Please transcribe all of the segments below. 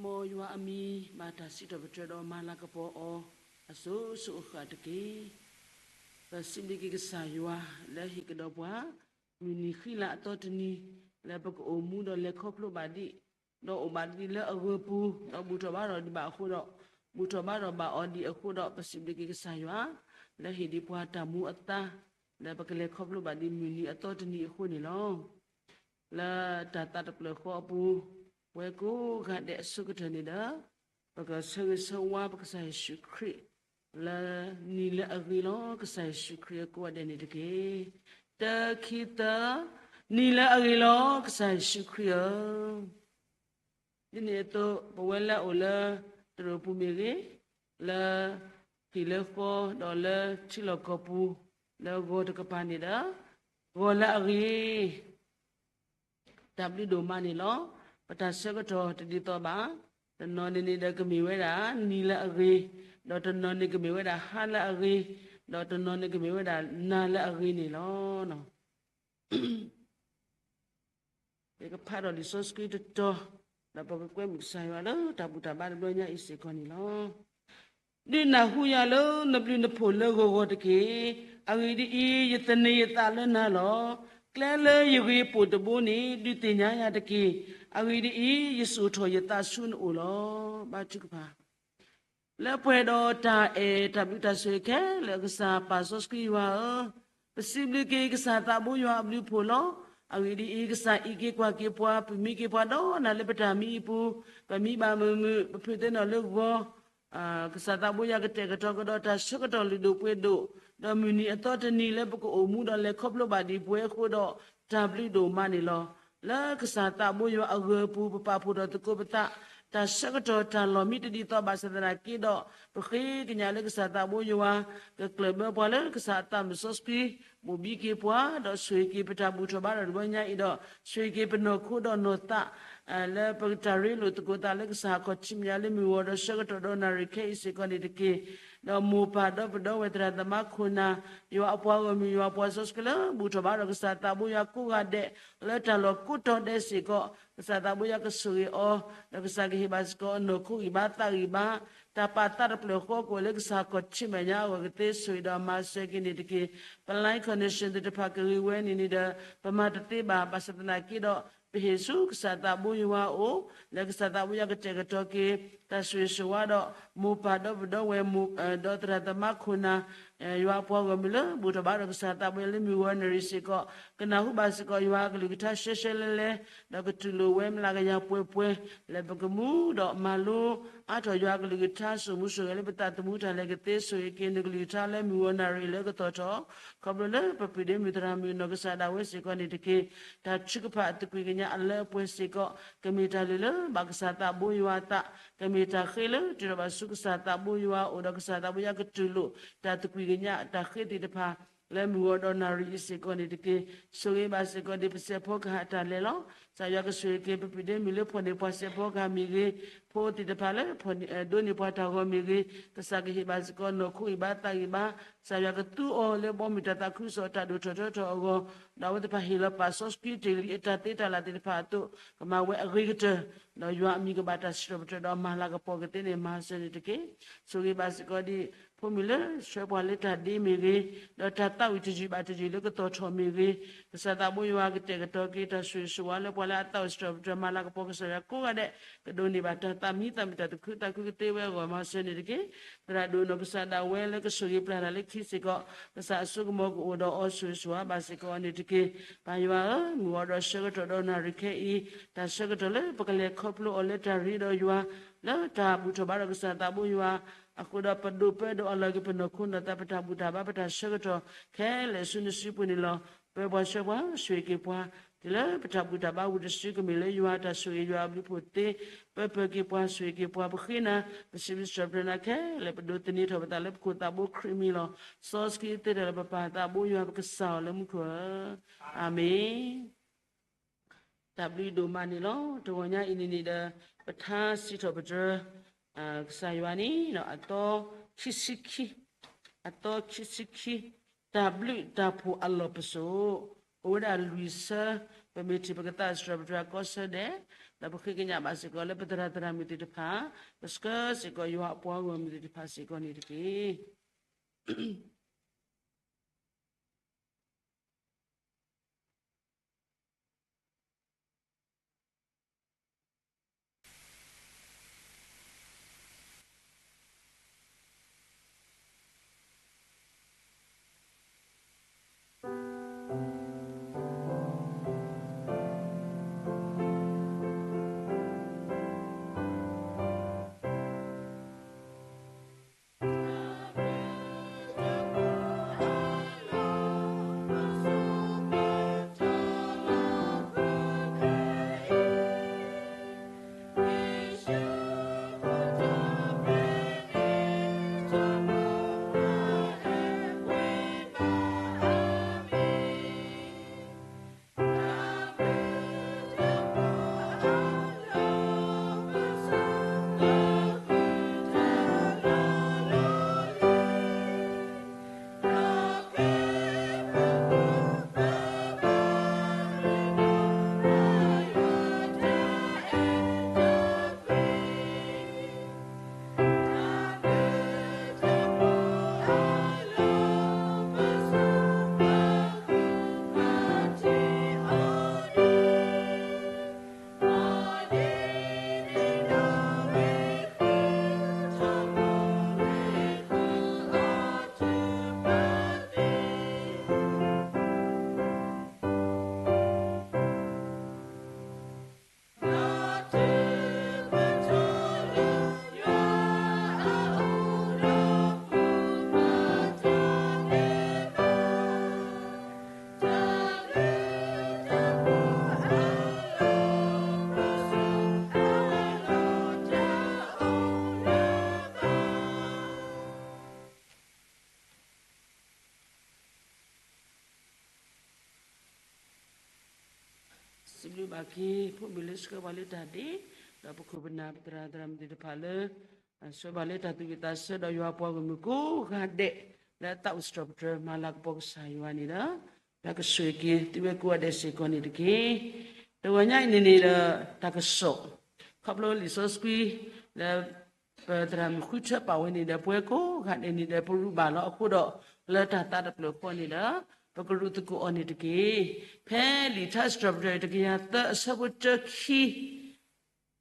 မ်ယွၤအမံၤဘၣ်တၢ်စံးထီၣ်ပတြၢၤဒီးမၤလၤကပီၤအီၤ အစိၤစိၤအဃၣ်တက့ၢ်. ပစံးဘျုးက့ၤကစၢ်ယွၤ လၢဟ့ၣ်ကဒီးပှၤ မုၢ်နံၤဃံလၤအသီတနံၤ လၢပကအိၣ်မူဒီးလဲၤခီဖျိဘၣ်ဒံး ဒီးအိၣ်ဘၣ်ဒံးလၢအဂၢၤပူၤ ဒီးဘူၣ်ထီၣ်ဘါထီၣ်ဒံးဘၣ်အဃိဒီး ဘူၣ်ထီၣ်ဘါထီၣ်ဘၣ်အီၤဒံးအဃိဒီး ပစံးဘျုးက့ၤကစၢ်ယွၤ လၢဟ့ၣ်ဒံးပှၤတၢ်မူအသါ လၢပကလဲၤခီဖျိဘၣ်ဒံးမုၢ်နံၤအသီတနံၤအဃိန့ၣ်လီၤ. လၢတၢ်သးတဖျၢၣ်ဃီအပူၤ ပဝဲကိးဂၤဒဲးအဆိကတၢၢ်န့ၣ်ဒီး ပကဆၢဂ့ၤဆၢဝါပကစၢ်ယ့ၣ်ၡူးခရံာ် လၢနံၤလၢအဂ့ၤလီၤ. ကစၢ်ယ့ၣ်ၡူးခရံာ်အကိးဂၤဒဲးန့ၣ်တက့ၢ်. တၢ ခံ သၢ, နံၤလၢအဂ့ၤလီၤ ကစၢ်ယ့ၣ်ၡူးခရံာ်ဧၢ. ဒ်န့ၣ်အသိး ပဝဲလၢအအိၣ်လၢတရူးပူၤမ့ၢ်ဂ့ၤ, လၢဟံၣ်လၢဃီဒီးလၢထံလီၢ်ကီၢ်ပူၤ လၢဂီၤတကပၤန့ၣ်ဒီး ဂီၤလၢအဂ့ၤ တၢ်ဘျုးဒိၣ်မးန့ၣ်လီၤ. ပတၢ်ဆၢကတီၢ်တဒ်သိးဘၣ်. တနီၤန့ၣ်န့ၣ်ဒီးကမ့ၢ်ဝဲဒၣ်နံၤလၢအဂ့ၤ, ဒီးတနီၤန့ၣ်ကမ့ၢ်ဝဲဒၣ်ဟါလၢအဂ့ၤ, ဒီးတနီၤန့ၣ်ကမ့ၢ်ဝဲဒၣ်နၤလၢအဂ့ၤန့ၣ်လီၤ. ယကဖးဒီးလံာ်စီဆှံတတီၤ, ဒီးပကကွဲမုာ်ကစၢ်ယွၤလၢတၢ်ဘူၣ်တၢ်ဘါတဘျီညါအံၤစ့ၢ်ကီးန့ၣ်လီၤ. ဒုးနၢ်ဟူယၤလၢနဘျုးနဖှိၣ်လၢဂီၤဂီၤတက့ၢ်. အဂ့ၢ်ဒ်အံၤ, ယသန့ၤယသးလၢနၤလီၤ. ကျဲလၢယဂ့ၤပိာ်တဘိန့ၣ် ဒုးသ့ၣ်ညါယၤတက့ၢ်. အဂ့ၢ်ဒ်အံၤ, ယစိာ်ထီၣ်ယသးဆူနအိၣ်လီၤ. ဘါထုကဖၣ် လၢပှဲၤဒီးတၢ်အဲၣ်တၢ်ဘျုးတၢ်ဆိၣ်ဂ့ၤခဲလၢာ် ကစၢ်ပၢ်စီဆှံယွၤဧၢ, ပစံးဘျုးက့ၤကစၢ်သးဘိယွၤအဘျုးအဖှိၣ်လီၤ. အဂ့ၢ်ဒ်အံၤ, ကစၢ်အံးက့ၤကွၢ်က့ၤပှၤ ပမံက့ၤပှၤဒီးနၤလၢပတၢ်မံအပူၤ, ပမံဘၣ်မုာ်မုာ် ပဖုးသ့နီၣ်လၢဂီၤ, ကစၢ်သးဘိယွၤကတဲာ်ကတီၤကဒီးတၢ်ဆၢကတီၢ်လုၢ်ဒိၣ်ပှ့ၤဒိၣ်, ဒီးမုၢ်နံၤအသီတနံၤလၢပကအိၣ်မူဒီးလဲၤခီဖျိဘၣ်ဒံးပဝဲအဃိဒီး တၢ်ဘျုးဒိၣ်မးန့ၣ်လီၤ. လၢကစၢ်သးဘိယွၤအဂၢၤအပူၤ ပပာ်ဖှိၣ်ထီၣ်သကိးပသး, တၢ်ဆၢကတီၢ်တၢ်လီၢ်မံတဒ်သိးဘၣ်ဆၣ်သနာ်က့ဒီး ပဃ့ကညးလၢကစၢ်သးဘိယွၤ ကကျၢၢ်ဘၢပှၤလၢကစၢ်အသးမုၢ်စီဆှံ ဘိၣ်ဘံက့ၤပှၤ ဒီးဆိၣ်ဂ့ၤက့ၤပတၢ်ဘူၣ်ထီၣ်ဘါထီၣ်တဘျီညါအံၤဒီး ဆိၣ်ဂ့ၤက့ၤပနီၢ်ခိဒီးနီၢ်သး လၢပကတၢ်ရ့လိာ်သကိးသးလၢကစၢ်အခီၣ်ထံးမဲာ်ညါလၢမုၢ်ဂီၤဒီးဆၢကတီၢ်ဒီးနၣ်ရံၣ်ခဲအံၤစ့ၢ်ကီးန့ၣ်တက့ၢ်. ဒီးမိၢ်ပၢ်ဒီပုၢ်ဒီဝဲၢ်သရၣ်သမါခိၣ်နၢ် ယွၤအပှၤဂီၢ်မုၢ် ယွၤအပှၤစီဆှံလၢဘူၣ်ထီၣ်ဘါထီၣ်ကစၢ်သးဘိယွၤကိးဂၤဒဲး လၢတၢ်လီၢ်ကိးတီၤဒဲးစ့ၢ်ကီး ကစၢ်သးဘိယွၤကဆိၣ်ဂ့ၤအီၤ ဒီးကစၢ်ကဟ့ၣ်ဘၣ်စ့ၢ်ကီးနီၢ်ခိဂံၢ်ဘါသးဂံၢ်ဘါ တၢ်ပာ်သးတဖျၢၣ်ဃီကအိၣ်လၢကစၢ်အခီၣ်ထံးမဲာ်ညါအဂီၢ်ကသ့ဆိၣ်ဂ့ၤဒီးမၤစၢၤက့ၤန့ၣ်တက့ၢ်. ပ line connection သ့ၣ်တဖၣ်ကဂ့ၤဝဲန့ၣ်န့ၣ်ဒီး ပမၤတသ့ဘၣ် ဘၣ်ဆၣ်သနာ်က့ဒီး ပဟ့ၣ်ဆူကစၢ်သးဘိယွၤအအိၣ် လၢကစၢ်သးဘိယွၤကတဲာ်ကတီၤက့ၤ တၢ်ဆိၣ်ဂ့ၤဆိၣ်ဝါဒီး မိၢ်ပၢ်ဒီပုၢ်ဒီဝဲၢ် ဒီးသရၣ်သမါခိၣ်နၢ် ယွၤအပှၤဂီၢ်မုၢ်လၢဘူၣ်ထီၣ်ဘါထီၣ်ကစၢ်သးဘိယွၤလၢမုၢ်ဂီၤနၣ်ရံၣ်စ့ၢ်ကီး ကနၢ်ဟူဘၣ်စ့ၢ်ကီးယွၤအကလုၢ်ကထါရှဲရှဲလဲလဲ ဒီးကတူၢ်လိာ်ဝဲမျးကယၤပှဲၤပှဲၤ လၢပကမူဒီးမၤလိအါထီၣ်ယွၤအကလုၢ်ကထါ စိာ်မူစိာ်ဂဲၤလၢပသးသမူတၢ်လဲၤကသ့ဆိၣ်ဂ့ၤက့ၤနကလုၢ်ကထါလၢမုၢ်ဂီၤနၣ်ရံၣ်လၢကသီၣ်ထီၣ် ခီဖျိလၢပပုၢ်ဒ့မုၣ်သရၣ်မုၣ်နီၢ်ကစၢ်ဒၣ်ဝဲစ့ၢ်ကီးန့ၣ်တက့ၢ်. တၢ်ထုကဖၣ်အသကွံာ်ကညးအလၢအပှဲၤစ့ၢ်ကီး ကမ့ၢ်တၢ်လုၢ်လၢဘၣ်ကစၢ်သးဘိယွၤအသး ကမ့ၢ်တၢ်ဃ့လၢတုၤထီၣ်ဘၣ်ဆူကစၢ်သးဘိယွၤအအိၣ်ဒီးကစၢ်သးဘိယွၤကတူၢ်လိာ် တၢ်သကွံာ်ကညးတၢ်ဃ့သ့ၣ်တဖၣ် လၢမုၢ်ဂီၤဒီးနၣ်ရံၣ်အံၤစ့ၢ်ကီးန့ၣ်တက့ၢ်. ဆိၣ်ဂ့ၤဘၣ်စ့ၢ်ကီးဒ်ပစဲးဖီကဟၣ်တၢ်လဲၤလီၤ. ကစၢ်ယွၤကဆိၣ်ဂ့ၤက့ၤပပုၢ်ဒ့မုၣ်လၢဖီၣ်န့ၢ်ပှၤစဲးဖီကဟၣ်မ့ၢ်ဂ့ၤ, ဖိသ့ၣ်တဖၣ်လၢဖီၣ်ဒိးန့ၢ်ပှၤတၢ်ဂီၤမ့ၢ်ဂ့ၤ, ကစၢ်ကဟ့ၣ်ဘၣ်စ့ၢ်ကီးနီၢ်ခိဂံၢ်ဘါသးဂံၢ်ဘါ, ကစၢ်ယွၤကသူအီၤလၢဘီမုၢ်တၢ်သးခုကစီၣ်တၢ်ဒိၣ်ထီၣ်ထီထီၣ်အဂီၢ်, ဒီးအဝဲသ့ၣ်တဖၣ်ဟ့ၣ်လီၤပာ်စီဆှံတ့ၢ်လံအတၢ်သ့တၢ်လၢ်သ့ၣ်တဖၣ်အသိး ကမၤဝဲအဂ့ၤကတၢၢ်, ဒီးယွၤအမံၤကဘၣ်တၢ်စံးထီၣ်ပတြၢၤဒီးမၤလၤကပီၤကသ့န့ၣ် မၤစၢၤန့ၣ်တက့ၢ်. ဆိၣ်ဂ့ၤဘၣ်စ့ၢ်ကီးဒ် ဖိမုၣ်လၢဆှၢပှၤလၢတၢ်ဒ့မ့ၢ်ဂ့ၤ, ဒီးတၢ်သးဝံၣ်တယုၢ်ဘၣ်တယုၢ်လၢကသီၣ်ထီၣ်မ့ၢ်ဂ့ၤ, ကစၢ်သးဘိယွၤကတဲာ်ကတီၤက့ၤ တၢ်ဆိၣ်ဂ့ၤဆိၣ်ဝါလၢပှၤလၢအသးအိၣ်စံးထီၣ်ပတြၢၤမၤလၤကပီၤကစၢ်ယွၤကိးဂၤဒဲး, ကဒိးန့ၢ်ဘၣ်တၢ်သးမံသးမုာ်တၢ်သးခုသးခုကသ့ဝဲအဂီၢ် မၤစၢၤန့ၣ်တက့ၢ်. သရၣ်ဒိၣ်နီၢ်ကစၢ်ဒၣ်ဝဲလၢကဆိၣ်ဂ့ၤပျၢ်တၢ်လၢခံစ့ၢ်ကီး, ကစၢ်အစိကမီၤကအိၣ်ဒီးအီၤ ဆိၣ်ဂ့ၤဆိၣ်ဝါဘၣ်စ့ၢ်ကီးအီၤန့ၣ်တက့ၢ်. ပၢ်ယွၤဧၢ, မုၢ်ဂီၤဒီးဆၢကတီၢ်ဒီးနၣ်ရံၣ်ခဲအံၤ, တၢ်ဆၢကတီၢ်လၢပကလဲၤခီဖျိအီၤလၢတၢ်ရ့ဒီးယွၤ လၢတၢ်ဘူၣ်ထီၣ်ဘါထီၣ်ကစၢ်သးဘိယွၤအဃိဒီး ပဒိးပၢဒီးအလီၢ်က့ၤပနီၢ်ခိနီၢ်သး ပတၢ်ဘူၣ်တၢ်ဘါ ပတၢ်ဆၢကတီၢ်ခဲလၢာ်ဆူနစုပူၤန့ၣ်လီၤ. ပၢပှၤဆှၢပှၤ ဆိၣ်ဂ့ၤက့ၤပှၤ တုၤလၢပတၢ်ဘူၣ်တၢ်ဘါဝံၤတစု ကမ့ၢ်လၢယွၤတၢ်ဆိၣ်ဂ့ၤ ယွၤအဘျုးဖှိၣ်သ့ ပၢပၢၤက့ၤပှၤ ဆိၣ်ဂ့ၤက့ၤပှၤ ပဃ့နၤ ပစံးဘျုးစံးထီၣ်ပတြၢၤနၤခဲလၢာ် ပဒိးသန့ၤထီၣ်ပသးလၢပခိၣ်သးဘိခရံာ်မံၤလီၤ. စီဆှံသ့တၢ်လၢပပၢ်သးဘိယွၤ ပကစၢ်အီၤလၢမူခိၣ်ဧၢ, အၤမ့ၣ်. တၢ်ဘျုးဒိၣ်မးန့ၣ်လီၤ. တဂီၤညါအံၤန့ၣ်န့ၣ်ဒီး ပထါစံးထီၣ်ပတြၢၤ ကစၢ်ယွၤန့ၣ် အသီခံဆံခံ, အသီခံဆံခံ, တၢ်ဘျုးတၢ်ဖှိၣ်အလီၢ်ပစိာ်, အိၣ်ဝဲဒၣ်လွံၢ်ဆၢ ပမ့ၢ်ထံၣ်ပကသးစံးထီၣ်ပတြၢၤအကီၢ်ဆၢဒဲး, ဒီးပဃ့ကညးဘၣ်စ့ၢ်ကီးလၢပသရၣ်သရၣ်မုၣ်သ့ၣ်တဖၣ်, ပဆှၢစ့ၢ်ကီးယွၤအပှၤဂီၢ်မုၢ်သ့ၣ်တဖၣ်စ့ၢ်ကီးန့ၣ်တက့ၢ်. စံးဘျုးဘၣ်က့ၤ ဖိမုၣ်လၢဆှၢပှၤလၢတၢ်ဒ့, ဒီးပခိၣ်ပနၢ် ပသရၣ်သရၣ်မုၣ်သ့ၣ်တဖၣ်လၢ ဆှၢပှၤလၢတၢ်သူၣ်ဝံၣ်သးဆၢ ဒီးယွၤပှၤဂီၢ်မုၢ်ကိးဂၤဒဲး လၢအသးအိၣ်စံးထီၣ်ပတြၢၤမၤလၤကပီၤကစၢ်ယွၤန့ၣ်ဒီး တၢ်ကဆိၣ်ဂ့ၤက့ၤသုဝဲကိးဂၤဒဲးစ့ၢ်ကီးန့ၣ်တက့ၢ်. တဂီၤညါအံၤန့ၣ်န့ၣ်ဒီး တၢ်ကစီၣ် ခီဖျိလံာ်စီဆှံ လၢ ပသရၣ်မုၣ်ဃုထၢပာ်ဝဲန့ၣ်ဒီး ပဝဲကိးဂၤဒဲးန့ၣ်ဒီး ပရူးဘၣ်လီၤအဃိဒီး လၢတၢ်သးတဖျၢၣ်ဃီန့ၣ်ဒီး ပကရူးသကိးအီၤန့ၣ်တက့ၢ်. ဖဲလံာ်ထါစံးထီၣ်ပတြၢၤတကယၤသၢအဆၢဖိတၢခံ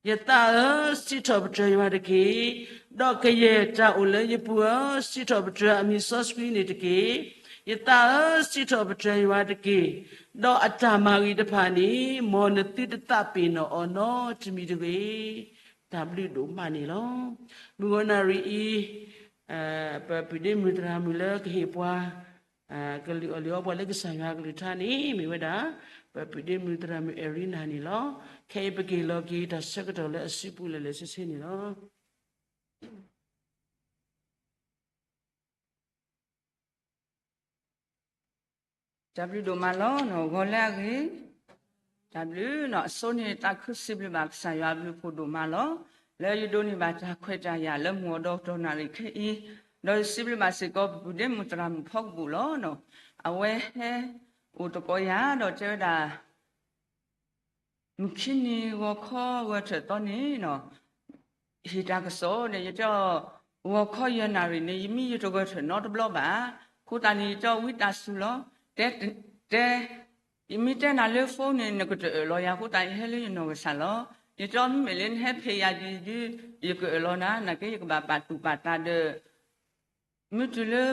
ယသးဧၢ, စံးထီၣ်ပတြၢၤယွၤတက့ၢ်. ဒီးကယဲၢ်တၢ်အိၣ်လၢယပူၤဧၢ, စံးထီၣ်ပတြၢၤအမံၤစီဆှံန့ၣ်တက့ၢ်. ယသးဧၢ, စံးထီၣ်ပတြၢၤယွၤတက့ၢ်. ဒီးအတၢ်မၤဂ့ၤတဖၣ်န့ၣ် မ်နသုတသးပ့ၤနီၣ်အီၤနီတမံၤတဂ့ၤ. တၢ်ဘျုးဒိၣ်မးန့ၣ်လီၤ. မုၢ်ဂီၤနၣ်ရံၣ်အံၤ ပပုၢ်ဒ့မုၣ်သရၣ်မုၣ်လၢကဟ့ၣ်ပှၤ ကလုၢ်အီၣ်လုၢ်အီပှၤလၢကစၢ်ယွၤအကလုၢ်ကထါန့ၣ် မ့ၢ်ဝဲဒၣ် ပပုၢ်ဒ့မုၣ်သရၣ်မုၣ်အဲရံနၤန့ၣ်လီၤ. ခဲအံၤပက့ၤလီၤက့ၤတၢ်ဆၢကတီၢ်လၢအစုပူၤလၢာ်လၢာ်ဆ့ဆ့န့ၣ်လီၤ. တၢ်ဘျုးဒိၣ်မးလီၤ. ဂီၤလၢအဂ့ၤ, တၢ်ဘျုးနီၤ, အဆိန့ၣ်သးခုစံးဘျုးဘၣ်ကစၢ်ယွၤအဘျုးအဖှိၣ်ဒိၣ်မးလီၤ. လၢယဒိးန့ၢ်ဘၣ်တၢ်ခွဲးတၢ်ယာ်လၢမုၢ်အီၤဒီးကတီၢ်နၣ်ရံၣ်ခဲအံၤ, ဒီးယစံးဘျုးဘၣ်စ့ၢ်ကီးပပုၢ်ဒ့မုၣ်သရၣ်မုၣ်ဖီကပူၤလီၤ. အဝဲဟဲအိၣ်သကိးယၤဒီးတဲဝဲဒၣ် မုၢ်ခံနံၤဂီၤခီဂဲၤထၢၣ်သီန့ၣ်နီၤ, ဟ့ၣ်တၢ်ကစီၣ်န့ၣ် ယတဲအီၤ ဂီၤခီယဲၢ်နၣ်ရံၣ်န့ၣ် ယမံယတဂဲၤထၢၣ်နီတဘျီဘၣ်. အဃိသတးန့ၣ် ယတဲအီၤဝံသးစူၤလီၤ. တဲ, တဲ, ယမ့ၢ်တဲနၤလၢဖိန့ၣ် နကတအၢၣ်လီၤယၤအဃိသတး ယဟဲလၢယနီၢ်ကစၢ်လီၤ. ယတဲအီၤမ့မ့ၢ်လၢနဟဲဖံးယၤဒ်ဒု ယကအၢၣ်လီၤနၤ, နာ်က့ယကဘၣ်ပာ်သူၣ်ပာ်သးဒီး မ့ၢ်တုၤလၢ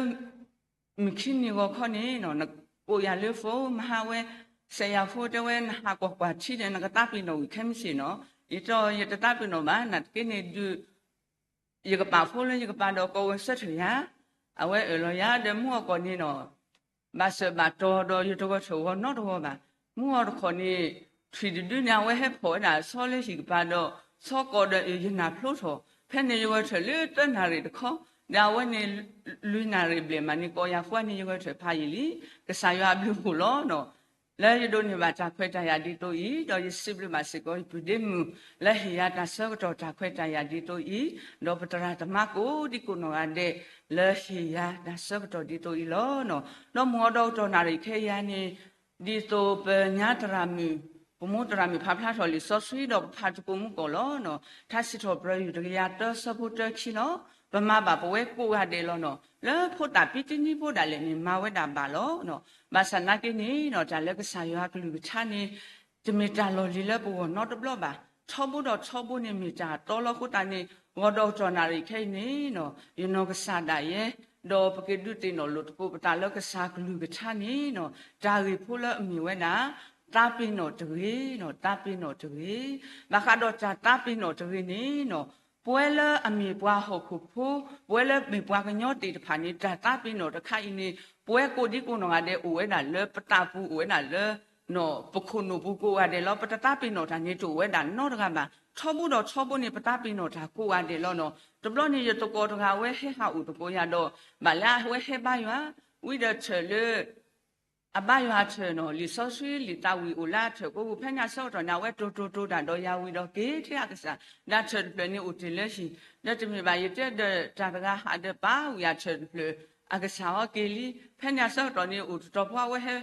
မုၢ်ခံနံၤဂီၤခီန့ၣ်နီၤ, နကိးယၤလၢဖိ မဟါဝဲ စဲးယၤဖိတဲဝဲ နဟးကွၢ်ကွၢ်ထံဒီး နကသးပ့ၤနီၣ်ဝံၤခဲမုၢ်ဆ့ၣ်နီၤ. ယတဲအီၤ ယတသးပ့ၤနီၣ်ဘၣ်, နာ်သက့န့ၣ်ဒုး ယကပာ်ဖိလၢယကပၤဒီးကိးဝဲဆၢထၢၣ်ယၤ, အဝဲအၢၣ်လီၤယၤဒီး မုၢ်ဂီၤခီန့ၣ်နီၤ ဘၣ်စၢၤဘၣ်တီၤဒီးယတဂဲၤထၢၣ်ဂီၤနီတဂီၤဘၣ်. မုၢ်ဂီၤတခီန့ၣ် ထွံၣ်တဒုန့ၣ် အဝဲဟဲဖီၣ်ဝဲဒၣ်ဆီလၢဟံၣ်ကပၤဒီး ဆီကိးဒီးယနၢ်ဖျိထီၣ်, ဖဲန့ၣ်ယဂဲၤထၢၣ်လၢသၢနၣ်ရံၣ်တခီ, ဒီးအဝဲန့ၣ်လွံၢ်နၣ်ရံၣ်ဘျဲၣ်မးန့ၣ် ကိးယၤဃီန့ၣ် ယဂဲၤထၢၣ်ဖးယံာ်လံ. ကစၢ်ယွၤအဘျုးအဖှိၣ်လီၤနီၤ. လၢယဒိးန့ၢ်ဘၣ်တၢ်ခွဲးတၢ်ယာ်ဒ်သိးအံၤ, ဒီးယစံးဘျုးဘၣ်စ့ၢ်ကီးယပုၢ်ဒ့မုၣ် လၢဟ့ၣ်ယၤတၢ်ဆၢကတီၢ်တၢ်ခွဲးတၢ်ယာ်ဒ်သိးအံၤ, ဒီးပသရၣ်သမါကိးဒံကိးနီၢ်ဂၤဒဲး လၢဟ့ၣ်ယၤတၢ်ဆၢကတီၢ်ဒ်သိးအံၤလီၤနီၤ. ဒီးမုၢ်ဂီၤဒီးကတီၢ်နၣ်ရံၣ်ခဲအံၤန့ၣ် ဒ်သိးပညါသရၣ်မုၣ် ပမိၢ်သရၣ်မုၣ်ဖးဖျါထီၣ်လံာ်စီဆှံဒီးပဖးသကိးမုၢ်ကီၢ်လီၤ. ထါစံးထီၣ်ပတြၢၤယွၤတကယၤတၢ ဆၢဖိတၢခံလီၤ. ပမၤဘၣ်ပဝဲကိးဂၤဒဲးလီၤနီၤ. လၢဖိသၣ်ပံတနံဖိဒၣ်လဲာ်န့ၣ် မၤဝဲဒၣ်ဘၣ်လီၤ. ဘၣ်ဆၣ်နာ်က့န့ၣ်နီၤ တၢ်လၢကစၢ်ယွၤကလုၢ်ကထါန့ၣ် တမ့ၢ်တၢ်လီၢ်လံၤလၢပဂီၢ်နီတဘျီဘၣ်. ထီဘိဒီးထီဘိန့ၣ်မ့ၢ်တၢ်တီလီၤ. အဃိသတးန့ၣ် ဂီၤဒီးကတီၢ်နၣ်ရံၣ်ခဲအံၤန့ၣ်နီၤ ယနီၢ်ကစၢ်ဒၣ်ယဲ ဒီးပကဒုးသ့ၣ်နီၣ်လိာ်သကိးပသးလၢကစၢ်ကလုၢ်ကထါန့ၣ်နီၤ တၢ်ဂ့ၢ်ဖိလၢအမ့ၢ်ဝဲဒၣ် သးပ့ၤနီၣ်တဂ့ၤနီၤ, သးပ့ၤနီၣ်တဂ့ၤ. ဘၣ်ဃးဒီးတၢ်သးပ့ၤနီၣ်တဂ့ၤန့ၣ်နီၤ ပဝဲလၢအမ့ၢ်ပှၤဟီၣ်ခိၣ်ဖိ, ပဝဲလၢမ့ၢ်ပှၤကညီသ့ၣ်တဖၣ်န့ၣ် တၢ်သးပ့ၤနီၣ်တခါအံၤန့ၣ် ပဝဲကိးဒံကိးနီၢ်ဂၤဒဲးအိၣ်ဝဲဒၣ်လၢပသးပူၤ အိၣ်ဝဲဒၣ်လၢ ပခိၣ်နူာ်ပူၤကိးဂၤဒဲးလီၤ. ပတသးပ့ၤနီၣ်တၢ်န့ၣ်တအိၣ်ဝဲဒၣ်နီတဂၤဘၣ်. ထီဘိဒီးထီဘိန့ၣ် ပသးပ့ၤနီၣ်တၢ်ကိးဂၤဒဲးလီၤနီၤ. တဘျီန့ၣ် ယသကိးတဂၤအဝဲဟဲဟးအိၣ်သကိးယၤဒီး ဘၣ်လၢအဝဲဟဲဘါယွၤ ဝံဒီးထၢၣ်လၢ အဘါယွၤထၢၣ်နီၤ လံာ်စီဆှံလံာ်သးဝံၣ်အိၣ်လၢအထၢၣ်ကိးပူၤ ဖဲန့ၣ်အဆၢကတီၢ်န့ၣ် အဝဲတိၢ်တိၢ်တိၢ်တၢ်ဒီးယၤဝံၤဒီးက့ၤထဲအကစၢ် ဒီးထၢၣ်တဖျၢၣ်န့ၣ်အိၣ်တ့ၢ်လၢဟံၣ် ဒီးတမ့ၢ်ဘၣ်ယတဲဒီးတၢ်တဂၤဟးဒီးပာ်ဝံၤအထၢၣ်တဖျၢၣ် အကစၢ်ဟီက့ၤလံ. ဖဲန့ၣ်အဆၢကတီၢ်န့ၣ် အိၣ်တတီၤဖိအဝဲ ဟဲ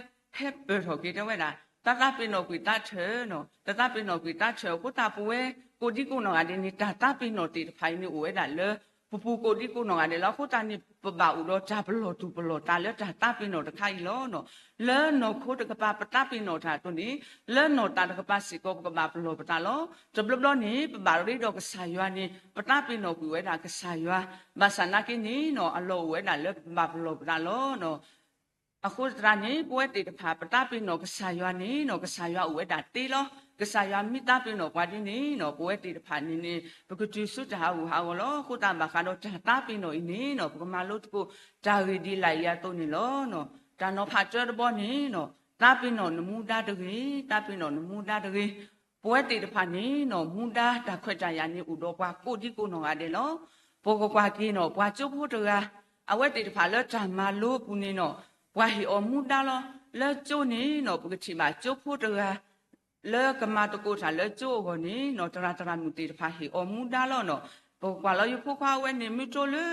ပၢၢ်ထီၣ်က့ၤတဲဝဲဒၣ် တၢ်သးပ့ၤနီၣ်ကွံာ်သးထၢၣ်နီၤ, တၢ်သးပ့ၤနီၣ်ကွံာ်သးထၢၣ်. အဃိသတးပဝဲကိးဒံကိးနီၢ်ဂၤဒဲးန့ၣ် တၢ်သးပ့ၤနီၣ်သ့ၣ်တဖၣ်အံၤန့ၣ်အိၣ်ဝဲဒၣ်လၢ ပပူၤကိးဒံကိးနီၢ်ဂၤဒဲးလီၤ. အဃိသတးန့ၣ် ပဘၣ်အိၣ်ဒီးတၢ်ပလီၢ်သူၣ်ပလီၢ်သးလၢတၢ်သးပ့ၤနီၣ်တခါအံၤလီၤနီၤ. လၢနီၢ်ခိတကပၤပသးပ့ၤနီၣ်တၢ်အသိးန့ၣ် လၢနီၢ်သးတကပၤစ့ၢ်ကီး ပကဘၣ်ပလီၢ်ပသးလီၤ. တဘျီဘျီန့ၣ် ပဘၣ်ရ့ဒီးကစၢ်ယွၤန့ၣ် ပသးပ့ၤနီၣ်ကွံာ်ဝဲဒၣ်ကစၢ်ယွၤ ဘၣ်ဆၣ်နာ်က့န့ၣ်နီၤ အလီၢ်အိၣ်ဝဲဒၣ်လၢပဘၣ်ပလီၢ်ပသးလီၤ. အဃိသတးန့ၣ် ပဝဲသ့ၣ်တဖၣ် ပသးပ့ၤနီၣ်ကစၢ်ယွၤန့ၣ်နီၤ ကစၢ်ယွၤအိၣ်ဝဲဒၣ်သ့လီၤ. ကစၢ်ယွၤမ့ၢ်သးပ့ၤနီၣ်ပှၤဒ်န့ၣ်နီၤ ပဝဲသ့ၣ်တဖၣ်န့ၣ်န့ၣ် ပကတုၤဆူတၢ်ဟးဂူာ်ဟးဂီၤလီၤ. အဃိသတးဘၣ်ဃးဒီးတၢ်သးပ့ၤနီၣ်အံၤန့ၣ်နီၤ ပကမၤလိသကိးတၢ်ဂ့ၢ်ဒ်လာ်အံၤအသိးန့ၣ်လီၤ. တၢ်နီၤဖးတၢတဘီန့ၣ်နီၤ သးပ့ၤနီၣ်နမူဒါတဂ့ၤ, သးပ့ၤနီၣ်နမူဒါတဂ့ၤ. ပဝဲသ့ၣ်တဖၣ်န့ၣ်နီၤ မူဒါတၢ်ခွဲးတၢ်ယာ်န့ၣ်အိၣ်ဒီးပှၤကိးဒံကိးနီၢ်ဂၤဒဲးလီၤ. ပကကွၢ်က့ၤနီၤ ပှၤကၠိဖိတဂၤ အဝဲသ့ၣ်တဖၣ်လၢတၢ်မၤလိအပူၤန့ၣ်နီၤ ပှၤဟ့ၣ်အီၤမူဒါလီၤ. လၢကၠိန့ၣ်နီၤ ပကထံၣ်ဘၣ်ကၠိဖိတဂၤ လၢကမၤသကိးတၢ်လၢကၠိအဂီၢ်န့ၣ်နီၤ သရၣ်သရၣ်မုၣ်သ့ၣ်တဖၣ်ဟ့ၣ်အီၤမူဒါလီၤနီၤ. ပကကွၢ်လီၤ ယဖိခွါအဝဲန့ၣ် မ့ၢ်တိလၢ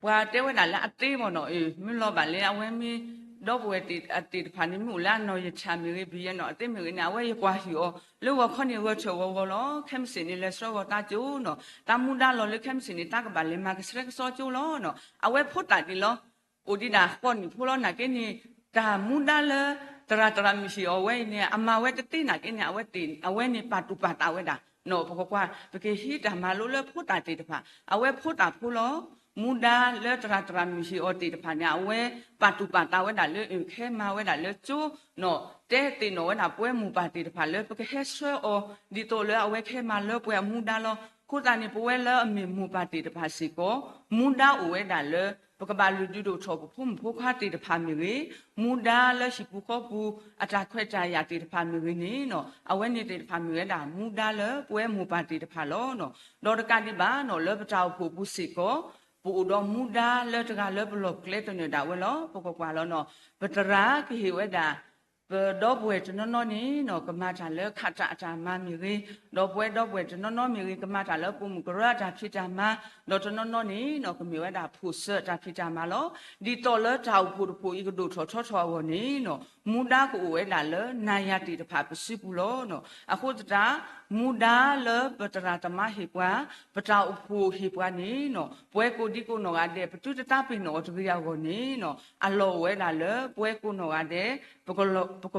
ပှၤတဲဝဲဒၣ်လၢအသ့မ့ၢ်နီၤ, မ့ၢ်လီၤဘၣ်လၢအဝဲမ့ၢ် ဒီပုၢ်ဝဲၢ်သ့ၣ်တဖၣ်န့ၣ် မ့ၢ်အိၣ်လၢအနီၢ်ယထၢၣ်မ့ၢ်ဂ့ၤ ဘံယဲနီၤအသ့မ့ၢ်ဂ့ၤန့ၣ် အဝဲယကွၢ်ဟ့ၣ်အီၤ လၢဂီၤခီန့ၣ် ဂဲၤဆၢထၢၣ်ဂီၤဂီၤလီၤ. ခဲမုၢ်ဆ့ၣ်န့ၣ် လဲၤဆှၢဂီၤသးကၠိနီၤ, သးမူဒါလီၤလၢခဲမုၢ်ဆ့ၣ်န့ၣ် သးကဘၣ်လဲၤမၤကဆှဲကဆှီကၠိလီၤနီၤ. အဝဲဖိသၣ်ဒံးလီၤ. အိၣ်ဒံးဒၣ်ဃိးနံၣ်ဖိလီၤ. နာ်က့န့ၣ် တၢ်မူဒါလၢ သရၣ်သရၣ်မုၣ်ဟ့ၣ်အီၤဝဲအံၤန့ၣ် အမၤဝဲတသ့နာ်က့န့ၣ် အဝဲသ့ၣ် အဝဲန့ၣ်ပာ်သူၣ်ပာ်သးဝဲဒၣ်နီၤ. ပကကွၢ် ပကဟံးတၢ်မၤလိလၢဖိသၣ်သ့ၣ်တဖၣ် အဝဲဖိသၣ်ဖိလီၤ. မူဒါလၢသရၣ်သရၣ်မုၣ်ဟ့ၣ်အီၤသ့ၣ်တဖၣ်န့ၣ် အဝဲပာ်သူၣ်ပာ်သးဝဲဒၣ်လၢ ခဲမၤဝဲဒၣ်လၢကၠိနီၤ, တဲသ့ၣ်နီၣ်ဝဲဒၣ်ပဝဲမိၢ်ပၢ်သ့ၣ်တဖၣ်လၢ ပကဟဲဆှၢအီၤ ဒ်သိးလၢအဝဲကဟဲမၤလၢပှဲၤအမူဒါလီၤ. အဃိသတးန့ၣ် ပဝဲလၢအမ့ၢ်မိၢ်ပၢ်သ့ၣ်တဖၣ်စ့ၢ်ကီး မူဒါအိၣ်ဝဲဒၣ်လၢ ပကဘၣ်လုၢ်ဒုးဒိၣ်ထီၣ်ပဖိမုၣ်ဖိခွါသ့ၣ်တဖၣ်မ့ၢ်ဂ့ၤ, မူဒါလၢဟံၣ်ပူၤဃီပူၤ အတၢ်ခွဲးတၢ်ယာ်သ့ၣ်တဖၣ်မ့ၢ်ဂ့ၤန့ၣ်နီၤ, အဝဲန့ၣ်သ့ၣ်တဖၣ်မ့ၢ်ဝဲဒၣ် မူဒါလၢပဝဲမိၢ်ပၢ်သ့ၣ်တဖၣ်လီၤနီၤ. ဒီးတကးဒံးဘၣ်နီၤ လၢပတၢ်အိၣ်ဖှိၣ်ပူၤစ့ၢ်ကီး ပအိၣ်ဒီးမူဒါလၢတဂၤလၢပလီၢ်ပကျဲသနၢၣ်ဒၣ်ဝဲလီၤ. ပကကွၢ်လီၤနီၤ, ပသရၣ်ကဟ့ၣ်ဝဲဒၣ် ပဒီပုၢ်ဝဲၢ်တနီၤနီၤန့ၣ်နီၤ ကမၤတၢ်လၢခးတၢ်အတၢ်မၤမ့ၢ်ဂ့ၤ, ဒီးပဝဲဒီပုၢ်ဝဲၢ်တနီၤနီၤမ့ၢ်ဂ့ၤ ကမၤတၢ်လၢပိာ်မုၣ်ကရၢအတၢ်ဖံးတၢ်မၤ, ဒီးတနီၤနီၤန့ၣ်နီၤ ကမ့ၢ်ဝဲဒၣ်ဖိၣ်စၢၤအတၢ်ဖံးတၢ်မၤလီၤ. ဒ်သိးလၢတၢ်အိၣ်ဖှိၣ်တဖှိၣ်အံၤကဒိၣ်ထီၣ်ထီထီၣ်အဂီၢ်န့ၣ်နီၤ မူဒါကအိၣ်ဝဲဒၣ်လၢနၤယၤသ့ၣ်တဖၣ်ပစုပူၤလီၤနီၤ. အဃိသတး မူဒါလၢပသရၣ်သမါဟ့ၣ်ပှၤ, ပတၢ်အိၣ်ဖှိၣ်ဟ့ၣ်ပှၤန့ၣ်နီၤ ပဝဲကိးဒံကိးနီၢ်ဂၤဒဲး ပသုတသးပ့ၤနီၣ်အီၤတဂ့ၤအဂီၢ်န့ၣ်နီၤ အလီၢ်အိၣ်ဝဲဒၣ်လၢပဝဲကိးနီၢ်ဂၤဒဲး ပက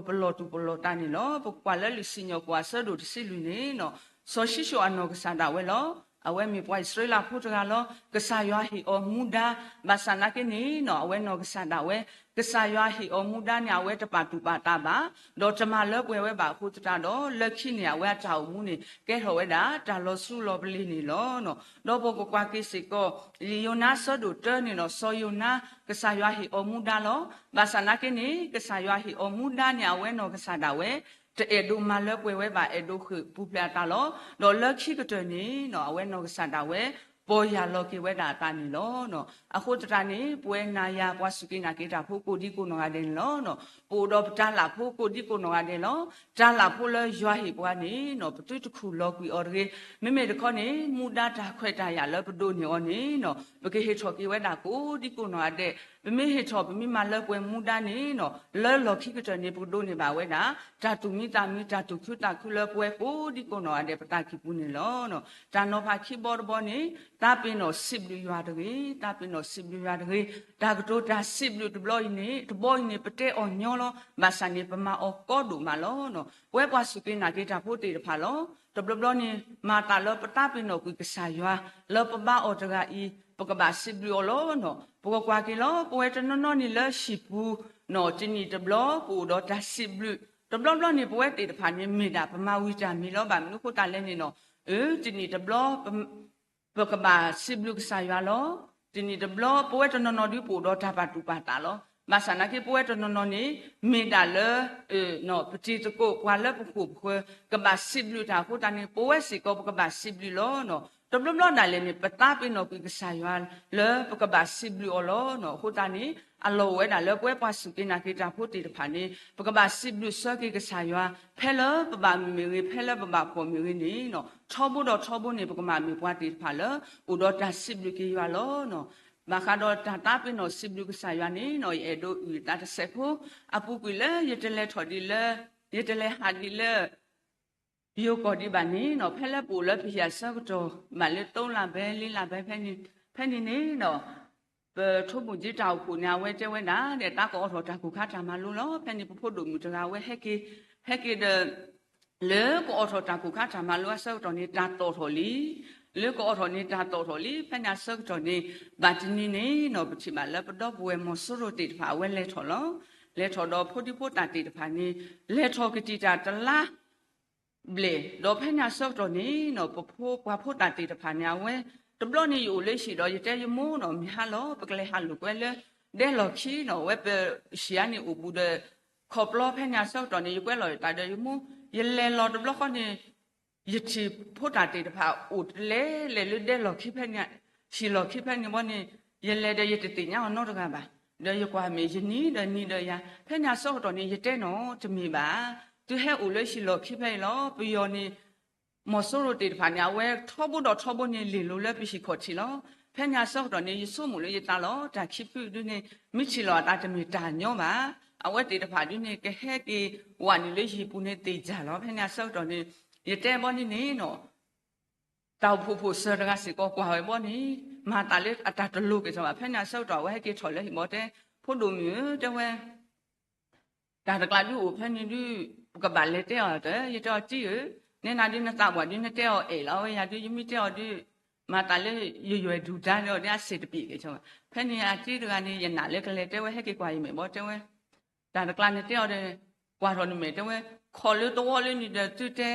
ပလီၢ်သူၣ်ပလီၢ်သးန့ၣ်လီၤ. ပကွၢ်လၢလံာ်စံၣ်ညီၣ်ကွီၢ်အဆၢဒိၣ်တဆံလွံၢ်န့ၣ်နီၤ စီၤၡံၣ်စိၣ်အနီၢ်ကစၢ်ဒၣ်ဝဲလီၤ. အဝဲမ့ၢ်ပှၤအံၣ်စရ့လးဖိတဂၤလီၤ. ကစၢ်ယွၤဟ့ၣ်အီၤမူဒါ, ဘၣ်ဆၣ်နာ်က့န့ၣ်နီၤ အဝဲနီၢ်ကစၢ်ဒၣ်ဝဲ ကစၢ်ယွၤဟ့ၣ်အီၤမူဒါန့ၣ် အဝဲတပာ်သူၣ်ပာ်သးဘၣ်, ဒီးတမၤလၢပှဲၤဝဲဘၣ်အဃိသတးဒီး လၢခံန့ၣ် အဝဲအတၢ်အိၣ်မူန့ၣ် ကဲထီၣ်ဝဲဒၣ်တၢ်လီၤဆူလီၤပလ့ၤန့ၣ်လီၤ. ဒီးပကကွၢ်က့ၤစ့ၢ်ကီး လံာ်ယိၤနါအဆၢဒိၣ်တၢန့ၣ်ဒီး စီၤယိၤနါ ကစၢ်ယွၤဟ့ၣ်အီၤမူဒါလီၤ. ဘၣ်ဆၣ်နာ်က့န့ၣ် ကစၢ်ယွၤဟ့ၣ်အီၤမူဒါန့ၣ် အဝဲနီၢ်ကစၢ်ဒၣ်ဝဲ တအဲၣ်ဒိးမၤလၢပှဲၤဝဲဘၣ် အဲၣ်ဒိးဃုာ်ပူၤဖျဲးအသးလီၤ. ဒီးလၢခံကတၢၢ်န့ၣ်နီၤ အဝဲနီၢ်ကစၢ်ဒၣ်ဝဲ ပီၢ်ယၢ်လီၤက့ၤဝဲဒၣ်အသးန့ၣ်လီၤ. အဃိသတးန့ၣ် ပဝဲနၤယၤပှၤစူၢ်က့ၤနာ်က့ၤတၢ်ဖိကိးဒံကိးနီၢ်ဂၤဒဲးန့ၣ်လီၤ. ပအိၣ်ဒီးပတၢ်လၢ်ဖိကိးဒံကိးနီၢ်ဂၤဒဲးလီၤ. တၢ်လၢ်ဖိလၢယွၤဟ့ၣ်ပှၤန့ၣ်နီၤ ပသုတခူၣ်လီၤကွံာ်အီၤတဂ့ၤ. မ့မ့ၢ်တခီန့ၣ် မူဒါတၢ်ခွဲးတၢ်ယာ်လၢပဒိးန့ၢ်အီၤန့ၣ်နီၤ ပကဟ့ၣ်ထီၣ်က့ၤဝဲဒၣ်ကိးဒံကိးနီၢ်ဂၤဒဲး ပမ့ၢ်ဟ့ၣ်ထီၣ် ပမ့ၢ်မၤလၢပှဲၤမူဒါန့ၣ်နီၤ လၢလီၢ်ခံကတၢၢ်န့ၣ် ပကဒိးန့ၢ်ဘၣ်ဝဲဒၣ် တၢ်သူၣ်မံသးမံ တၢ်သူၣ်ခုသးခုလၢပဝဲကိးဒံကိးနီၢ်ဂၤဒဲး ပသးကံၢ်ပူၤန့ၣ်လီၤ. တၢ်နီၤဖးခံဘီတဘီန့ၣ် သးပ့ၤနီၣ်စံးဘျုးယွၤတဂ့ၤ, သးပ့ၤနီၣ်စံးဘျုးယွၤတဂ့ၤ. တၢ်ကတိၤတၢ်စံးဘျုးတဘျီအံၤန့ၣ် တဘီအံၤန့ၣ် ပတဲအီၤညီလီၤ. ဘၣ်ဆၣ်န့ၣ် ပမၤအီၤကီဒိၣ်မးလီၤ. ပဝဲပှၤစူၢ်က့ၤနာ်က့ၤတၢ်ဖိသ့ၣ်တဖၣ်လီၤ. တဘျီဘျီန့ၣ် မၤသးလၢပသးပ့ၤနီၣ်ကွံာ်ကစၢ်ယွၤ လၢပဘါအီၤတဂၤအံၤ ပကဘၣ်စံးဘျုးအီၤလီၤနီၤ. ပကကွၢ်က့ၤလီၤ ပဝဲတနီၤနီၤန့ၣ်လၢဟံၣ်ပူၤနီၤ တနံၣ်တဘျီ ပအိၣ်ဒီးတၢ်စံးဘျုး, တဘျီဘျီန့ၣ် ပဝဲသ့ၣ်တဖၣ်န့ၣ် မ့ၢ်ဒၣ်ပမၤဝံၤတၢ်မံၤလီၤ. ဘၣ်မနုၤအဃိသတးလဲၣ်န့ၣ်နီၤ, အၢ တနံၣ်တဘျီ ပကဘၣ်စံးဘျုးကစၢ်ယွၤလီၤ. တနံၣ်တဘျီ ပဝဲတနီၤနီၤဒုးပအိၣ်ဒီးတၢ်ပာ်သူၣ်ပာ်သးလီၤ. ဘၣ်ဆၣ်နာ်က့ ပဝဲတနီၤနီၤန့ၣ် မ့ၢ်ဒၣ်လၢ ပတံၤသကိး ပှၤလၢပဃိာ်ပဃၢၤ ကဘၣ်စံးဘျုးတၢ်အဃိသတးန့ၣ် ပဝဲစ့ၢ်ကီး ပကဘၣ်စံးဘျုးလီၤနီၤ. တဘျီဘျီဒၣ်လဲာ်န့ၣ် ပသးပ့ၤနီၣ်ကွံာ်ကစၢ်ယွၤ လၢပကဘၣ်စံးဘျုးအီၤလီၤနီၤ. အဃိသတးန့ၣ် အလီၢ်အိၣ်ဝဲဒၣ်လၢပဝဲပှၤစူၢ်က့ၤနာ်က့ၤတၢ်ဖိသ့ၣ်တဖၣ်န့ၣ် ပကဘၣ်စံးဘျုးဆၢက့ၤကစၢ်ယွၤ ဖဲလၢပဘၣ်မုာ်မ့ၢ်ဂ့ၤ ဖဲလၢပဘၣ်ဖှီၣ်မ့ၢ်ဂ့ၤန့ၣ်နီၤ ထီဘိဒီးထီဘိန့ၣ် ပကမၤမ့ၢ်ပှၤသ့ၣ်တဖၣ်လၢ အိၣ်ဒီးတၢ်စံးဘျုးက့ၤယွၤလီၤနီၤ. ဘၣ်ဃးဒီးတၢ်သးပ့ၤနီၣ်စံးဘျုးကစၢ်ယွၤန့ၣ်နီၤ ယအဲၣ်ဒိးအုၣ်သးတစဲးဖိ အပူၤကွံာ်လၢယတလဲၤထီၣ်ဒ်လၢ ယတလဲၤဟးဒ်လၢ ယိၤကီၢ်ဒံးဘၣ်န့ၣ်နီၤ ဖဲလၢပအိၣ်လၢပဟံၣ်အဆၢကတီၢ် ဘၣ်လၢ သုံးလပိုင်း လေးလပိုင်း ဖဲန့ၣ် ဖဲန့ၣ်န့ၣ်နီၤ ပထိၣ်မူၣ်ကၠံတၢ်အိၣ်ဖှိၣ်န့ၣ် အဝဲတဲဝဲဒၣ် ဒီးတၢ်ကအိးထီၣ်တၢ်ကိၢ်ခါတၢ်မၤလိလီၤ. ဖဲန့ၣ် ပဖိဒိၣ်မုၣ်တဂၤဝဲဟဲက့ၤ ဟဲက့ၤဒီး လၢကအိးထီၣ်တၢ်ကိၢ်ခါတၢ်မၤလိအဆၢကတီၢ်န့ၣ် တၢ်သီၣ်ထီၣ်လံ. လၢကအိးထီၣ်န့ၣ် တၢ်သီၣ်ထီၣ်လံ. ဖဲန့ၣ်အဆၢကတီၢ်န့ၣ် ဘၣ်တနံၤန့ၣ်နီၤ ပထံၣ်ဘၣ်လၢပဒီပုၢ်ဝဲၢ်မီၤစိရိၤသ့ၣ်တဖၣ် အဝဲလဲၤထီၣ်လီၤ. လဲၤထီၣ်ဒီးဖိဒံဖိသၣ်သ့ၣ်တဖၣ်န့ၣ် လဲၤထီၣ်ကတံာ်တၢ်တလါ ဘျဲၣ်, ဒီးဖဲန့ၣ်အဆၢကတီၢ်န့ၣ်နီၤ ပဖိပှၤဖိသၣ်သ့ၣ်တဖၣ်န့ၣ် အဝဲ တဘျီန့ၣ်ယအိၣ်လၢဟံၣ်ဒီး ယတဲယမိၢ်နီၤ မုၢ်ဟါလီၤ ပကလဲၤဟးလိာ်ကွဲလၢ ဒဲလီၢ်ခံနီၤ အဝဲပဟံၣ်ဧါန့ၣ်အိၣ်ဘူးဒီး ခီၣ်ပျီ. ဖဲန့ၣ်အဆၢကတီၢ်န့ၣ် ယကွဲလီၤယသးဒီးယမိၢ် ယလဲၤလီၤတဘျီဃီန့ၣ် ယထံၣ်ဖိသၣ်သ့ၣ်တဖၣ် အိၣ်တလဲလဲၣ်လၢဒဲလီၢ်ခံဖဲန့ၣ် ဟံၣ်လီၢ်ခံဖဲန့ၣ်ဘီန့ၣ် ယလဲၤဒီးယတသ့ၣ်ညါအီၤနီတဂၤဘၣ်. ဒီးယကွၢ်မ့ၢ်ယနံၤဒီးနံၤဒီးယၤ ဖဲန့ၣ်အဆၢကတီၢ်န့ၣ် ယတဲနီၤ တမ့ၢ်ဘၣ်, သုဟဲအိၣ်လၢဟံၣ်လီၢ်ခံဖဲအံၤလီၤ. ပယီၤန့ၣ် မီၤစိရိၤသ့ၣ်တဖၣ်န့ၣ် အဝဲထီဘိဒီးထီဘိန့ၣ် လ့ၢ်လိၤလၢပဟံၣ်ခီၣ်ထံးလီၤ. ဖဲန့ၣ်အဆၢကတီၢ်န့ၣ် ယဆိကမိၣ်လၢယသးလီၤ. တၢ်ခံဖုဒုန့ၣ် မ့ၢ်ထံၣ်လီၤအသးတမ့ၢ်တၢ်ညီဘၣ်. အဝဲသ့ၣ်တဖၣ်ဒုန့ၣ် ကဟဲက့ၤဝးနုာ်လၢယဟံၣ်ပူၤန့ၣ်သ့ၣ်ညါလီၤ. ဖဲန့ၣ်အဆၢကတီၢ်န့ၣ် ယတဲဘီန့ၣ်န့ၣ်နီၤ တၢ်အိၣ်ဖှိၣ်ဖိစၢၤတဂၤစ့ၢ်ကီးကွၢ်ဝဲဘီန့ၣ် မၤသးလၢအတၢ်တလိၤက့ၤထီၣ်ဘၣ်. ဖဲန့ၣ်အဆၢကတီၢ် အဝဲဟဲက့ၤထီၣ်လၢဟံၣ်ဘီတဲ ဖိဒိၣ်မုၣ်ဧၢ တဲဝဲ တၢ်တကျါဒုအိၣ်ဖဲန့ၣ်ဒု ပကဘၣ်လဲၤတဲအီၤတၢ် ယတဲအီၤတံၢ်ဧၢ, နဲနၤဒုနသးပှၢ်ဒုနတဲအီၤအဲၣ်လီၤ. အဝဲယၤဒု ယမ့ၢ်တဲအီၤဒု မၤသးလၢယယွဲၢ်ဒုၣ်ဒါဒီးအစ့ၣ်တပံၤက့ၤထီၣ်ဘၣ်. ဖဲန့ၣ်အတံၢ်တဂၤန့ၣ် ယနာ်လၢကလဲၤတဲဝဲ ဟဲက့ၤကွၢ်ယမဲာ်ဘီတဲဝဲ တၢ်တကျါန့ၣ်တဲအီၤဒီး ကွၢ်ထီၣ်နမဲာ်တဲဝဲ ခီၣ်လၢတဝီလၢန့ၣ်ဒီးသုတဲ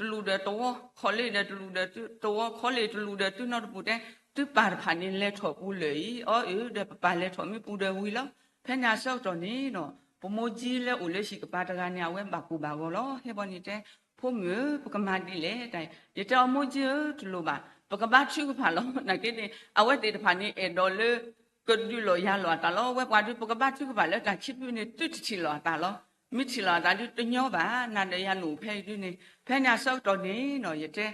တလူၤဒီးတဝီ ခီၣ်လၢဒီးတလူၤဒီးတဝီ ခီၣ်လၢတလူၤဒီးသုနီတပူၤတဲ သုပၢ်တဖၣ်န့ၣ်လဲၤထီၣ်ပူၤလၢာ်အံၤ အီအုၣ်ဒီးပပၢ်လဲၤထီၣ်မ့ၢ်ပူၤဒီးဝံၤလီၤ. ဖဲန့ၣ်အဆၢကတီၢ်န့ၣ်နီၤ ပမိၢ်ကၠံလၢအိၣ်လၢဟံၣ်ကပၤတဂၤန့ၣ် အဝဲဘၣ်ကိၢ်ဘၣ်ဂီၤလီၤ. ဟဲဘီန့ၣ်တဲ ဖိမုၣ်ဧၢ ပကမၤဒ်လဲၣ်တၢ် ယတဲအီၤမိၢ်ကၠံဧၢ တလိၣ်ဘၣ် ပကဘါထုကဖၣ်လီၤ. နာ်က့န့ၣ် အဝဲသ့ၣ်တဖၣ်န့ၣ် အဲၣ်ဒိးလၢ ကဒုးလိာ်ယၤလိာ်အသးလီၤ. ဝဲပှၤဒုး ပကဘါထုကဖၣ်လၢတၢ်ခံဖုန့ၣ် သုတထံၣ်လိာ်အသးလီၤ. မ့ၢ်ထံၣ်လိာ်အသးဒုးတညီဘၣ် နၤဒီးယၤန့ၣ်အိၣ်ဖဲအံၤဒုန့ၣ် ဖဲန့ၣ်အဆၢကတီၢ်န့ၣ်နီၤ ယတဲ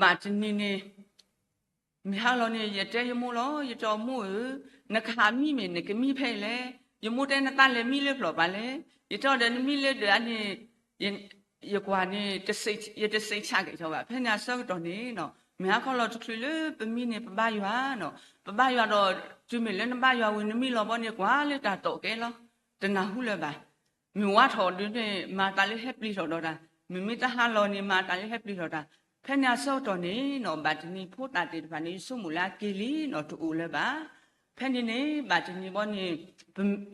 ဘၣ်တနံၤန့ၣ် မုၢ်ဟါလီၤန့ၣ် ယတဲယမိၢ်လီၤ ယတဲအီၤမိၢ်ဧၢ, နကဟးမံမ့ၢ်နကမံဖဲအံၤလဲၣ်. ယမိၢ်တဲနသးလဲၤမံလၢပျီၢ်ပၤလဲၣ်. ယတဲအီၤဒီးနမံလၢဒၢးအန့ၣ် ယကွၢ်န့ၣ် ယတစ့းဆးက့ၤထီၣ်ဘၣ်. ဖဲန့ၣ်အဆၢကတီၢ်န့ၣ်နီၤ မုၢ်ဟါခီလီၤတချုးလၢပမံန့ၣ် ပဘါယွၤနီၤ ပဘါယွၤဒီး တုၤမ့ၢ်လၢနဘါယွၤဝံၤနမံလီၤဘီန့ၣ် ကွၢ်လၢတၢ်သီၣ်ကဲလီၤ တနၢ်ဟူလၢၤဘၣ်. မုၢ်ဝါထီၣ်ဒုန့ၣ် မၤသးလၢဟဲပျံၤထီၣ်ဒီးတၢ်, မုၢ်မ့ၢ်တဟါလီၤန့ၣ် မၤသးလၢဟဲပျံၤထီၣ်တၢ်. ဖဲန့ၣ်အဆၢကတီၢ်န့ၣ်နီၤ ဘၣ်တနံၤဖိသၣ်သ့ၣ်တဖၣ်န့ၣ် ယဆိကမိၣ်လၢအက့ၤလံနီၤ တအိၣ်လၢၤဘၣ်. ဖဲန့ၣ်န့ၣ် ဘၣ်တနံၤဘီန့ၣ်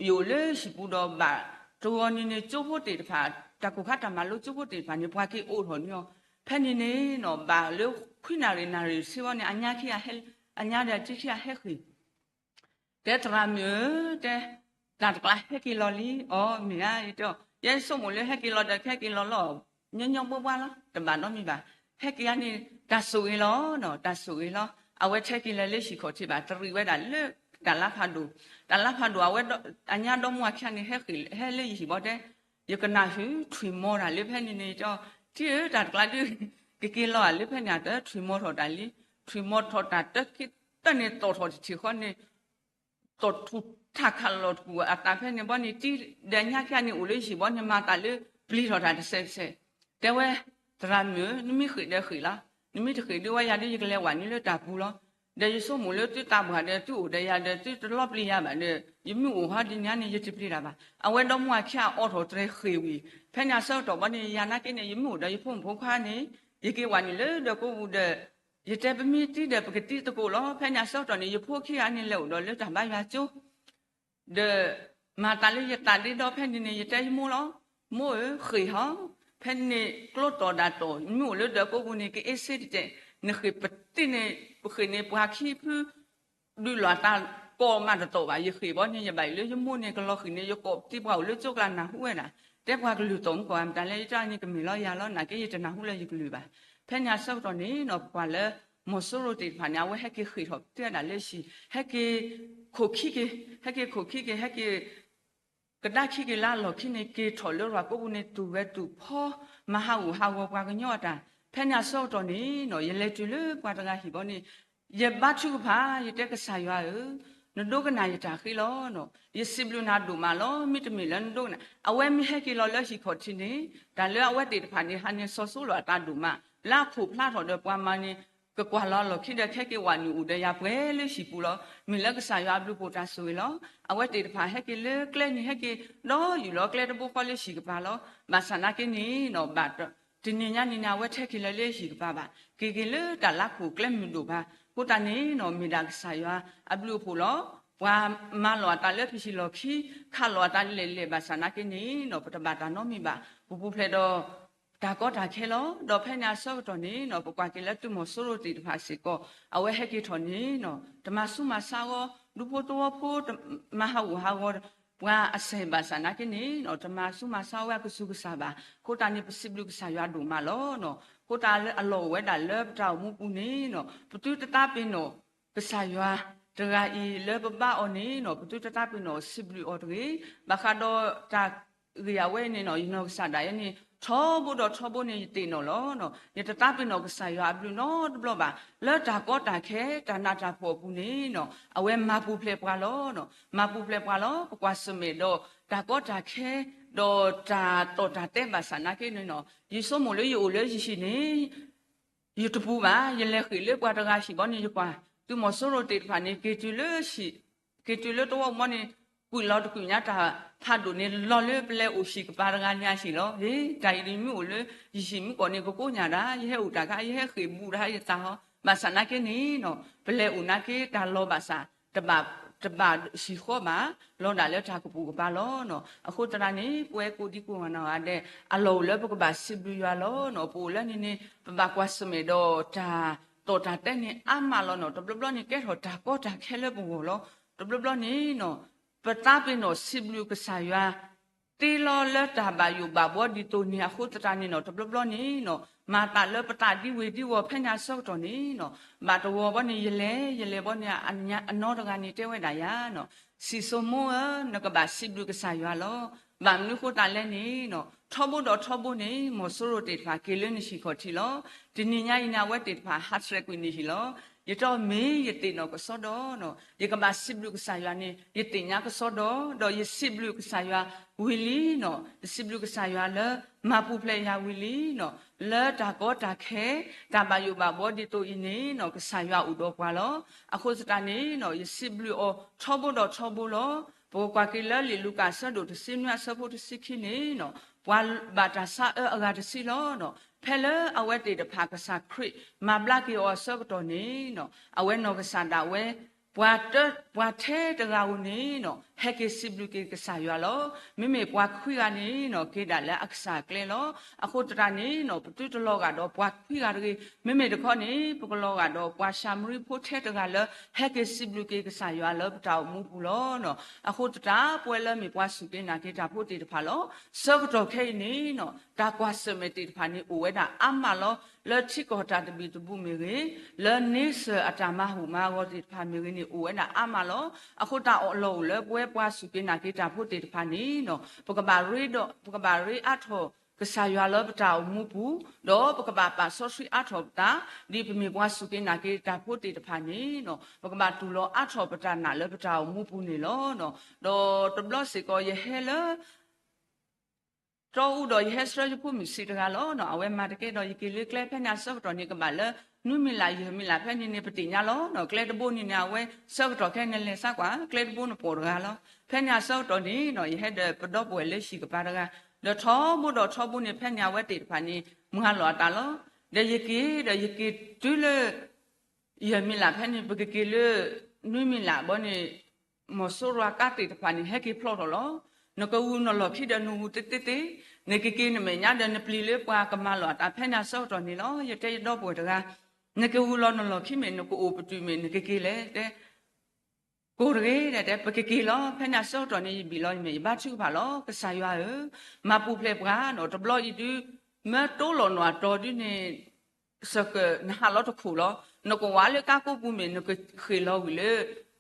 ယအိၣ်လၢဟံၣ်ပူၤဒီးဘၣ် တဂီၤန့ၣ်န့ၣ် ကၠိဖိသ့ၣ်တဖၣ် တၢ်ကိၢ်ခါတၢ်မၤလိကၠိဖိသ့ၣ်တဖၣ်န့ၣ် ပှၤက့ၤအိးထီၣ်န့ၢ်အီၤ. ဖဲန့ၣ်န့ၣ်နီၤ ဘၣ်လၢခွံနၣ်ရံၣ်နၣ်ရံၣ်ဆ့ဘီန့ၣ် အညါခံ အညါဒီးအတံၢ်ခံအဟဲဃ့ၢ် တဲသရၣ်မုၣ်ဧၢ, တဲ, တၢ်တကျါဟဲက့ၤလီၤလံ. အီ မ့ၢ်ဧါ, ယတဲအီၤ ယဲယဆိကမိၣ်လၢဟဲက့ၤလီၤဒီး ကဟဲက့ၤလီၤလီၤ ညီညီဘှါဘှါလီၤ, တဘၣ်နီတမံၤဘၣ်. ဟဲက့ၤဧါန့ၣ် တၢ်ဆိၣ်ဂ့ၤလီၤနီၤ, တၢ်ဆိၣ်ဂ့ၤလီၤ. အဝဲထဲက့ၤလၢလၢဟံၣ်ခီၣ်ထံးဘၣ်, တရံးဝဲဒၣ်လၢတၢ်လါဖးဒိၣ်, တၢ်လါဖးဒိၣ် အဝဲ အညါဒီမါဝၤခံဂၤန့ၣ် ဟဲဃ့ၢ် ဟဲလၢယဟံၣ်ဘီတဲ, ယကနၣ်ဃုာ် ထွံၣ်မီၤတၢ်လၢဖဲန့ၣ်န့ၣ် ယတဲအီၤ ထံၣ်ဧၢ တၢ်တကျါဒုး ကက့ၤလီၤဧါလၢဖဲန့ၣ် အတၢ်ထွံၣ်မီၤထီၣ်တၢ်လံ, ထွံၣ်မီၤထီၣ်တၢ်တၢ်ခံတၢ်န့ၣ် သီၣ်ထီၣ်တထံၣ်ဃီန့ၣ် သီၣ်ထူၣ် ထးခးလီၤတကူာ်အသးဖဲန့ၣ်ဘီန့ၣ် တံၤဒီးညၣ်ခံဂၤန့ၣ်အိၣ်လၢဟံၣ်ဘီန့ၣ် မၤသးလၢပျံၤထီၣ်တၢ်တစဲးတစဲး, တဲဝဲ, သရၣ်မုၣ်ဧၢ, နမ့ၢ်ဃ့ၢ်ဒီးဃ့ၢ်လီၤ, နမ့ၢ်တဃ့ၢ်ဒုးဝဲယၤဒီး ယကလဲၤဝးနုာ်လၢတၢ်ပူၤလီၤ. ဒီးယဆိကမိၣ်လၢသုသးပှၢ်ဒီးသုအိၣ်ဒီးယၤဒီး သုတလီၤပျံၤယၤဘၣ်ဒီး ယမ့ၢ်အိၣ်ဟီဒ်န့ၣ်န့ၣ် ယတပျံၤတၢ်ဘၣ်. အဝဲဒီမါဝၤခံဂၤအိးထီၣ်တြဲၤဃ့ၢ်ဝံၤ, ဖဲန့ၣ်အဆၢကတီၢ်ဘီန့ၣ် ယၤနာ်က့န့ၣ် ယမ့ၢ်အိၣ်ဒီးယဖိမုၣ်ဖိခွါန့ၣ် ယက့ၤဝးနုာ်လၢဒၢးကိးပူၤဒီး ယတဲပမ့ၢ်တံၤဒီးပကတံၤသကိးလီၤ. ဖဲန့ၣ်အဆၢကတီၢ်န့ၣ် ယဖိခံဂၤန့ၣ် လဲၤအိၣ်ဒီးလၢတၢ်ဘါယွၤကၠိ ဒီးမၤသးလၢယသးဒ့ဒီဖဲန့ၣ်န့ၣ် ယတဲယမိၢ်လီၤ, မိၢ်ဧၢ, ဃ့ၢ်ဟီ, ဖဲန့ၣ်ကျိတီၢ်ဒၣ်တီၢ် မ့ၢ်အိၣ်လၢဒၢးကိးပူၤန့ၣ် ကအ့စ့တတဲာ်, နဃ့ၢ်ပတံၤန့ၣ် ပဃ့ၢ်န့ၣ် ပှၤခံဖု ဒုးလီၤအသးကိးမးတတီၢ်ဘၣ်. ယဃ့ၢ်ဘီန့ၣ် ယဘၣ်အံၤလၢယမိၢ်န့ၣ် ကလီၤဃံၤန့ၣ် ယကိးပတံၤပှၤအိၣ်လၢကၠိကျါနၢ်ဟူဝဲဒၣ်, တဲပှၤကလုၢ်တီၢ်မုၢ်ကီၢ်မတၤလဲၣ် ယတၢ်န့ၣ်ကမ့ၢ်လီၤယၤလီၤ နာ်က့ယတနၢ်ဟူလၢယကလုၢ်ဘၣ်. ဖဲန့ၣ်အဆၢကတီၢ်န့ၣ်နီၤ ပကွၢ်လၢ မီၤစိရိၤသ့ၣ်တဖၣ်န့ၣ် အဝဲဟဲက့ၤဃ့ၢ်ထီၣ်ပတံၤဝဲဒၣ်လၢဟံၣ်, ဟဲက့ၤခိၣ်ခံက့ၤ, ဟဲက့ၤခိၣ်ခံက့ၤ, ဟဲက့ၤ ကဒါခံက့ၤလၢအလီၢ်ခံန့ၣ် က့ၤထီၣ်လၢရၤကိးပူၤန့ၣ် တူၢ်ဝဲတူၢ်ဖီ မၤဟးဂူာ်ဟးဂီၤပှၤကညီအတၢ်. ဖဲန့ၣ်အဆၢကတီၢ်န့ၣ်နီၤ ယလဲၤတုၤလၢပှၤတဂၤဟံၣ်ဘီန့ၣ် ယဘါထုကဖၣ် ယတဲကစၢ်ယွၤဧၢ, နဒိကနၣ်ယတၢ်ဃ့လီၤနီၤ, ယစံးဘျုးနၤဒိၣ်မးလီၤ. မ့တမ့ၢ်လၢနဒိကနၣ် အဝဲမ့ၢ်ဟဲက့ၤလီၤလၢဟံၣ်ခီၣ်ထံးန့ၣ် တၢ်လၢအဝဲသ့ၣ်တဖၣ်န့ၣ် ဟးန့ၣ်စီၤစိလိာ်အသးဒိၣ်မး, လၢအခိၣ်ဖျါထီၣ်ဒီးပှၤမၤန့ၣ် ကကွၢ်လီၤအလီၢ်ခံဒီး ခဲက့ၤဝးနုာ်အိၣ်ဒီးယၤပှဲၤလၢဟံၣ်ပူၤလီၤ. မ့ၢ်လၢကစၢ်ယွၤအဘျုးအဖှိၣ်တၢ်ဆိၣ်ဂ့ၤလီၤ. အဝဲသ့ၣ်တဖၣ်ဟဲက့ၤလၢကျဲန့ၣ် ဟဲက့ၤဒီးယူၢ်လီၤကျဲတဘိဃီလၢဟံၣ်ကပၤလီၤ. ဘၣ်ဆၣ်နာ်က့န့ၣ်နီၤ ဘၣ်တနံၤညါန့ၣ်န့ၣ် အဝဲထဲက့ၤလီၤလၢဟံၣ်ကပၤဘၣ်, က့ၤက့ၤလၢတၢ်လၢခိၣ်ကျဲမုၢ်ဒိၣ်ဘၣ်. အဃိသတးန့ၣ်နီၤ မ့ၢ်ဒၣ်ကစၢ်ယွၤအဘျုးအဖှိၣ်လီၤ. ပှၤမၤလီၤအသးလၢပဟံၣ်လီၢ်ခံ ခးလီၤအသးလဲၣ်လဲၣ်ဘၣ်ဆၣ်နာ်က့န့ၣ်နီၤ ပတဘၣ်တၢ်နီတမံၤဘၣ်. ပပူၤဖျဲးဒီး တၢ်ကီတၢ်ခဲလီၤ. ဒီးဖဲန့ၣ်အဆၢကတီၢ်န့ၣ်နီၤ ပကွၢ်က့ၤလၢသုးမီၤစိရိၤသ့ၣ်တဖၣ်စ့ၢ်ကီး အဝဲဟဲက့ၤထီၣ်န့ၣ်နီၤ တမၤဆူးမၤဆါအဂီၢ်, ဒူဖိသဝီဖိ မၤဟးဂူာ်ဟးဂီၤ ပှၤအစဲးဘၣ်ဆၣ်နာ်က့န့ၣ်နီၤ တမၤဆူးမၤဆါဝဲအကဆူးကစၢ်ဘၣ်. အဃိသတးန့ၣ် ပစံးဘျုးကစၢ်ယွၤဒိၣ်မးလီၤနီၤ. အဃိသတးလၢအလီၢ်အိၣ်ဝဲဒၣ်လၢပတၢ်အိၣ်မူပူၤန့ၣ်နီၤ ပသုတသးပ့ၤနီၣ် ကစၢ်ယွၤတဂၤအံၤလၢပဘါအီၤန့ၣ်နီၤ ပသုတသးပ့ၤနီၣ်စံးဘျုးအီၤတဂ့ၤ. ဘၣ်ဃးဒီးတၢ်ဂ့ၢ်အဝဲအံၤန့ၣ်နီၤ ယနီၢ်ကစၢ်ဒၣ်ယဲန့ၣ် ထီဘိဒီးထီဘိန့ၣ် ယသ့ၣ်နီၣ်လီၤနီၤ. ယတသးပ့ၤနီၣ်ကစၢ်ယွၤအဘျုးနီတဘျီဘၣ်. လၢတၢ်ကီတၢ်ခဲ တၢ်နးတၢ်ဖှီၣ်အပူၤန့ၣ်နီၤ အဝဲမၤပူၤဖျဲးပှၤလီၤနီၤ. မၤပူၤဖျဲးပှၤလီၤ. ပကွၢ်ဆၢၣ်မဲာ်ဒီးတၢ်ကီတၢ်ခဲ ဒီးတၢ်တီၢ်တၢ်တဲဘၣ်ဆၣ်နာ်က့န့ၣ်နီၤ ယဆိကမိၣ်လၢယအိၣ်လၢယဟံၣ်န့ၣ် ယတပူၤဘၣ်. ယလဲၤဃ့ၢ်လၢပှၤတဂၤဟံၣ်ဘီန့ၣ် ယကွၢ် သုးမီၤစိရိၤသ့ၣ်တဖၣ်န့ၣ် က့ၤတုၤလၢဟံၣ်, က့ၤတုၤလၢသဝီဘီန့ၣ် ကွံာ်လီၤတကွံာ်ညါတၢ်ဖးဒိၣ်န့ၣ် လီၤလၢပလဲၤအိၣ်ဟံၣ်ကပၤတဂၤညါဟံၣ်လီၤ. ဟ့ၣ် တၢ်အံၤဒ်မ့ၢ်အိၣ်လၢ ယဟံၣ်မ့ၢ်ကီၢ်န့ၣ် ကကိးညၣ်ဒၣ် ယဟဲအိၣ်တၢ်ခါ ယဟဲဃ့ၢ်ဘူးတၢ်ယသးဟီ ဘၣ်ဆၣ်နာ်က့န့ၣ်နီၤ ပလဲၤအိၣ်နာ်က့တၢ်လီၤဘၣ်ဆၣ် တဘၣ်, တဘၣ်ဟံၣ်ဃီဘၣ်, လီၤဒၣ်လၢတၢ်ကပူၤကပၤလီၤနီၤ. အဃိသတးန့ၣ် ပဝဲကိးဒံကိးဂၤနီၢ်ဂၤဒဲး အလီၢ်အိၣ်လၢပကဘၣ်စံးဘျုးယွၤလီၤနီၤ. ပအိၣ်လၢန့ၣ်န့ၣ် ပဘၣ်ကွၢ်ဆၢၣ်မဲာ်ဒီးတၢ်တီၢ်တၢ်တဲန့ၣ်အါမးလီၤနီၤ. တဘျီဘျီန့ၣ် ကဲထီၣ်တၢ်ကီတၢ်ခဲလၢပဂီၢ်လီၤ. တဘျီဘျီန့ၣ်နီၤ ပသးပ့ၤနီၣ်စံးဘျုးကစၢ်ယွၤ သ့လီၤလၢတၢ်ဘၣ်ယိၣ်ဘၣ်ဘှီဒ်သိးန့ၣ် အဃိသတးန့ၣ်နီၤ တဘျီဘျီန့ၣ်နီၤ မၤသးလၢပသးဒ်ဝ့ၤဒ်ဝီၤဖဲန့ၣ်အဆၢကတီၢ်န့ၣ်နီၤ ဘၣ်တဝီၤဘီန့ၣ် ယလဲၤ ယလဲၤဘီန့ၣ် အနီတဂၤန့ၣ်တဲဝဲဒၣ်ယၤနီၤ စံၣ်စိၤမိၢ်ဧၢ နကဘၣ်စံးဘျုးကစၢ်ယွၤလီၤ. ဘၣ်မနုၤဃိသတးလဲၣ်န့ၣ်နီၤ ထီဘိဒီးထီဘိန့ၣ် မီၤစိရိၤသ့ၣ်တဖၣ်က့ၤလၢနဟံၣ်ခီၣ်ထံးလီၤ. တနံၤညါအံၤန့ၣ် အဝဲသ့ၣ်တဖၣ်ဟးဆှဲးကွံာ်နဟံၣ်လီၤ. ယတီမ့ၢ်ယသ့ၣ်နီၣ်ကစီဒီနီၤ ယကဘၣ်စံးဘျုးကစၢ်ယွၤန့ၣ် ယသ့ၣ်ညါကစီဒီ ဒီးယစံးဘျုးကစၢ်ယွၤဝံၤလံနီၤ ယစံးဘျုးကစၢ်ယွၤလၢ မၤပူၤဖျဲးယၤဝံၤလံနီၤ လၢတၢ်ကီတၢ်ခဲ တၢ်ဘၣ်ယိၣ်ဘၣ်ဘှီဒ်သိးအံၤန့ၣ်နီၤ ကစၢ်ယွၤအိၣ်ဒီးပှၤလီၤ. အဃိသတးန့ၣ်နီၤ ယစံးဘျုးအီၤထီဘိဒီးထီဘိလီၤ. ပကကွၢ်က့ၤလၢလံာ်လူၤကၣ်အဆၢဒိၣ်တဆံနွံအဆၢဖိတဆံခံန့ၣ်နီၤ ပှၤဘၣ်တၢ်ဆါအၢအဂၤတဆံလီၤနီၤ ဖဲလၢအဝဲသ့ၣ်တဖၣ်ကစၢ်ခရံာ်မၤဘျါက့ၤအီၤအဆၢကတီၢ်န့ၣ်နီၤ အဝဲနီၢ်ကစၢ်ဒၣ်ဝဲ ပှၤတ, ပှၤထဲတဂၤဧိၤန့ၣ်နီၤ ဟဲက့ၤစံးဘျုးက့ၤကစၢ်ယွၤလီၤ. မ့မ့ၢ်ပှၤခွံဂၤန့ၣ်နီၤ က့ၤဒၣ်လၢအကစၢ်အကျဲလီၤ. အဃိသတးန့ၣ်နီၤ ပသုတလီၤဂာ်ဒီးပှၤခွံဂၤတဂ့ၤ, မ့မ့ၢ်တခီန့ၣ် ပကလီၤဂာ်ဒီးပှၤၡၤမရံဖိထဲတဂၤလၢ ဟဲက့ၤစံးဘျုးက့ၤကစၢ်ယွၤလၢပတၢ်အိၣ်မူပူၤလီၤနီၤ. အဃိသတး ပဝဲလၢမ့ၢ်ပှၤစူၢ်က့ၤနာ်က့ၤတၢ်ဖိသ့ၣ်တဖၣ်လီၤ. ဆၢကတီၢ်ခဲအံၤန့ၣ်နီၤ တၢ်ကွၢ်ဆၢၣ်မဲာ်သ့ၣ်တဖၣ်န့ၣ် အိၣ်ဝဲဒၣ်အါမးလီၤ. လၢထံကီၢ်တၢ်သဘံၣ်သဘုၣ်မ့ၢ်ဂ့ၤ, လၢန့ဆၢၣ်အတၢ်မၤဟူးမၤဂီၤသ့ၣ်တဖၣ်မ့ၢ်ဂ့ၤန့ၣ် အိၣ်ဝဲဒၣ်အါမးလီၤ. အဃိသတးအလီၢ်အိၣ်လၢပဝဲပှၤစူၢ်က့ၤနာ်က့ၤတၢ်ဖိသ့ၣ်တဖၣ်န့ၣ်နီၤ ပကဘၣ်ရ့ဒီး ပကဘၣ်ရ့အါထီၣ် ကစၢ်ယွၤလၢပတၢ်အိၣ်မူပူၤ, ဒီးပကဘၣ်ပာ်စီဆှံအါထီၣ်ပသး, ဒ်ပမ့ၢ်ပှၤစူၢ်က့ၤနာ်က့ၤတၢ်ဖိသ့ၣ်တဖၣ်န့ၣ်, ပကဘၣ်တူၢ်လိာ်အါထီၣ်ပတၢ်နာ်လၢပတၢ်အိၣ်မူပူၤန့ၣ်လီၤ. ဒီးတဘျီစ့ၢ်ကီး ယဟဲလၢ တီအူဒီးယဟဲဆှၢယဖိမုၣ်ဆံးတဂၤလီၤ. အဝဲမၤတကဲဒီးယက့ၤလၢကျဲ ဖဲန့ၣ်အဆၢကတီၢ်န့ၣ် ကဘၣ်လၢ နွံမံလးယဲၢ်မံလး ဖဲန့ၣ်န့ၣ် ပသ့ၣ်ညါလီၤ. ကျဲတဘိန့ၣ်န့ၣ် အဝဲဆၢကတီၢ်ခဲအံၤ နလဲၤစါကွၢ် ကျဲတဘိန့ၣ် ပှဲၤတဂၤလီၤ. ဖဲန့ၣ်အဆၢကတီၢ်န့ၣ် ယဟဲဒီးပဒီပုၢ်ဝဲၢ်လၢဟံၣ်ကပၤတဂၤ, ဒီးထီဘိဒီးထီဘိန့ၣ် ဖဲန့ၣ်အဝဲသ့ၣ်တဖၣ်န့ၣ် မၤလီၤအသးလီၤ. ဒီးယက့ၤဒီးယက့ၤတုၤလၢ ယဲၢ်မံလး ဖဲန့ၣ် ပကက့ၤလၢ နွံမံလးဘီန့ၣ် မီၤစိရိၤကါသ့ၣ်တဖၣ်န့ၣ် ဟဲက့ၤဖျီထီၣ်လီၤ. နကဂုာ်နလီၢ်ခံဒီးနဂုာ်သ့သ့သ့, နကက့ၤနမဲာ်ညါဒီးနပျံၤလၢပှၤကမၤလီၤအသး ဖဲန့ၣ်အဆၢကတီၢ်န့ၣ်လီၤ. ယတဲယဒီပုၢ်ဝဲၢ်တဂၤ, နကဂုာ်လီၤနလီၢ်ခံမ့ၢ် နကအိၣ်ပတုာ်မ့ၢ် နကက့ၤလဲၣ် တဲ ကိၢ်တဂ့ၤ တဲ ပကက့ၤလီၤ. ဖဲန့ၣ်အဆၢကတီၢ်န့ၣ် ယဘံၣ်လီၤယမဲာ် ယဘါထုကဖၣ်လီၤ. ကစၢ်ယွၤဧၢ, မၤပူၤဖျဲးပှၤနီၤ, တဘျီအံၤဒုး မၢတိလီၤနီၤအတီၤဒုးန့ၣ် စကနဟးလီၤတခိၣ်လီၤ. နကဝးလၢကါကိးပူၤမ့ၢ် နကဃ့ၢ်လီၤဝံၤလၢ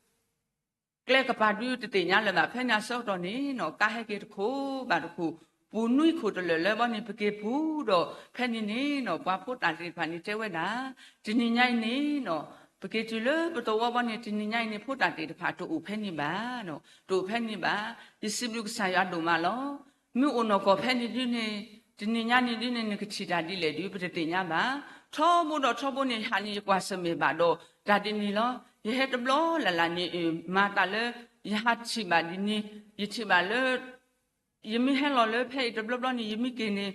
ကျဲကပၤဒုးတသ့ၣ်ညါလၢၤဘၣ်. ဖဲန့ၣ်အဆၢကတီၢ်န့ၣ်နီၤ ကါဟဲက့ၤတခိၣ်ဘၣ်တခိၣ်, ပူၤနွံခိၣ်တလၢာ်လၢဘီန့ၣ် ပက့ၤပူၤဒီး ဖဲန့ၣ်န့ၣ်နီၤ ပှၤဖိသၣ်သ့ၣ်တဖၣ်န့ၣ်တဲဝဲဒၣ်, တနံၤညါအံၤန့ၣ်နီၤ ပက့ၤတုၤလၢပသဝီဘီန့ၣ် တနံၤညါအံၤန့ၣ် ဖိသၣ်သ့ၣ်တဖၣ်တအိၣ်ဖဲန့ၣ်ဘၣ်, တအိၣ်ဖဲန့ၣ်ဘၣ်. ယစံးဘျုးကစၢ်ယွၤဒိၣ်မးလီၤ. မ့ၢ်အိၣ်နီၢ်ကီၢ်ဖဲန့ၣ်ဒုးန့ၣ် တနံၤညါန့ၣ်ဒုးန့ၣ် နကထံၣ်တၢ်ဒ်လဲၣ်ဒုး ပတသ့ၣ်ညါဘၣ်. ထီဘိဒီးထီဘိန့ၣ် ယဟးန့ၣ် ယကွၢ်ဆၢၣ်မဲာ်ဘၣ်ဒီး တၢ်ဒ်န့ၣ်လီၤ. ယဟဲတဘျီလၢ်လၢ်န့ၣ် မၤတၢ်လၢ ယဟးထံၣ်ဘၣ်ဒ်န့ၣ်, ယထံၣ်ဘၣ်လၢ ယမ့ၢ်ဟဲလီၤလၢဖဲအံၤတဘျီဘျီန့ၣ် ယမ့ၢ်က့ၤန့ၣ်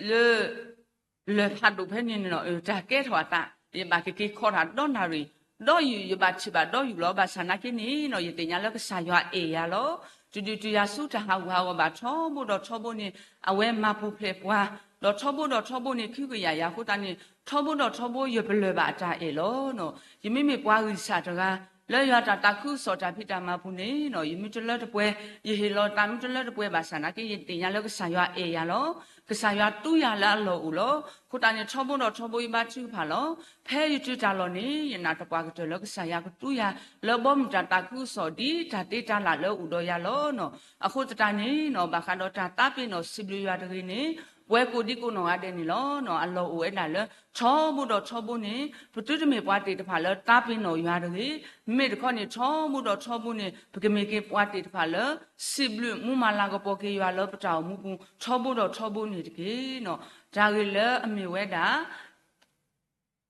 လၢ လၢၢ်ဖးဒိၣ်ဖဲန့ၣ်န့ၣ်နီၤ တၢ်ကဲထီၣ်အသး ယဘၣ်ကက့ၤခီတၢ်ဒီနၣ်ရံၣ်, ဒီးယုၢ် ယဘၣ်ထံၣ်ဘၣ်ဒီယုၢ်လီၤ. ဘၣ်ဆၣ်နာ်က့န့ၣ်နီၤ ယသ့ၣ်ညါလၢကစၢ်ယွၤအဲၣ်ယၤလီၤ. တဒုးတုၤယၤဆူတၢ်ဟးဂူာ်ဟးဂီၤဘၣ် ထီဘိဒီးထီဘိန့ၣ် အဝဲမၤပူၤဖျဲးပှၤ, ဒီးထီဘိဒီးထီဘိန့ၣ် ခုကယာ်ယၤအဃိသတးန့ၣ် ထီဘိဒီးထီဘိယပလၢၢ်ဘၣ်အတၢ်အဲၣ်လီၤ. ယမ့မ့ၢ်ပှၤဂံၢ်စၢ်တဂၤ လၢယွၤတၢ်သးခုကစီၣ်တၢ်ဖံးတၢ်မၤပူၤန့ၣ်နီၤ ယမ့ၢ်တလၢတပှဲၤ, ယဟ့ၣ်လီၤသးမ့ၢ်တလၢတပှဲၤဘၣ်ဆၣ်နာ်က့ ယသ့ၣ်ညါလၢကစၢ်ယွၤအဲၣ်ယၤလီၤ. ကစၢ်ယွၤတူၢ်ယၤလၢအလီၢ်အိၣ်လီၤ. အဃိသတးန့ၣ် ထီဘိဒီးထီဘိယဘါထုကဖၣ်လီၤ. ဖဲယတုၤတၢ်လီၢ်န့ၣ် ယနာ်သပှၢ်ကတၢၢ်လၢကစၢ်ယွၤကတူၢ်ယၤ လၢဘီမုၢ်တၢ်သးခုကစီၣ်ဒ်တၢ်သ့တၢ်လၢ်လၢအိၣ်ဒီးယၤလီၤနီၤ. အဃိသတးန့ၣ်နီၤ ဘၣ်ဃးဒီးတၢ်သးပ့ၤနီၣ်စံးဘျုးယွၤတဂ့ၤန့ၣ် ပဝဲကိးဒံကိးနီၢ်ဂၤဒဲးန့ၣ်လီၤ. အလီၢ်အိၣ်ဝဲဒၣ်လၢ ထီဘိဒီးထီဘိန့ၣ် ပသုတမ့ၢ်ပှၤသ့ၣ်တဖၣ်လၢသးပ့ၤနီၣ်ယွၤတဂ့ၤ. မ့မ့ၢ်တခီန့ၣ် ထီဘိဒီးထီဘိန့ၣ် ပကမ့ၢ်က့ၤပှၤသ့ၣ်တဖၣ်လၢ စံးဘျုးမူမၤလၤကပီၤက့ၤယွၤလၢပတၢ်အိၣ်မူပူၤ ထီဘိဒီးထီဘိန့ၣ်တက့ၢ်နီၤ. တၢ်ဂ့ၢ်လၢအမ့ၢ်ဝဲဒၣ်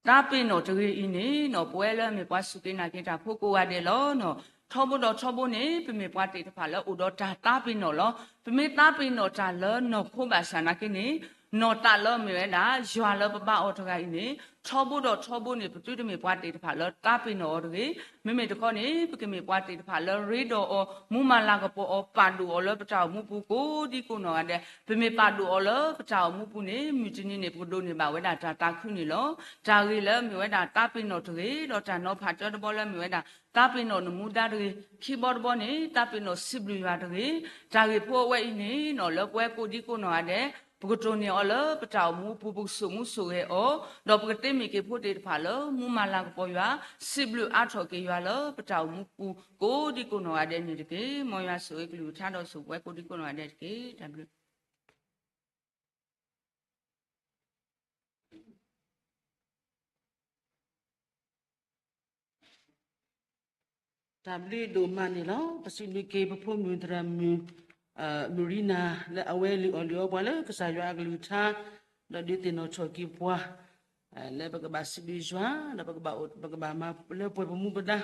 သးပ့ၤနီၣ်တဂ့ၤအံၤန့ၣ်နီၤ ပဝဲလၢအမ့ၢ်ပှၤစူၢ်က့ၤနာ်က့ၤတၢ်ဖိကိးဂၤဒဲးလီၤနီၤ. ထီဘိဒီးထီဘိန့ၣ် ပမ့ၢ်ပှၤသ့ၣ်တဖၣ်လၢအိၣ်ဒီးတၢ်သးပ့ၤနီၣ်လီၤ. ပမ့ၢ်သးပ့ၤနီၣ်တၢ်လၢနီၢ်ခိဘၣ်ဆၣ်နာ်က့န့ၣ် နီၢ်သးလၢအမ့ၢ်ဝဲဒၣ် ယွၤလၢပဘါအီၤတဂၤအံၤန့ၣ် ထီဘိဒီးထီဘိန့ၣ် ပသုတမ့ၢ်ပှၤသ့ၣ်တဖၣ်လၢသးပ့ၤနီၣ်အီၤတဂ့ၤ. မ့မ့ၢ်တခီန့ၣ် ပကမ့ၢ်ပှၤသ့ၣ်တဖၣ်လၢရ့ဒီးအီၤ မူမၤလၤကပီၤအီၤ ပာ်ဒိၣ်အီၤလၢပတၢ်အိၣ်မူပူၤကိးဒံကိးနီၢ်ဂၤဒဲး. ပမ့ၢ်ပာ်ဒိၣ်အီၤလၢပတၢ်အိၣ်မူပူၤန့ၣ် မုၢ်တနံၤန့ၣ် ပကဒိးန့ၢ်ဘၣ်ဝဲဒၣ်တၢ်သးခုန့ၣ်လီၤ. တၢ်ဂ့ၢ်လၢအမ့ၢ်ဝဲဒၣ်သးပ့ၤနီၣ်တဂ့ၤ ဒီးတၢ်နီၤဖးတၢတဘီလၢအမ့ၢ်ဝဲဒၣ် သးပ့ၤနီၣ်နမူဒါတဂ့ၤ. ခံဘီတဘီန့ၣ် သးပ့ၤနီၣ်စံးဘျုးယွၤတဂ့ၤ. တၢ်ဂ့ၢ်ဖိအဝဲအံၤန့ၣ်နီၤ လၢပဝဲကိးဒံကိးနီၢ်ဂၤဒဲး ပကတိၢ်န့ၢ်အီၤလၢပတၢ်အိၣ်မူအပူၤ ပကဆိၣ်မူဆိၣ်ဂဲၤအီၤ, ဒီးပကသ့မ့ၢ်က့ၤဖိသ့ၣ်တဖၣ်လၢ မူမၤလၤကပီၤယွၤ စံးဘျုးအါထီၣ်က့ၤယွၤလၢပတၢ်အိၣ်မူပူၤ ကိးဒံကိးနီၢ်ဂၤဒဲးန့ၣ်တက့ၢ်. မ်ယွၤဆိၣ်ဂ့ၤကလုၢ်ကထါဒီးဆိၣ်ပဝဲကိးဒံကိးနီၢ်ဂၤဒဲးတက့ၢ်. တၢ်ဘျုး တၢ်ဘျုးဒိၣ်မးန့ၣ်လီၤ. ပစံးဘျုးက့ၤပဖိမုၣ်သရၣ်မုၣ် မရံနၤ လၢအဝဲလုၢ်အီၣ်လုၢ်အီပှၤလၢ ကစၢ်ယွၤအကလုၢ်ကထါ ဒီးဒုးသ့ၣ်နီၣ်ထီၣ်က့ၤပှၤ လၢပကဘၣ်စံးဘျုးယွၤ ဒီးပကဘၣ်အိၣ် ပကဘၣ်မၤလၢပှဲၤပမူပဒါ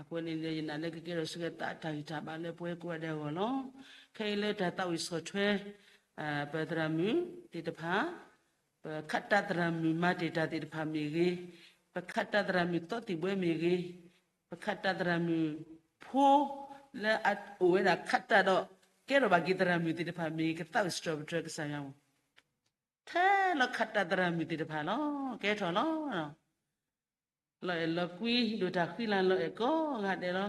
အဃိန့ၣ် ယနာ်လၢကကဲထီၣ်ဆူကတၢ်တၢ်ဂံၢ်တၢ်ဘါလၢပှၤကိးဂၤဒဲးအဂီၢ်လီၤ. ခဲအံၤလၢတၢ်သးဝံၣ်ဆီၣ်ထွဲ ပသရၣ်မုၣ်သ့ၣ်တဖၣ် ပခးတၢ်သရၣ်မုၣ်မၤတ့ၢ်တၢ်သ့ၣ်တဖၣ်မ့ၢ်ဂ့ၤ, ပခးတၢ်သရၣ်မုၣ်သီသံၣ်ဘှဲမ့ၢ်ဂ့ၤ, ပခးတၢ်သရၣ်မုၣ်ဖိ လၢအအိၣ်ဝဲဒၣ်ခးတၢ်ဒီး ကဲထီၣ်ဘၣ်က့ၤသရၣ်မုၣ်သ့ၣ်တဖၣ်မ့ၢ်ဂ့ၤ ကသးဝံၣ်စံးထီၣ်ပတြၢၤကစၢ်ယွၤမး ထဲလီၤခးတၢ်သရၣ်မုၣ်သ့ၣ်တဖၣ်လီၤ. ကဲထီၣ်လီၤ. လီၤအဲၣ်လီၤကွံ ဒိၣ်တၢ်ဃံလၤလီၤအဲၣ်ကိးဂၤဒဲးလီၤ.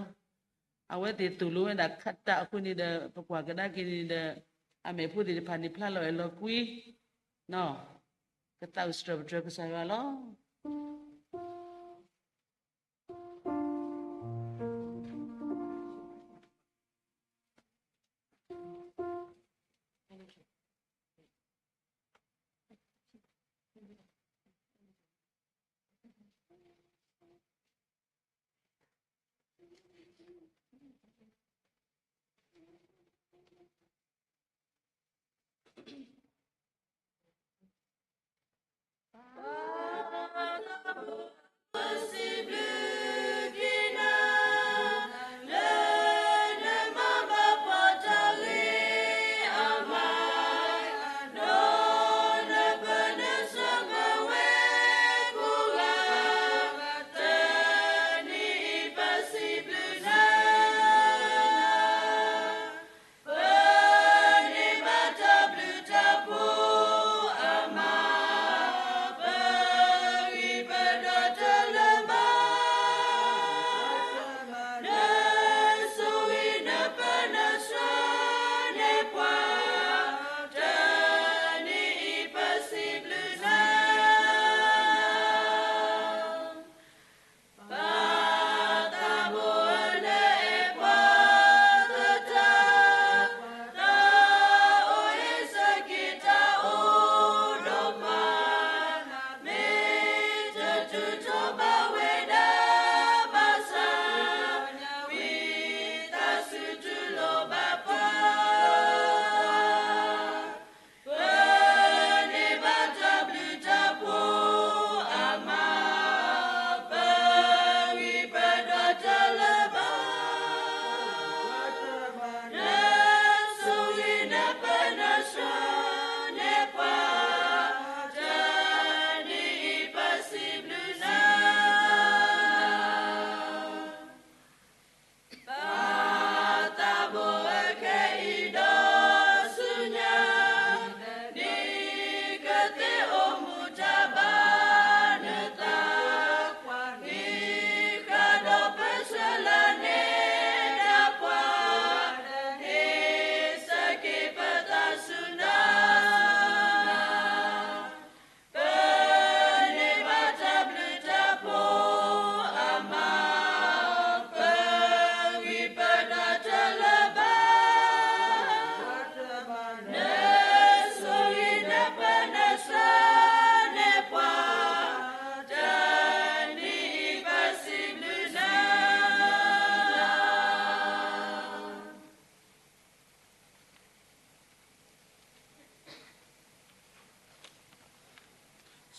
အဝဲသ့ၣ်သိၣ်လိဝဲဒၣ်ခးတၢ်အဃိန့ၣ်ဒီး ပကွၢ်ကဒါက့ၤန့ၣ်ဒီး အမဲာ်ဖိသ့ၣ်တဖၣ်န့ၣ် ဖျါလီၤအဲၣ်လီၤကွံ ကသးဝံၣ်စံးထီၣ်ပတြၢၤကစၢ်ယွၤလီၤ. တၢ်ဘျုး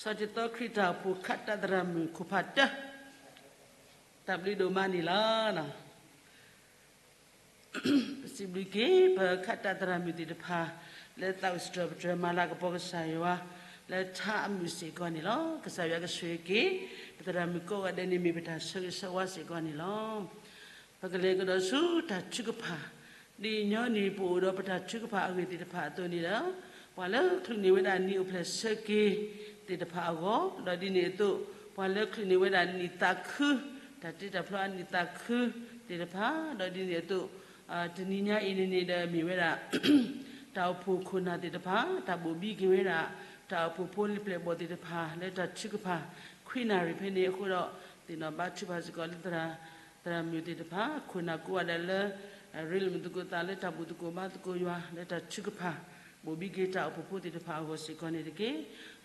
စီၤတံၤသီခရံာ်တၢ်အိၣ်ဖှိၣ်ခးတၢ်သရၣ်မုၣ်ခိၣ်ဖးတၢၢ်, တၢ်ဘျုးဒိၣ်မးန့ၣ်လီၤ. ပစံးဘျုးက့ၤ ပခးတၢ်သရၣ်မုၣ်သ့ၣ်တဖၣ် လၢသးအိၣ်စံးထီၣ်ပတြၢၤမၤလၤကပီၤကစၢ်ယွၤ လၢထါအမုာ်စ့ၢ်ကီးန့ၣ်လီၤ. ကစၢ်ယွၤကဆိၣ်ဂ့ၤက့ၤ ပသရၣ်မုၣ်ကိးဂၤဒဲးန့ၣ် မ့ၢ်ပတၢ်ဆၢဂ့ၤဆၢဝါစ့ၢ်ကီးန့ၣ်လီၤ. ပကလဲၤကဒီးဆူတၢ်ထုကဖၣ်, ဒ်ညီနုၢ်ပအိၣ်ဒီးပတၢ်ထုကဖၣ်အဂ့ၢ်သ့ၣ်တဖၣ်အသိးန့ၣ်ဒီး, ပှၤလၢချုးန့ၢ်ဝဲဒၣ်နံၣ်အိၣ်ဖျဲၣ်ဆၢက့ၤသ့ၣ်တဖၣ်အဂီၢ်, ဒီးဒ်န့ၣ်အသိး ပှၤလၢချုးန့ၢ်ဝဲဒၣ်နံၣ်သးခု, တၢ်တ့တၢ်ဖျီအနံၣ်သးခုသ့ၣ်တဖၣ်, ဒီးဒ်န့ၣ်အသိး တနံၤညါအံၤန့ၣ်န့ၣ်ဒီးမ့ၢ်ဝဲဒၣ် တၢ်အိၣ်ဖှိၣ်ခိၣ်နၢ်သ့ၣ်တဖၣ် တၢ်ဘိၣ်ဘံက့ၤဝဲဒၣ် တၢ်အိၣ်ဖှိၣ်ဖိလံၤပျဲၢ်ဘီၣ်သ့ၣ်တဖၣ် လၢတၢ်ထုကဖၣ် ခွံနၣ်ရံၣ်ဖဲန့ၣ်အဃိဒီး သ့ၣ်နီၣ်ဘါထုကဖၣ်စ့ၢ်ကီးလၢသရၣ် သရၣ်မုၣ်သ့ၣ်တဖၣ် ခိၣ်နၢ်ကိးဂၤဒဲးလၢ ရ့လိာ်မုာ်သကိးသးလၢတၢ်ဘူၣ်သကိးဘါသကိးယွၤ လၢတၢ်ထုကဖၣ် ဘိၣ်ဘံက့ၤတၢ်အိၣ်ဖှိၣ်ဖိသ့ၣ်တဖၣ်အဂီၢ်စ့ၢ်ကီးန့ၣ်တက့ၢ်.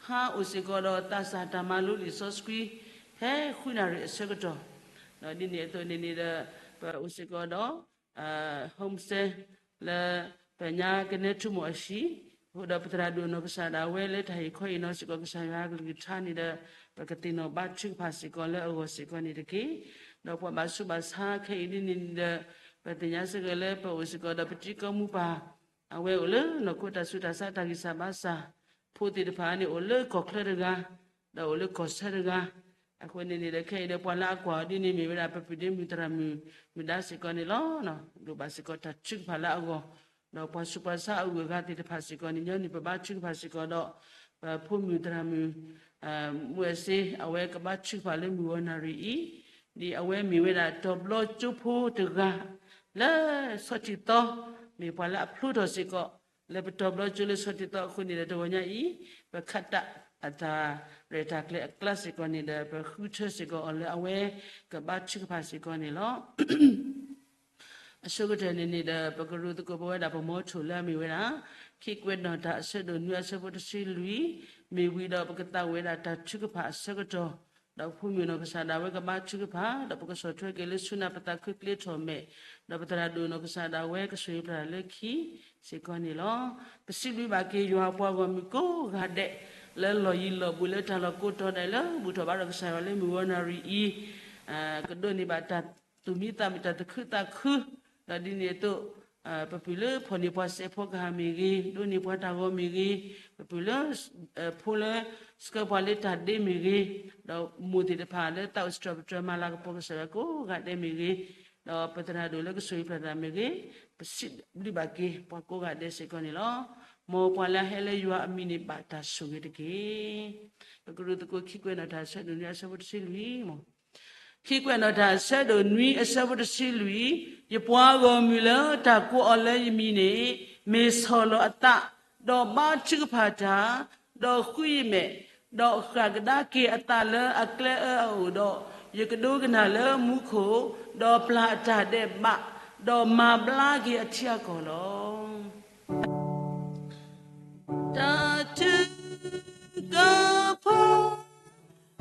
ဟါအိၣ်စ့ၢ်ကီးဒီးသးစၢ်တၢ်မၤလိလံာ်စီဆှံ ဖဲဃုနၣ်ရံၣ်အဆၢကတီၢ်, ဒီးဒ်န့ၣ်အသိးန့ၣ်န့ၣ်ဒီး ပအိၣ်စ့ၢ်ကီးဒီး home cell လၢ ပညါကနဲထူမိၣ်အဟံၣ်, အဃိဒီးပသရၣ်ဒိၣ်နီၢ်ကစၢ်ဒၣ်ဝဲလၢတၢ်ဟ့ၣ်ခီဟ့ၣ်နီၤစ့ၢ်ကီးကစၢ်ယွၤအကလုၢ်ကထါန့ၣ်ဒီး ပကသ့ၣ်နီၣ်ဘါထုကဖၣ်စ့ၢ်ကီးလၢအဂီၢ်စ့ၢ်ကီးန့ၣ်တက့ၢ်. ဒီးပှၤဘၣ်ဆူးဘၣ်ဆါခဲအံၤဒ်န့ၣ်န့ၣ်ဒီး ပသ့ၣ်ညါစ့ၢ်ကီးလၢပအိၣ်စ့ၢ်ကီးဒီးပတံၤကီမူပၢ် အဝဲအိၣ်လၢနီၢ်ခိတၢ်ဆူးတၢ်ဆါတၢ်ဂံၢ်စၢ်ဘါစၢ်, ဖိသ့ၣ်တဖၣ်န့ၣ် အိၣ်လၢကီၢ်ချၢတဂၤ, ဒီးအိၣ်လၢကီၢ်ဆၢတဂၤ, အဃိန့ၣ်န့ၣ်ဒီး ခဲအံၤဒီးပှၤလၢအကွၢ်အီၤဒ်န့ၣ်မ့ၢ်ဝဲဒၣ် ပပုၢ်ဒ့မုၣ်သရၣ်မုၣ်မုၣ်ဒါစ့ၢ်ကီးန့ၣ်လီၤ. လိၣ်ဘၣ်စ့ၢ်ကီးတၢ်ထုကဖၣ်လၢအဂီၢ်, ဒီးပှၤဆူးပှၤဆါအဂုၤအဂၤသ့ၣ်တဖၣ်စ့ၢ်ကီးန့ၣ် ညီနုၢ်ပဘါထုကဖၣ်စ့ၢ်ကီးဒီး ပဖိမုၣ်သရၣ်မုၣ် မုၢ်အစ့ အဝဲကဘါထုကဖၣ်လၢမုၢ်ဂီၤနၣ်ရံၣ်အံၤ, ဒ်အဝဲမ့ၢ်ဝဲဒၣ်တီၤဘျီကၠိဖိတဂၤ လၢဆီၣ်တံၢ်သီ မ့ၢ်ပှၤလၢအဖျိထီၣ်စ့ၢ်ကီး လၢပတီၤဘျီကၠိလၢဆီၣ်တံၢ်သီအဃိန့ၣ်ဒီး တဂီၤညါအံၤ ပခးတၢ်အတၢ်ရဲၣ်တၢ်ကျဲၤအကျါစ့ၢ်ကီးန့ၣ်ဒီး ပဃုထၢစ့ၢ်ကီးအီၤလၢအဝဲကဘါထုကဖၣ်စ့ၢ်ကီးန့ၣ်လီၤ. အဆိကတၢၢ်န့ၣ်န့ၣ်ဒီး ပကရူၢ်သကိးပဝဲဒၣ်ပမီထိၣ်လၢအမ့ၢ်ဝဲဒၣ် ခံကွဲးနီၣ်တၢ်အဆၢဒိၣ်နွံအဆၢဖိတဆံလွံၢ်, မ့ၢ်ဝံၤဒီးပကသးဝံၣ်ဝဲဒၣ်တၢ်ထုကဖၣ်အဆၢကတီၢ်, ဒီးပဖိမုၣ်နီၢ်ကစၢ်ဒၣ်ဝဲကဘါထုကဖၣ်, ဒီးပကဆီၣ်ထွဲက့ၤလၢဆူနၢ်ပသးခုကျ့ထီၣ်မဲာ်, ဒီးပသရၣ်ဒိၣ်နီၢ်ကစၢ်ဒၣ်ဝဲကဆိၣ်ဂ့ၤပှၤလၢခံစ့ၢ်ကီးန့ၣ်လီၤ. ပစံးဘျုးဘၣ်က့ၤယွၤပှၤဂီၢ်မုၢ်ကိးဂၤဒဲး လၢလီၢ်ယံၤလီၢ်ဘူးလၢတၢ်လီၢ်ကိးတီၤဒဲးလၢဘူၣ်ထီၣ်ဘါထီၣ်ကစၢ်ယွၤလၢမုၢ်ဂီၤနၣ်ရံၣ်အံၤ, ကဒိးန့ၢ်ဘၣ်တၢ်သူၣ်မံသးမုာ်တၢ်သူၣ်ခုသးခု, ဒီးဒ်န့ၣ်အသိး ပပုၢ်လၢဖီၣ်န့ၢ်ပှၤစဲးဖီကဟၣ်မ့ၢ်ဂ့ၤ, ဒိးန့ၢ်ပှၤတၢ်ဂီၤမ့ၢ်ဂ့ၤ, ပပုၢ်လၢ ဖိလၢ ဆှၢပှၤလၢတၢ်ဒ့မ့ၢ်ဂ့ၤ, ဒီးမိၢ်သ့ၣ်တဖၣ်လၢသးအိၣ်စံးထီၣ်ပတြၢၤမၤလၤကပီၤကစၢ်ယွၤကိးဂၤဒဲးမ့ၢ်ဂ့ၤ, ဒီးပသရၣ်ဒိၣ်လၢကဆိၣ်ဂ့ၤပှၤသးမ့ၢ်ဂ့ၤ, ပစံးဘျုးဘၣ်က့ၤ ပှၤကိးဂၤဒဲးစ့ၢ်ကီးန့ၣ်လီၤ. မ်ပှၤလၢအဟဲလၢယွၤအမံၤန့ၣ်ဘၣ်တၢ်ဆိၣ်ဂ့ၤတက့ၢ်. ပကရူၢ်သကိးခံကွဲးနီၣ်တၢ်အဆၢဒိၣ်နွံအဆၢဖိတဆံလွံၢ်မး ခံကွဲးနီၣ်တၢ်အဆၢဒိၣ်နွံအဆၢဖိတဆံလွံၢ်, ယပှၤဂီၢ်မုၢ်လၢတၢ်ကိးအီၤလၢယမံၤန့ၣ် မ့ၢ်ဆီၣ်လီၤအသး, ဒီးဘါထုကဖၣ်တၢ်, ဒီးဃုယမဲာ်, ဒီးဃၣ်ကဒါက့ၤအသးလၢအကျဲအၢအအိၣ်ဒီး, ယကဒိကနၣ်လၢမူခိၣ်, ဒီးပျၢ်အတၢ်ဒဲးဘး, ဒီးမၤဘျါက့ၤအထံအကီၢ်လီၤ. တၢ်ထုကဖၣ်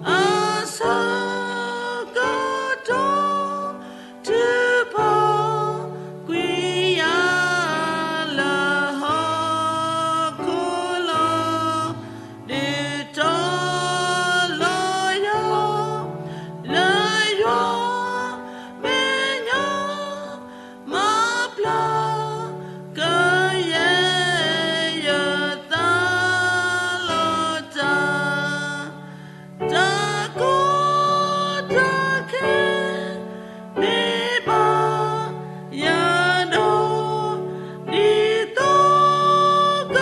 အဆၢကတီၢ် ထုးဖီၣ်ကွံာ်ယၤလၢဟီၣ်ခိၣ်လီၤ, ဒုးတီၤလီၤယၤ လၢယွၤမဲာ်ညါ မၤပျၢ်ကယဲၢ်ယသးလီၤတၢ်, တၢ်ကီတၢ်ခဲ မ့ၢ်ဘၣ်ယၤဒီး ဒ်သိးက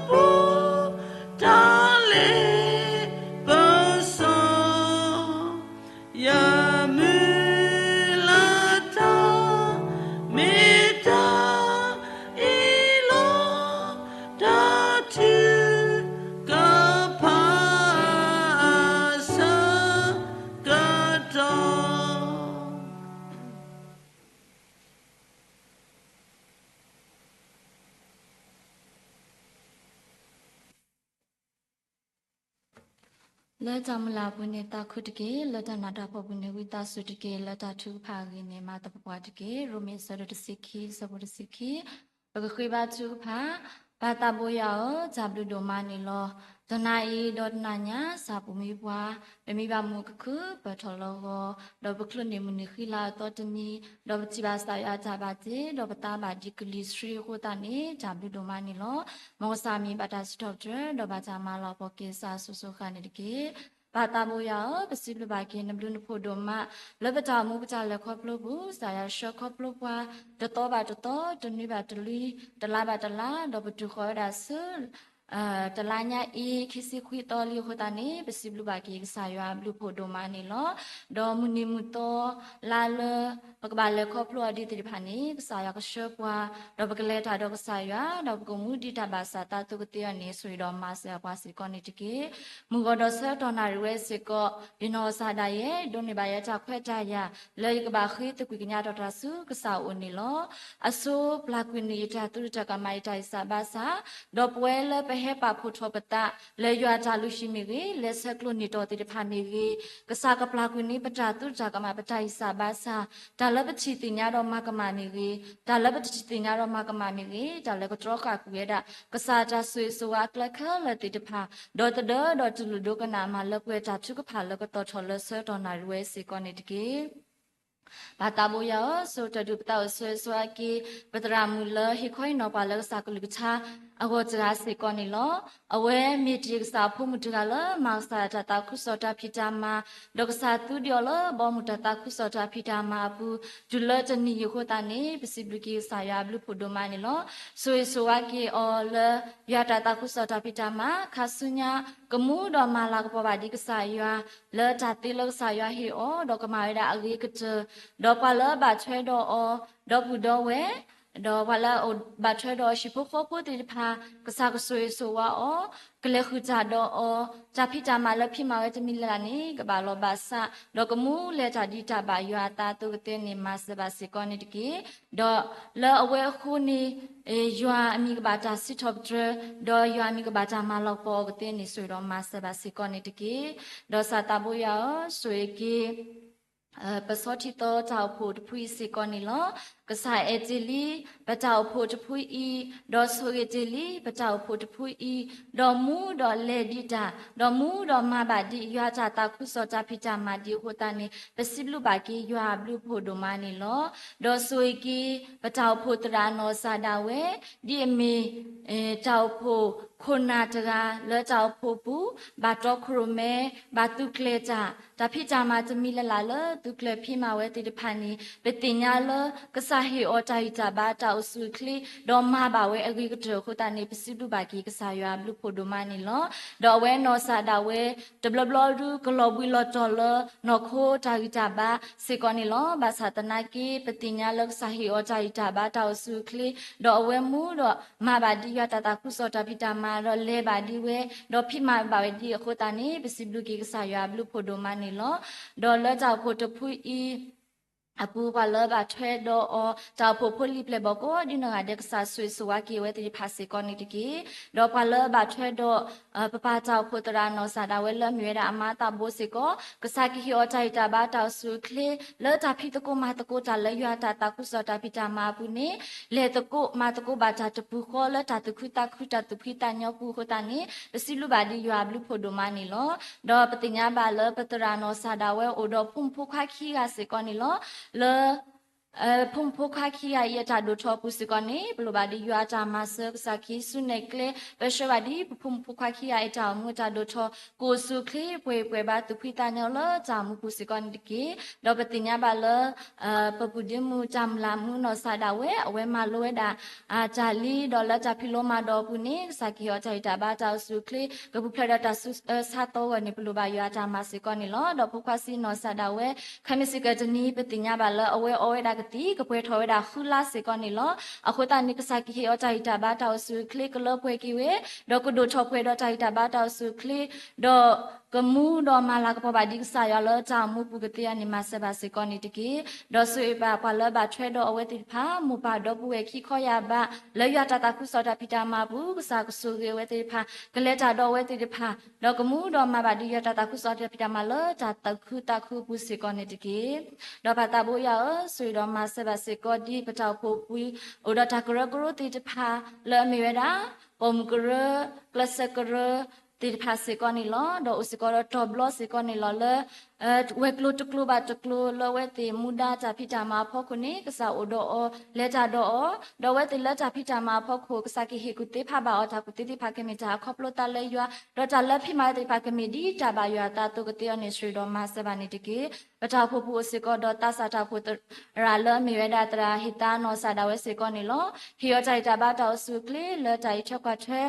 ပူၤ တၢ်လ့ပစီ ယမုၢ်လၢ်တၢ် မ့ၢ်တၢ်အံၤလီၤ, တၢ်ထုကဖၣ်အဆၢကတီၢ် လၢတၢ်မုၢ်လၢ်အပူၤန့ၣ် သးခုတက့ၢ်. လၢတၢ်နးတၢ်ဖှီၣ်ပူၤန့ၣ် ဝံသးစူၤတက့ၢ်. လၢတၢ်ထုကဖၣ်အဂ့ၢ်န့ၣ် မၤသပှၢ်ပှၢ်တက့ၢ်. ရိမ့ၤအဆၢဒိၣ်တဆံခံ အဆၢဖိတဆံခံ, ပကဃ့ဘါထုကဖၣ်, ပၢ်သးဘိယွၤဧၢ, တၢ်ဘျုးဒိၣ်မးန့ၣ်လီၤ. တနၤအံၤဒီးတနၤညါ စၢ်ပူၤမံပှၤ ပမံဘၣ်မုာ်ကခုၣ် ပၢၢ်ထီၣ်လီၤဂီၤ ဒီးပချုးန့ၢ်မုၢ်နံၤဃံလၤအသီတနံၤ ဒီးပထံၣ်ဘၣ်ကစၢ်ယွၤအတၢ်ဘၣ်တ့ ဒီးပသးဘၣ်ဒံးကလံၤဆှံအဃိသတးန့ၣ် တၢ်ဘျုးဒိၣ်မးန့ၣ်လီၤ. မ်ကစၢ်မံၤဘၣ်တၢ်စံးထီၣ်ပတြၢၤ ဒီးဘၣ်တၢ်မၤလၤကပီၤက့ၤကစၢ်အစိၤစိၤဃၣ်ဃၣ်န့ၣ်တက့ၢ်. ပၢ်သးဘိယွၤဧၢ, ပစံးဘျုးဘၣ်က့ၤနဘျုးနဖှိၣ်ဒိၣ်မး လၢပတၢ်အိၣ်မူပတၢ်လဲၤခီဖျိပူၤ ကစၢ်ယွၤဆှၢခီဖျိပှၤ တသီဘၣ်တသီ တနွံဘၣ်တနွံ တလါဘၣ်တလါ ဒီးပတုၤဃီၤဝဲဒၣ်ဆူ တလါညါအံၤ ခံဆံခွံသီလံအဃိသတးန့ၣ် ပစံးဘျုးဘၣ်က့ၤကစၢ်ယွၤအဘျုးဖှိၣ်ဒိၣ်မးန့ၣ်လီၤ. ဒီးမုၢ်နံၤမုၢ်သီလါလၢ ပကဘၣ်လဲၤခီဖျိအီၤဒ်သ့ၣ်တဖၣ်န့ၣ် ကစၢ်ယွၤကဆှၢပှၤ ဒီးပကလဲၤတၢ်ဒီးကစၢ်ယွၤ ဒီးပကမူဒံးတၢ်ဘၣ်ဆၣ်သးသိကသ့အီၤန့ၣ် ဆိၣ်ဂ့ၤဒီးမၤစၢၤပှၤစ့ၢ်ကီးန့ၣ်တက့ၢ်. မုၢ်ဂီၤဒီးဆၢကတီၢ်နၣ်ရံၣ်ဝဲစ့ၢ်ကီး ယနီၢ်ကစၢ်ဒၣ်ယဲ ဒိးန့ၢ်ဘၣ်ယဲတၢ်ခွဲးတၢ်ယာ် လၢယကဘၣ်ဃ့သကွံာ်ကညးထီၣ်တၢ်ဆူကစၢ်အအိၣ်န့ၣ်လီၤ. အဆိပျၢ်ကွံာ်န့ၢ်ယတၢ်သူၣ်တၢ်ကမၣ်ယတၢ်အံၣ်စၢ်ဘါစၢ်, ဒီးပဝဲလၢပဟဲပာ်ဖှိၣ်ထီၣ်ပသး လၢယွၤတၢ်လုၢ်ဟံၣ်မ့ၢ်ဂ့ၤ, လဲၤဆဲးကျိးန့ၢ်တီၢ်သ့ၣ်တဖၣ်မ့ၢ်ဂ့ၤ, ကစၢ်ကပျၢ်ကွံာ်န့ၢ်ပတၢ်သူၣ်တၢ်ကမၣ် ပတၢ်အံၣ်စၢ်ဘါစၢ်, တၢ်လၢပထံၣ်သ့ၣ်ညါဒီးမၤကမၣ်မ့ၢ်ဂ့ၤ, တၢ်လၢပတထံၣ်သ့ၣ်ညါဒီးမၤကမၣ်မ့ၢ်ဂ့ၤ, တၢ်လၢကတြီဃာ်ကွံာ်ဝဲဒၣ် ကစၢ်တၢ်ဆိၣ်ဂ့ၤဆိၣ်ဝါအကျဲခဲလၢာ်သ့ၣ်တဖၣ်, ဒီးသဒၢဒီးတူၢ်လိာ်ဒိကနၣ်မၤလၢပှဲၤ တၢ်ထုကဖၣ်လၢကတီၢ်ထီၣ်လၢဆၢကတီၢ်နၣ်ရံၣ်ဝဲစ့ၢ်ကီးန့ၣ်တက့ၢ်. ပၢ်သးဘိယွၤဧၢ, ဆိၣ်ဂ့ၤတၢ်ဒုးပသးအိၣ်ဆိၣ်ဂ့ၤဆိၣ်ဝါက့ၤ ပသရၣ်မုၣ်လၢဟ့ၣ်ခီဟ့ၣ်နီၤပှၤလၢကစၢ်ကလုၢ်ကထါအဂီၢ်တဂၤစ့ၢ်ကီးန့ၣ်လီၤ. အဝဲမ့ၢ်တ့ၢ်ကစၢ်အဖိမုၣ်တဂၤလၢ မၤကစၢ်ယွၤတၢ်သးခုကစီၣ်တၢ်ဖံးတၢ်မၤ, ဒီးကစၢ်သူဒံးအီၤလၢဘီမုၢ်တၢ်သးခုကစီၣ်တၢ်ဖံးတၢ်မၤအပူၤ တုၤလၢတနံၤအံၤအဃိသတးန့ၣ် ပစံးဘျုးက့ၤကစၢ်ယွၤအဘျုးဖှိၣ်ဒိၣ်မးန့ၣ်လီၤ. ဆိၣ်ဂ့ၤဆိၣ်ဝါက့ၤအီၤလၢ ယွၤတၢ်သးခုကစီၣ်တၢ်ဖံးတၢ်မၤ ခါဆူညါ ကမူဒီးမၤလၤကပီၤဘၣ်ဒံးကစၢ်ယွၤ လၢတၢ်သ့လၢကစၢ်ယွၤဟ့ၣ်အီၤ ဒီးကမၤဝဲဒၣ်အဂ့ၤကတၢၢ်, ဒီးပှၤလၢဘၣ်ထွဲဒီးအီၤ ဒီပုၢ်ဒီဝဲၢ် ဒီးပှၤလၢအဘၣ်ထွဲဒီးအီၤဟံၣ်ဖိဃီဖိသ့ၣ်တဖၣ် ကစၢ်ကဆိၣ်ဂ့ၤဆိၣ်ဝါအီၤ, ကလဲၤဃုာ်တၢ်ဒီးအီၤ, တၢ်ဖံးတၢ်မၤလၢဖံးမၤဝဲတမံၤလၢ်လၢ်န့ၣ် ကဘၣ်လီၤဘၣ်စး, ဒီးကမူလဲၤတၢ်ဒံးတၢ်ဘၣ်ယွၤအသးအသိကသ့န့ၣ် မၤစၢၤဘၣ်စ့ၢ်ကီးန့ၣ်တက့ၢ်. ဒီးလၢအဝဲအဃိန့ၣ် ယွၤအမံၤကဘၣ်တၢ်စံးထီၣ်ပတြၢၤ, ဒီးယွၤအမံၤကဘၣ်တၢ်မၤလၤကပီၤအီၤကသ့န့ၣ် ဆိၣ်ဂ့ၤဒီးမၤစၢၤဘၣ်စ့ၢ်ကီးန့ၣ်တက့ၢ်. ဒီးကစၢ်သးဘိယွၤဧၢ, ဆိၣ်ဂ့ၤက့ၤ ပဆီထံသီတၢ်အိၣ်ဖှိၣ်တဖုအံၤစ့ၢ်ကီးန့ၣ်လီၤ. ကစၢ်အဲၣ်တ့ၢ်လံ ပတၢ်အိၣ်ဖှိၣ်တဖုအံၤ, ဒီးဆိၣ်ဂ့ၤတ့ၢ်လံ ပတၢ်အိၣ်ဖှိၣ်တဖုအံၤ, ဒီးမူဒီးလဲၤဒံးတၢ်, ဒီးမူဒီးမၤဘၣ်ဒံး ယွၤတၢ်သးခုကစီၣ်တၢ်ဖံးတၢ်မၤဒံးအဃိသတးန့ၣ် ပစံးဘျုးဘၣ်က့ၤယွၤအဘျုးဖှိၣ်ဒိၣ်မးန့ၣ်လီၤ. ဒီးဆိၣ်ဂ့ၤက့ၤ ပတၢ်အိၣ်ဖှိၣ်သရၣ်အနီၢ်ကစၢ်ဒၣ်ဝဲ ဒ်အမ့ၢ် တၢ်အိၣ်ဖှိၣ်ခိၣ်နၢ်တဂၤ လၢတၢ်အိၣ်ဖှိၣ်ပူၤ ဘၣ်တီခိၣ်ရိၣ်မဲ ဘၣ်သုးကျဲၤတၢ် တၢ်ဖံးတၢ်မၤတမံၤလၢ်လၢ်လၢသုးကျဲၤဖံးမၤဝဲသ့ၣ်တဖၣ်န့ၣ် ပသ့ၣ်ညါလၢ ကစၢ်ဟ့ၣ်အီၤတၢ်ဂံၢ်တၢ်ဘါတၢ်အိၣ်ဆူၣ်အိၣ်ချ့ ဒီးမၤဘၣ်ဝဲအဂ့ၤကတၢၢ်အဃိသတးန့ၣ် ပစံးဘျုးဘၣ်က့ၤကစၢ်ယွၤအဘျုးဖှိၣ်ဒိၣ်မးန့ၣ်လီၤ. ဒီးအဝဲနီၢ်ကစၢ်ဒၣ်ဝဲ တဘျီဘျီဒုးကလီၤဘှံးလီၤတီၤလၢနီၢ်ခိတၢ်ဂံၢ်တၢ်ဘါစ့ၢ်ကီးန့ၣ်လီၤ. ဘၣ်ဆၣ်သနာ်က့ ပသ့ၣ်ညါလၢကစၢ်ဟ့ၣ်အီၤတၢ်ဂံၢ်တၢ်ဘါ တၢ်အိၣ်ဆူၣ်အိၣ်ချ့ ဒီးအဝဲမူဒီးမၤဘၣ်ဒ်ယွၤတၢ်သးခုကစီၣ်တၢ်ဖံးတၢ်မၤ ဒီးလဲၤဘၣ်ဒ်ဝဲ ဒီးဖံးမၤဘၣ်ဝဲဒ်အဃိသတးန့ၣ် ပစံးဘျုးက့ၤကစၢ်ယွၤအဘျုးဖှိၣ်ဒိၣ်မးန့ၣ်လီၤ. ဒီးလၢတၢ်အိၣ်ဖှိၣ်တဖုအံၤ အပူၤ ပှၤလၢဘၣ်ထွဲဒီးအီၤ တၢ်အိၣ်ဖှိၣ်ဖိလံၤပျဲၢ်ဘီၣ်ကိးဒ်နီၢ်ဂၤဒဲး ကစၢ်ဆိၣ်ဂ့ၤဆိၣ်ဝါက့ၤအဝဲသ့ၣ်တဖၣ်စ့ၢ်ကီးန့ၣ်တက့ၢ်. ဒီးပှၤလၢဘၣ်ထွဲဒီး ပပၢ်တၢ်အိၣ်ဖှိၣ်သရၣ်နီၢ်ကစၢ်ဒၣ်ဝဲလၢအမ့ၢ်ဝဲဒၣ်အမါသးဘိစ့ၢ်ကီး ကစၢ်ကဟ့ၣ်အီၤတၢ်ဂံၢ်တၢ်ဘါတၢ်အိၣ်ဆူၣ်အိၣ်ချ့ လၢတၢ်ဖံးသကိးမၤသကိးတၢ်လၢယွၤတၢ်သးခုကစီၣ်တၢ်ဖံးတၢ်မၤအပူၤန့ၣ် လဲၤသကိးမၤသကိးဘၣ်တၢ်တပူၤဃီလၢတၢ်သူၣ်ခုသးခုတၢ်သူၣ်ဖှံသးညီပူၤအဃိသတးန့ၣ် ပစံးဘျုးဘၣ်ဒ်ယွၤအဘျုးဖှိၣ်ဒိၣ်မးန့ၣ်လီၤ. ဒီးပသ့ၣ်ညါဘၣ်လၢပသရၣ်နီၢ်ကစၢ်ဒၣ်ဝဲအိၣ်ဒီးဖိမုၣ်ဖိခွါခံဂၤစ့ၢ်ကီးန့ၣ်လီၤ. လၢ ဖိမုၣ်ဖိခွါခံဂၤအံၤအတၢ်ဒိၣ်ထီၣ်အပူၤစ့ၢ်ကီးန့ၣ် ပလိၣ်ဘၣ်ဒ်ယွၤအတၢ်မၤစၢၤ ကစၢ်ကဟံးစုနဲၣ်ကျဲ ပဆှၢဘၣ်ဒ်ပဖိမုၣ်ဖိခွါခံဂၤအံၤတၢ်အိၣ်မူအတၢ်ဒိၣ်ထီၣ် ကအိၣ်ဆူၣ်အိၣ်ချ့ပှဲၤပှဲၤဘၣ်သူၣ်ဖှံသးညီလၢတၢ်အိၣ်မူပူၤစ့ၢ်ကီးန့ၣ်တက့ၢ်. ဒီးပသ့ၣ်ညါဘၣ်လၢ ပပုၢ်ဒ့မုၣ်တၢ်မုၢ်လၢ်မူနီၢ်ကစၢ်ဒၣ်ဝဲ အဝဲမၤလိဝဲဒၣ် တၢ်လံ ဒီးလၢတၢ်ဖံးလိမၤဒိးအပူၤန့ၣ် ကစၢ်ကဟ့ၣ်အီၤတၢ်ဂံၢ်တၢ်ဘါတၢ်အိၣ်ဆူၣ်အိၣ်ချ့ ကပူၤဖျဲးဒီးတၢ်ဆူးအၢဆါသီအဂီၢ်န့ၣ် ပလိၣ်ဘၣ်ယွၤအတၢ်မၤစ့ၢ်ကီးန့ၣ်လီၤ. ဒီးဖိခွါဆံးနီၢ်ကစၢ်ဒၣ်ဝဲ ခဲမုၢ်ဆ့ၣ်ကတနံၤ ပသ့ၣ်ညါဘၣ်လၢအဝဲအီဝဲဒၣ်ကသံၣ် ကပှဲၤထီၣ်ဝဲဒၣ်ဃုလါစ့ၢ်ကီးန့ၣ်လီၤ. အဃိသတးန့ၣ် ကစၢ်ကဟ့ၣ်အီၤတၢ်ဂံၢ်တၢ်ဘါတၢ်အိၣ်ဆူၣ်အိၣ်ချ့ ကလၢပှဲၤက့ၤဝဲ ဒီးကဒိၣ်ထီၣ်ပှဲၤဒီးတၢ်ဂံၢ်တၢ်ဘါတၢ်အိၣ်ဆူၣ်အိၣ်ချ့ ဒီး ကမူဒီးမၤလၤကပီၤဘၣ်ဒ်ကစၢ်ယွၤလၢတၢ်အိၣ်မူပူၤကသ့အီၤန့ၣ် မၤစၢၤဘၣ်စ့ၢ်ကီးန့ၣ်တက့ၢ်. ဒီးဆိၣ်ဂ့ၤဘၣ်ပှၤလၢဘၣ်ထွဲဒီးအဝဲသ့ၣ်တဖၣ် မိၢ်ပၢ်ဒီပုၢ်ဝဲၢ်ခံခီယၢ်ဘး လၢယွၤတၢ်သးခုကစီၣ်တၢ်ဖံးတၢ်မၤအပူၤ ကစၢ်ကဆိၣ်ဂ့ၤအဝဲသ့ၣ်တဖၣ် ကလဲၤတၢ်ဒီးအဝဲသ့ၣ်တဖၣ် ဒီးကမူဒီးမၤဘၣ်ဒ်ယွၤတၢ်သးခုကစီၣ်တၢ်ဖံးတၢ်မၤလၢတၢ်သူၣ်ခုသးခုအပူၤစ့ၢ်ကီးန့ၣ်တက့ၢ်. ဒီးပၢ်သးဘိယွၤဧၢ, ဆိၣ်ဂ့ၤဒီးမၤစၢၤဘၣ်စ့ၢ်ကီးဒ်ပတၢ်အိၣ်ဖှိၣ်ပူၤ အိၣ်ဒီးတၢ်ကရၢကရိသ့ၣ်တဖၣ် လၢအမ့ၢ်ဝဲဒၣ် ပိာ်မုၣ်ကရၢ, ကျဲးစၢးကရၢ, သ့ၣ်တဖၣ်စ့ၢ်ကီးန့ၣ်လီၤ. ဒီးအိၣ်စ့ၢ်ကီးဒီးတီၤဘျီစ့ၢ်ကီးန့ၣ်လီၤလၢ ဝဲၤကျိၤတကျိၤဘၣ်တကျိၤလၢအဝဲသ့ၣ်မူဒါတၢ်ဖံးတၢ်မၤအဖီခိၣ်န့ၣ် ကစၢ်အိၣ်ဒီးအီၤ လဲၤတၢ်ဒီးအီၤ, ဒီးအဝဲသ့ၣ်လၢတၢ်ဖံးတၢ်မၤအဖီခိၣ် ကစၢ်ကဟ့ၣ်ကူၣ်သ့ဖးဘၣ်အီၤ တၢ်ကူၣ်သ့သ့ၣ်တဖၣ်ကမ့ၢ်တၢ်အခီဖျိသးလၢယွၤ, ဒီးတၢ်လၢဖံးမၤသ့ၣ်တဖၣ်ကမ့ၢ်ဒ်တၢ်ဘၣ်ယွၤအသးအသိး ကသ့အီၤန့ၣ် ဆိၣ်ဂ့ၤဒီးမၤစၢၤဘၣ်န့ၣ်တက့ၢ်. ပတၢ်အိၣ်ဖှိၣ်ပူၤအိၣ်စ့ၢ်ကီးဒီးသးစၢ်တၢ်အိၣ်ဖှိၣ်သရၣ်လၢအမ့ၢ်ဝဲဒၣ်သရၣ်ဟ့ၣ်သးနီၢ်စၢ်ဒၣ်ဝဲစ့ၢ်ကီးန့ၣ်လီၤ. ဟ့ၣ်အီၤတၢ်အံၣ်တၢ်ဘါတၢ်အိၣ်ဆူၣ်အိၣ်ချ့လၢတၢ်အံးထွဲကွၢ်ထွဲ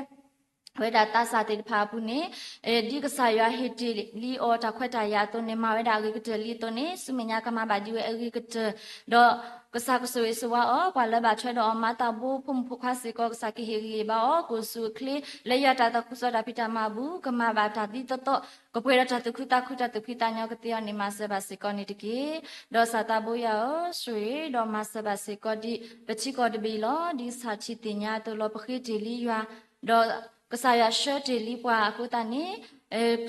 ဝဲဒၣ်သးစၢ်သ့ၣ်တဖၣ်အပူၤန့ၣ် ဒ်ကစၢ်ယွၤဟ့ၣ်တ့ၢ်လံအီၤတၢ်ခွဲးတၢ်ယာ်အသိးန့ၣ် မၤဝဲဒၣ်အဂ့ၤကတၢၢ်လံအသိးန့ၣ် ဆူမဲာ်ညါကမၤဘၣ်ဒ်ဝဲအဂ့ၤကတၢၢ်, ဒီးကစၢ်ကဆိၣ်ဂ့ၤဆိၣ်ဝါအီၤ ပှၤလၢဘၣ်ထွဲဒီးအီၤမၤသးဘိ ဖိမုၣ်ဖိခွါစ့ၢ်ကီး ကစၢ်ကဟ့ၣ်ဂံၢ်ဟ့ၣ်ဘါအီၤ ကအိၣ်ဆူၣ်အိၣ်ချ့ လၢယွၤတၢ်သးခုကစီၣ်တၢ်ဖံးတၢ်မၤအပူၤ ကမၤဘၣ်တၢ်ဒ်သိးသိး ကပှဲၤဒီးတၢ်သူၣ်ခုသးခု တၢ်သူၣ်ဖှံသးညီ ကသ့အီၤန့ၣ် မၤစၢၤဘၣ်စ့ၢ်ကီးန့ၣ်တက့ၢ်. ဒီးစၢ်သးဘိယွၤဧၢ, ဆိၣ်ဂ့ၤဒီးမၤစၢၤဘၣ်စ့ၢ်ကီးဒ် ပထံကီၢ်တဘ့ၣ်အံၤလီၤ. ဒ်ကစၢ်ထံၣ်သ့ၣ်ညါအသိးလီၤ ပဃ့တ့ၢ်လံယွၤ, ဒီးကစၢ်ယွၤဆှၢတ့ၢ်လံပှၤအဃိသတးန့ၣ်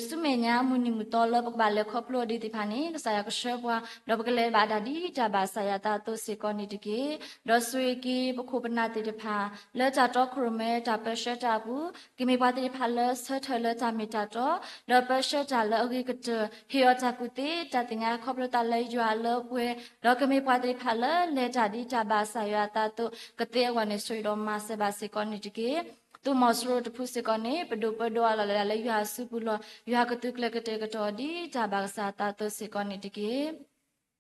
ဆူမဲာ်ညါမုၢ်နံၤမုၢ်သီလၢပကဘၣ်လဲၤခီဖျိအီၤဒံးသ့ၣ်တဖၣ်န့ၣ် ကစၢ်ယွၤကဆှၢပှၤ ဒီးပကလဲၤဘၣ်တၢ်ဒ်တၢ်ဘၣ်ကစၢ်ယွၤအသးအသိးစ့ၢ်ကီးန့ၣ်တက့ၢ်. ဒီးဆိၣ်ဂ့ၤက့ၤ ပခိၣ်ပနၢ်သ့ၣ်တဖၣ် လၢတၢ်တီခိၣ်ရိၣ်မဲ တၢ်ပၢဆှၢတၢ်အပူၤ ကမ့ၢ်ပှၤသ့ၣ်တဖၣ်လၢဆၢထၢၣ်လၢတၢ်မ့ၢ်တၢ်တီ, ဒီးပၢဆှၢတၢ်လၢအဂ့ၤကတၢၢ်, ဟ့ၣ်အီၤတၢ်ကူၣ်သ့ တၢ်သ့ၣ်ညါခီဖျိသးလၢယွၤအလၢအပှဲၤ, ဒီးကမ့ၢ်ပှၤသ့ၣ်တဖၣ်လၢလဲၤတၢ်ဒ်တၢ်ဘၣ်ကစၢ်ယွၤအသးအသိး ကသ့အဂီၢ်န့ၣ် ဆိၣ်ဂ့ၤဒီးမၤစၢၤဘၣ်စ့ၢ်ကီးန့ၣ်တက့ၢ်. သုးမီၤစိရိၤတဖုစ့ၢ်ကီးန့ၣ် ပဒိၣ်ပၢဒီးအလီၢ်လၢယွၤအစုပူၤလီၤ. ယွၤကသုးကျဲၤကတဲာ်ကတီၤဒ်တၢ်ဘၣ်ကစၢ်အသးအသိးစ့ၢ်ကီးန့ၣ်တက့ၢ်.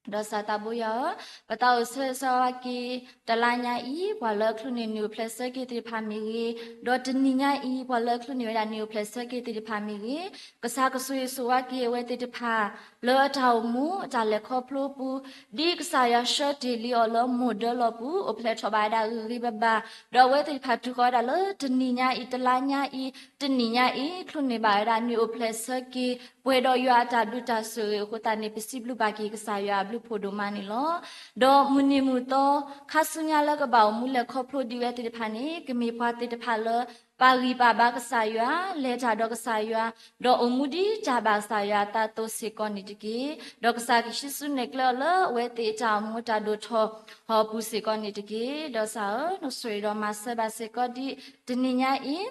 ဒီးစၢ်သးဘိယွၤဧၢ, ပသးအိၣ်ဆၢဂ့ၤဆၢဝါက့ၤ တလါညါအံၤ ပှၤလၢအချုးန့ၢ်နံၣ်အိၣ်ဖျဲၣ်ဆၢက့ၤသ့ၣ်တဖၣ်မ့ၢ်ဂ့ၤ, ဒီးတနံၤညါအံၤ ပှၤလၢအချုးန့ၢ်ဝဲဒၣ်နံၣ်အိၣ်ဖျဲၣ်ဆၢက့ၤသ့ၣ်တဖၣ်မ့ၢ်ဂ့ၤ, ကစၢ်ကဆိၣ်ဂ့ၤဆိၣ်ဝါက့ၤအဝဲသ့ၣ်တဖၣ် လၢအတၢ်အိၣ်မူ အတၢ်လဲၤခီဖျိပူၤ, ဒ်ကစၢ်ယွၤဆှၢတ့ၢ်လံအီၤလၢမိၢ်ဒၢလီၢ်ပူၤ အိၣ်ဖျဲၣ်ထီၣ်ဘၣ်ဝဲဒၣ်ဂ့ၤဂ့ၤဘၣ်ဘၣ်, ဒီးအဝဲသ့ၣ်တဖၣ်ထုးဃီၤဝဲဒၣ်လၢတနံၤညါအံၤ တလါညါအံၤ တနံၤညါအံၤ ချုးန့ၢ်ဘၣ်ဝဲဒၣ်နံၣ်အိၣ်ဖျဲၣ်ဆၢက့ၤ ပှဲၤဒီးယွၤအတၢ်ဒူတၢ်ဆိၣ်ဂ့ၤအဃိသတးန့ၣ် ပစံးဘျုးဘၣ်က့ၤကစၢ်ယွၤအဘျုးဖှိၣ်ဒိၣ်မးန့ၣ်လီၤ. ဒီးမုၢ်နံၤမုၢ်သီ ခါဆူညါလၢကဘၣ်အိၣ်မူလဲၤခီဖျိဒံးဝဲသ့ၣ်တဖၣ်န့ၣ် ကမ့ၢ်ပှၤသ့ၣ်တဖၣ်လၢ ပာ်ဂံၢ်ပာ်ဘါကစၢ်ယွၤ, လဲၤတၢ်ဒီးကစၢ်ယွၤ, ဒီးအိၣ်မူဒ်တၢ်ဘၣ်ကစၢ်ယွၤအသးအသိးစ့ၢ်ကီးန့ၣ်တက့ၢ်. ဒီးကစၢ်ကဟံးစုနဲၣ်ကျဲအီၤလၢအဝဲသ့ၣ်အတၢ်အိၣ်မူတၢ်ဒိၣ်ထီၣ်အပူၤစ့ၢ်ကီးန့ၣ်တက့ၢ်. ဒီးစၢ်ဧၢ, နဆိၣ်ဂ့ၤဒီးမၤစၢၤဘၣ်စ့ၢ်ကီးဒ်တနံၤညါအံၤ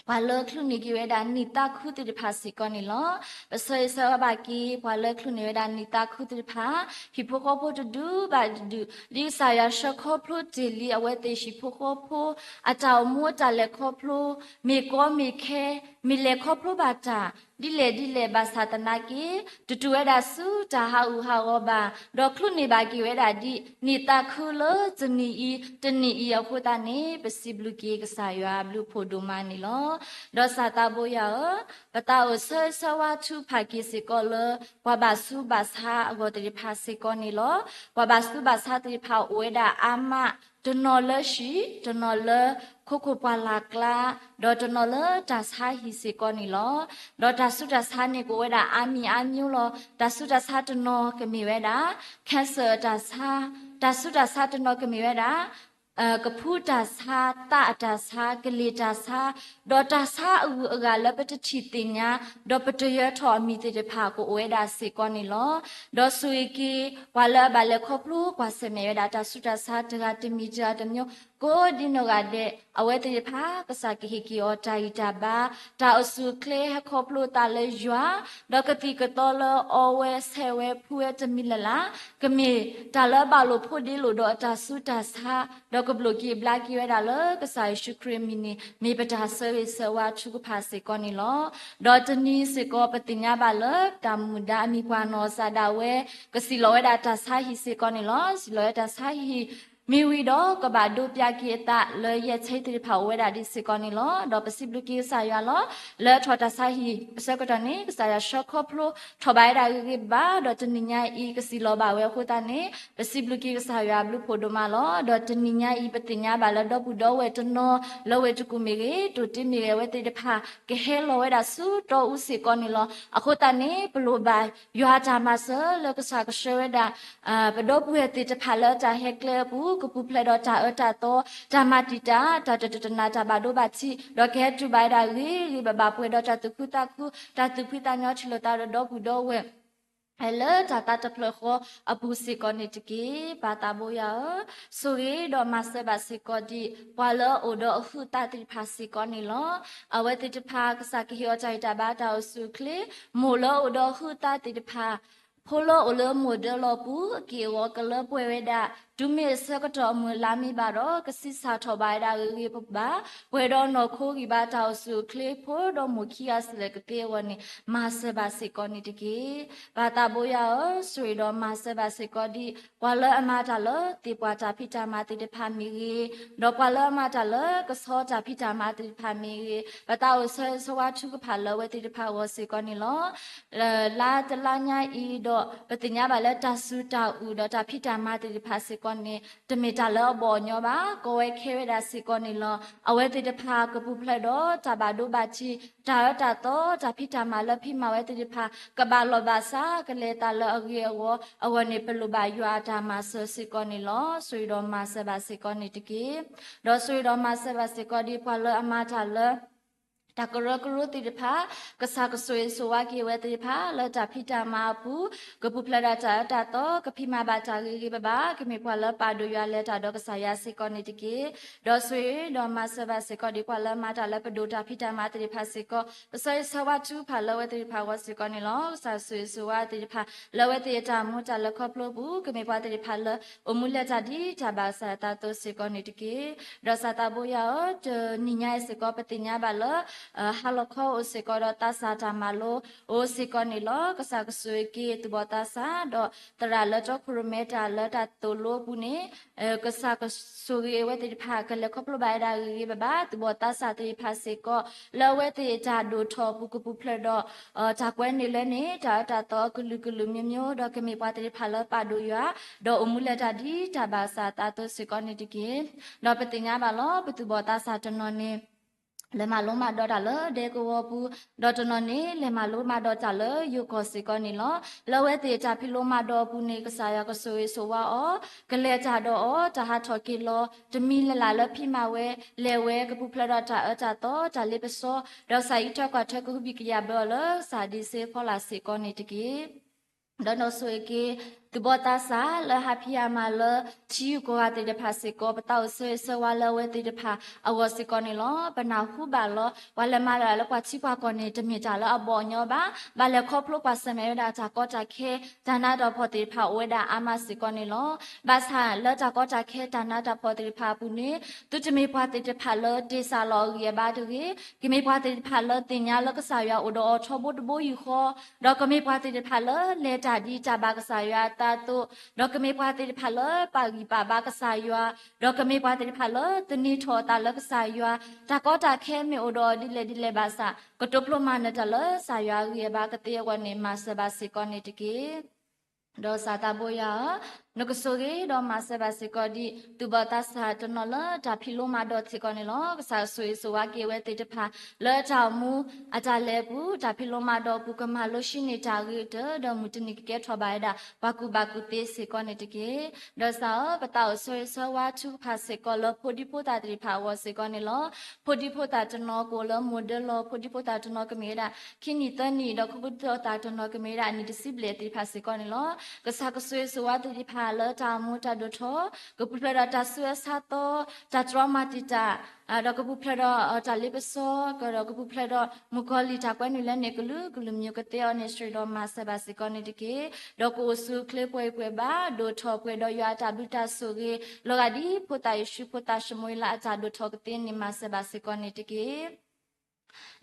ပှၤလၢချုးန့ၢ်က့ၤဝဲဒၣ်နံၣ်သးခုသ့ၣ်တဖၣ်စ့ၢ်ကီးန့ၣ်လီၤ. ပဆၢဂ့ၤဆၢဝါဘၣ်က့ၤ ပှၤလၢချုးန့ၢ်ဝဲဒၣ်နံၣ်သးခုသ့ၣ်တဖၣ်, ဟံၣ်ဖိဃီဖိတဒူဘၣ်တဒူ, ဒ်ကစၢ်ယွၤဆှၢခီဖျိတ့ၢ်လံအဝဲသ့ၣ်ဟံၣ်ဖိဃီဖိ အတၢ်အိၣ်မူအတၢ်လဲၤခီဖျိ, မ့ၢ်ကီမ့ၢ်ခဲ, မ့ၢ်လဲၤခီဖျိဘၣ်တၢ် ဒ်လဲၣ်ဒ်လဲၣ်ဘၣ်ဆၣ်သနာ်က့ တတူၢ်ဝဲဒၣ်ဆူတၢ်ဟးဂူာ်ဟးဂီၤဘၣ်, ဒီးချုးန့ၢ်ဘၣ်က့ၤဝဲဒၣ်ဒ်နံၣ်သးခုလၢတနံၤအံၤ တနံၤအံၤအဃိသတးန့ၣ် ပစံးဘျုးက့ၤကစၢ်ယွၤအဘျုးဖှိၣ်ဒိၣ်မးန့ၣ်လီၤ. ဒီးစၢ်သးဘိယွၤဧၢ, ပသးအိၣ်ဆၢဂ့ၤဆၢဝါထုကဖၣ်က့ၤစ့ၢ်ကီးလၢ ပှၤဘၣ်ဆူးဘၣ်ဆါအဂီၢ်သ့ၣ်တဖၣ်စ့ၢ်ကီးန့ၣ်လီၤ. ပှၤဘၣ်ဆူးဘၣ်ဆါသ့ၣ်တဖၣ်အိၣ်ဝဲဒၣ်အါမး, တနီၤလၢဟံၣ်, တနီၤလၢခိခိၣ်ပှၢ်လၢ်ကျါ, ဒီးတနီၤလၢတၢ်ဆါဟံၣ်စ့ၢ်ကီးန့ၣ်လီၤ. ဒီးတၢ်ဆူးတၢ်ဆါန့ၣ်ကအိၣ်ဝဲဒၣ်အါမံၤအါမျိုးလီၤ. တၢ်ဆူးတၢ်ဆါတနီၤကမ့ၢ်ဝဲဒၣ် cancer အတၢ်ဆါ, တၢ်ဆူးတၢ်ဆါတနီၤကမ့ၢ်ဝဲဒၣ် ကဖူတၢ်ဆါ, သးအတၢ်ဆါ, ကလ့ၢ်တၢ်ဆါ, ဒီးတၢ်ဆါအဂုၤအဂၤလၢပတထံၣ်သ့ၣ်ညါ, ဒီးပတယၢၤထီၣ်အမံၤသ့ၣ်တဖၣ်ကအိၣ်ဝဲဒၣ်စ့ၢ်ကီးန့ၣ်လီၤ. ဒီးဆိၣ်ဂ့ၤက့ၤ ပှၤလၢအဘၣ်လဲၤခီဖျိ ကွၢ်ဆၢၣ်မဲာ်ဝဲဒၣ် တၢ်ဆူးတၢ်ဆါတဂၤတမံၤတဂၤတမျိုး ကိးဒ်နီၢ်ဂၤဒဲး အဝဲသ့ၣ်တဖၣ် ကစၢ်ကဟ့ၣ်က့ၤအီၤ တၢ်ဂံၢ်တၢ်ဘါ, တၢ်အိၣ်ဆူၣ်အိၣ်ချ့ဟဲခီဖျိအသးလၢယွၤ, ဒီးကသံၣ်ကသီလၢအီဝဲ ဆဲးဝဲ ဖှူဝဲတမံၤလၢ်လၢ်, ကမ့ၢ်တၢ်လၢအဘၣ်လိာ်ဖိးဒ့လိာ်ဒီးအတၢ်ဆူးတၢ်ဆါ, ဒီးကဘျိးက့ၤဘျါက့ၤဝဲဒၣ်လၢ ကစၢ်ယ့ၣ်ၡူးခရံာ်အမံၤန့ၣ် မ့ၢ်ပတၢ်ဆၢဂ့ၤဆၢဝါထုကဖၣ်စ့ၢ်ကီးန့ၣ်လီၤ. ဒီးတနံၤစ့ၢ်ကီး ပသ့ၣ်ညါဘၣ်လၢ တၢ်မုၣ်ဒါအမံၤပှၢ်နီၢ်စၢ်ဒၣ်ဝဲ ကစံၣ်လီၤဝဲဒၣ်တၢ်ဆါဟံၣ်စ့ၢ်ကီးန့ၣ်လီၤ. စံၣ်လီၤဝဲတၢ်ဆါဟံၣ် မ့ၢ်ဝံၤဒီး ကဘၣ်ဒိပၠးက့ၤအသးလၢယဲၢ်ဆံသ့ၣ်တဖၣ်အိၣ်ဝဲဒၣ်ဒ်စ့ၢ်ကီးန့ၣ်လီၤ. ဒီးပစံးဘျုးက့ၤကစၢ်ယွၤလီၤ. လၢထီၣ်တၢ်ဆါဟံၣ်အဆၢကတီၢ်န့ၣ် ကစၢ်ယွၤဆှၢခီဖျိ ထီၣ်ဘၣ်ဝဲဒၣ်ဂ့ၤဂ့ၤဘၣ်ဘၣ်, ဒီးတနံၤညါအံၤ ကစံၣ်လီၤဘၣ်ဝဲအဃိသတးန့ၣ် ပစံးဘျုးက့ၤကစၢ်ယွၤအဘျုးဖှိၣ်ဒိၣ်မးလီၤ. ဒီးတနံၤညါအံၤ ပသ့ၣ်ညါဘၣ်လၢဒီပုၢ်ဒီဝဲၢ်တနီၤ လၢဝ့ၢ်တကူၣ်မ့ၢ်ဂ့ၤ, တိၢ်တ့မ့ၢ်ဂ့ၤ, အဝဲသ့ၣ်တဖၣ် ကဟဲလီၤဝဲဒၣ်ဆူတီအူစ့ၢ်ကီးန့ၣ်လီၤ. အဃိသတးန့ၣ် ပလိၣ်ဘၣ်ယွၤအတၢ်မၤစၢၤလၢကစၢ်ကဆှၢဝဲဒၣ် ပဒီပုၢ်ဝဲၢ်သ့ၣ်တဖၣ်လၢတၢ်ဟဲကျဲအပူၤ ကပူၤဖျဲးဒီးတၢ်အၢတၢ်သီ, တၢ်မၤတံာ်တာ်, တၢ်တတတနာ်, တၢ်ဘၣ်ဒိဘၣ်ထံး, ဒီးကဟဲတူၢ်ဘၣ်ဝဲဒၣ်ဂ့ၤဂ့ၤဘၣ်ဘၣ် ပှဲၤဒီးတၢ်သူၣ်ခုသးခု, တၢ်သူၣ်ဖှံသးညီထံၣ်လိာ်သးဒီးဒီပုၢ်ဒီဝဲၢ် လၢတၢ်သးတဖျၢၣ်ဃီအပူၤစ့ၢ်ကီးန့ၣ်တက့ၢ်. ပၢ်သးဘိယွၤဧၢ, ဆိၣ်ဂ့ၤဒီးမၤစၢၤဘၣ်စ့ၢ်ကီးဒံး ပှၤလၢအအိၣ်ဒီးအဟုးအသးသ့ၣ်တဖၣ်စ့ၢ်ကီးန့ၣ်လီၤ. အဝဲသ့ၣ်တဖၣ် ကစၢ်ကဟ့ၣ်အီၤတၢ်ဂံၢ်တၢ်ဘါတၢ်အိၣ်ဆူၣ်အိၣ်ချ့, မိၢ်လၢအအိၣ်ဒီးအဟုးအသးသ့ၣ်တဖၣ် ဖိလၢအအိၣ်လၢမိၢ်ဒၢလီၢ်ပူၤ အက့ၢ်အဂီၤကလၢပှဲၤဝဲဒၣ် တုၤမ့ၢ်အဆၢကတီၢ်အမုၢ်လါမ့ၢ်ဘၣ်ဒီး ကဆံးစၢ်ထီၣ်ဘၣ်ဝဲဒၣ်ဂ့ၤဂ့ၤဘၣ်ဘၣ်, ပှဲၤဒီးနီၢ်ခိဂံၢ်ဘါတၢ်အိၣ်ဆူၣ်အိၣ်ချ့ ဖိဒီးမိၢ်ခံဂၤစလဲၣ်ကသ့အဂီၢ်န့ၣ် မၤစၢၤဘၣ်စ့ၢ်ကီးန့ၣ်တက့ၢ်. ပၢ်သးဘိယွၤဧၢ, ဆိၣ်ဂ့ၤဒီးမၤစၢၤဘၣ်စ့ၢ်ကီးဒံး ပှၤလၢအမၤတၢ်လၢသ့ၣ်ပှၢ်တၢ်ဖံးတၢ်မၤသ့ၣ်တဖၣ်မ့ၢ်ဂ့ၤ, ဒီးပှၤလၢအမၤတၢ်လၢကဆီတၢ်ဖံးတၢ်မၤသ့ၣ်တဖၣ်မ့ၢ်ဂ့ၤ, ပသးအိၣ်ဆၢဂ့ၤဆၢဝါထုကဖၣ်လၢအဝဲသ့ၣ်တဖၣ်အဂီၢ်စ့ၢ်ကီးန့ၣ်လီၤ. လၢတလါညါအံၤဒီး ပသ့ၣ်ညါဘၣ်လၢတၢ်စူၤတၢ်အုးဒီးတၢ်ဖံးတၢ်မၤသ့ၣ်တဖၣ်စ့ၢ်ကီးန့ၣ် တမ့ၢ်တၢ်လၢအဘီၣ်အညီဘၣ်, ကီဝဲခဲဝဲဒၣ်စ့ၢ်ကီးန့ၣ်လီၤ. အဝဲသ့ၣ်တဖၣ်ကပူၤဖျဲးဒီးတၢ်ဘၣ်ဒိဘၣ်ထံး, တၢ်အၢတၢ်သီ, တၢ်ဖံးတၢ်မၤလၢဖံးမၤဝဲသ့ၣ်တဖၣ် ကဘၣ်လိာ်ဘၣ်စး ကလဲၤသးလၢအဂ့ၤအဂီၢ်, အဂီၢ်န့ၣ် ပလိၣ်ဘၣ်ယွၤအတၢ်မၤစၢၤစ့ၢ်ကီးန့ၣ်လီၤ. ဆိၣ်ဂ့ၤဒီးမၤစၢၤဘၣ်စ့ၢ်ကီးန့ၣ်တက့ၢ်. ဒီးဆိၣ်ဂ့ၤဒီးမၤစၢၤဘၣ်စ့ၢ်ကီးဒံး ပှၤလၢအမၤတၢ်လၢ တၢ်ကရၢကရိသ့ၣ်တဖၣ်, ကစၢ်ကဆိၣ်ဂ့ၤဆိၣ်ဝါက့ၤဝဲသ့ၣ်တဖၣ် လၢတၢ်ဖံးတၢ်မၤအပူၤ, ကပူၤဖျဲးဒီးတၢ်အၢတၢ်သီ, ကဖံးမၤဘၣ်တၢ်ဂ့ၤဂ့ၤဘၣ်ဘၣ်, ကမ့ၢ်ပှၤလၢပာ်ဒိၣ်ယွၤလဲၤတၢ်ဒီးကစၢ်ယွၤစ့ၢ်ကီးန့ၣ်တက့ၢ်. ဒီးဆိၣ်ဂ့ၤဒီးမၤစၢၤဘၣ်စ့ၢ်ကီးဒံး ပှၤလၢမၤတၢ်လၢပဒိၣ်တၢ်ဖံးတၢ်မၤသ့ၣ်တဖၣ်စ့ၢ်ကီး, ကဆၢဂ့ၤဆၢဝါထုကဖၣ်လၢအဝဲသ့ၣ်တဖၣ်အဂီၢ်စ့ၢ်ကီးန့ၣ်လီၤ. ကစၢ်ဆိၣ်ဂ့ၤဆိၣ်ဝါသ့ၣ်တဖၣ် လၢအဝဲသ့ၣ်အတၢ်မူတၢ်လဲၤခီဖျိပူၤ, ကမ့ၢ်ပှၤသ့ၣ်တဖၣ်လၢ အိၣ်မူလဲၤတၢ်ဒ်တၢ်ဘၣ်ကစၢ်ယွၤအသးအသိးစ့ၢ်ကီးန့ၣ်တက့ၢ်. ဒီးကစၢ်သးဘိယွၤဧၢ, တနံၤညါအံၤစ့ၢ်ကီး ပသ့ၣ်ညါဘၣ်လၢ ဟါလီၤခီအိၣ်စ့ၢ်ကီးဒီးသးစၢ်တၢ်မၤလိအိၣ်စ့ၢ်ကီးန့ၣ်လီၤ. ကစၢ်ကဆိၣ်ဂ့ၤက့ၤသူၣ်ဘီၣ်သးစၢ် ဒီးသရၣ်လၢတီခိၣ်ရိၣ်မဲတၢ်လၢတၢ်သိၣ်လိအပူၤန့ၣ် ကစၢ်ကဆိၣ်ဂ့ၤအဝဲသ့ၣ်တဖၣ် ကလဲၤခီဖျိဘၣ်ဝဲဒၣ်ဂ့ၤဂ့ၤဘၣ်ဘၣ်, သူၣ်ဘီၣ်သးစၢ်သ့ၣ်တဖၣ်စ့ၢ်ကီး လၢအဝဲသ့ၣ်တၢ်ဒိၣ်ထီၣ်အပူၤကပူၤဖျဲးဒီး တၢ်ကွဲန့ၣ်လၢန့ၣ် တၢ်အၢတၢ်သီအကလုာ်ကလုာ်မျိုးမျိုး ဒီးကမ့ၢ်ပှၤသ့ၣ်တဖၣ်လၢပာ်ဒိၣ်ယွၤ ဒီးအိၣ်မူလဲၤတၢ်ဒ်တၢ်ဘၣ်ကစၢ်အသးအသိးစ့ၢ်ကီးန့ၣ်တက့ၢ်. ဒီးပသ့ၣ်ညါဘၣ်လီၤ ပသူၣ်ဘီၣ်သးစၢ်တနီၤန့ၣ် လဲၤမၤလိမၤဒိးတၢ်လၢဒဲကဝီၤပူၤ, ဒီးတနီၤန့ၣ် လဲၤမၤလိမၤဒိးတၢ်လၢယိၤကီၢ်စ့ၢ်ကီးန့ၣ်လီၤ. လၢအဝဲသ့ၣ်တၢ်ဖံးလိမၤဒိးအပူၤန့ၣ် ကစၢ်ယွၤကဆိၣ်ဂ့ၤဆိၣ်ဝါအီၤ, ကလဲၤတၢ်ဒီးအီၤ တၢ်ဟးထီၣ်က့ၤလီၤ တမံၤလၢ်လၢ်လၢဖံးမၤဝဲ လဲၤဝဲကပူၤဖျဲးဒီးတၢ်အၢတၢ်သီ တၢ်လ့ပစီ, ဒီးကစၢ်အံးထွဲကွၢ်ထွဲကဟုဘံၣ်ကယာ်ဘၢအီၤလၢကစၢ်ဒံးစ့ဖီလာ်စ့ၢ်ကီးန့ၣ်တက့ၢ်. ဒီးနီၢ်ဆိၣ်ဂ့ၤက့ၤ သူၣ်ဘီၣ်သးစၢ်လၢဟးဖံးဟးမၤလၢထံဂုၤကီၢ်ဂၤသ့ၣ်တဖၣ်စ့ၢ်ကီး ပသးအိၣ်ဆၢဂ့ၤဆၢဝါလၢအဝဲသ့ၣ်တဖၣ်အဂီၢ်စ့ၢ်ကီးန့ၣ်လီၤ. ပနၢ်ဟူဘၣ်လီၤ ပှၤလဲၤမၤတၢ်လၢပှၤထံပှၤကီၢ်န့ၣ် တမ့ၢ်တၢ်လၢအဘီၣ်အညီဘၣ်. ဘၣ်လဲၤခီဖျိကွၢ်ဆၢၣ်မဲာ်ဝဲဒၣ်တၢ်ကီတၢ်ခဲ တၢ်နးတၢ်ဖှီၣ်သ့ၣ်တဖၣ်အိၣ်ဝဲဒၣ်အါမးစ့ၢ်ကီးန့ၣ်လီၤ. ဘၣ်ဆၣ်လၢတၢ်ကီတၢ်ခဲတၢ်နးတၢ်ဖှီၣ်သ့ၣ်တဖၣ်အပူၤန့ၣ် သုတမ့ၢ်ပှၤသ့ၣ်တဖၣ်လၢတ့ၢ်စၢ်လီၤအဂံၢ်အဘါတဂ့ၤ, ကမ့ၢ်ပှၤသ့ၣ်တဖၣ်လၢသ့ၣ်ညါလၢကစၢ်ယွၤအိၣ်ဒီးအီၤထီဘိတဘိယူၢ်ဃီ, ဒီးကမ့ၢ်ပှၤသ့ၣ်တဖၣ်လၢလဲၤတၢ်ဒ်တၢ်ဘၣ်ကစၢ်ယွၤအသးအသိး, ဒီးကမ့ၢ်ပှၤသ့ၣ်တဖၣ်လၢပာ်ဂံၢ်ပာ်ဘါကစၢ်ယွၤ, ဒီးကမ့ၢ်ပှၤသ့ၣ်တဖၣ်လၢသန့ၤထီၣ်အသးလၢကစၢ်ယွၤ, တၢ်ကီတၢ်ခဲမ့ၢ်အိၣ်ဒီးအီၤဒ်လဲၣ်ဒ်လဲၣ်ဘၣ်ဆၣ် ကတိဖျိမၤနၢၤတၢ်လၢကစၢ်ယွၤအဂံၢ်အဘါကသ့အဂီၢ်န့ၣ် မၤစၢၤဘၣ်စ့ၢ်ကီးန့ၣ်တက့ၢ်. ဒီးကစၢ်သးဘိယွၤဧၢ, နကဆိၣ်ဂ့ၤဒီးမၤစၢၤဘၣ်စ့ၢ်ကီးဒံး သူၣ်ဘီၣ်သးစၢ်တနီၤလၢတၢ်ဖံးလိမၤဒိးစ့ၢ်ကီးန့ၣ်လီၤ. ကစၢ်ဆိၣ်ဂ့ၤဆိၣ်ဝါက့ၤအဝဲသ့ၣ်တဖၣ် လၢတၢ်အိၣ်မူအတၢ်လဲၤအပူၤ တၢ်ဖံးလိမၤဒိးအပူၤ ကမၤလိဆှံန့ၢ်တၢ်အဂ့ၤကတၢၢ် ဒီးမုၢ်တနံၤကကဲထီၣ်ဘၣ်ဝဲဒၣ် ပှၤကူၣ်ဘၣ်ကူၣ်သ့စ့ၢ်ကီးန့ၣ်တက့ၢ်. ဒီးကစၢ်ဧၢ, ပသးအိၣ်ဆၢဂ့ၤဆၢဝါထုကဖၣ်စ့ၢ်ကီးလၢဖိဒံဖိသၣ်သ့ၣ်တဖၣ်အဂီၢ်စ့ၢ်ကီးန့ၣ်လီၤ. ဖိဒံဖိသၣ်တနီၤကအိၣ်လၢမိၢ်ဒၢလီၢ်, ဖိဒံဖိသၣ်တနီၤကမ့ၢ်ဝဲဒၣ် ခံနံၣ်သၢနံၣ်, ဒီးဖိဒံဖိသၣ်တနီၤကမ့ၢ်ဝဲဒၣ်အနံၣ်တဆံဘျဲၣ်သ့ၣ်တဖၣ်စ့ၢ်ကီးန့ၣ်လီၤ. ကစၢ်ကဆိၣ်ဂ့ၤဆိၣ်ဝါသ့ၣ်တဖၣ်လၢတၢ်အိၣ်မူတၢ်ဒိၣ်ထီၣ်, ကပူၤဖျဲးဒီးတၢ်ဆူးအါဆါသီ, တၢ်တြီမၤတံာ်တာ်, ဒီးကပူၤဖျဲးဒီးတၢ်လ့ပစီ, ဒီးကပူၤဖျဲးဒီးမုၣ်ကီၤလံၢ်တၢ်ကွဲနုာ်လၢန့ၣ် ကလုာ်ကလုာ်မံၤကသ့အီၤန့ၣ် ဆိၣ်ဂ့ၤဒီးမၤစၢၤဘၣ်စ့ၢ်ကီးန့ၣ်တက့ၢ်. ဒီးကအိၣ်ဆူၣ်အိၣ်ချ့ပှဲၤဂံၢ်ပှဲၤဘါ, ဒိၣ်ထီၣ်ပှဲၤဒီးယွၤအတၢ်ဘျုးတၢ်ဆိၣ်ဂ့ၤ, လီၤဂာ်ဒ်ဖိသၣ်ယ့ၣ်ၡူးဖိသၣ်ၡမူၤအ့လးအတၢ်ဒိၣ်ထီၣ်ကသ့န့ၣ် မၤစၢၤဘၣ်စ့ၢ်ကီးန့ၣ်တက့ၢ်.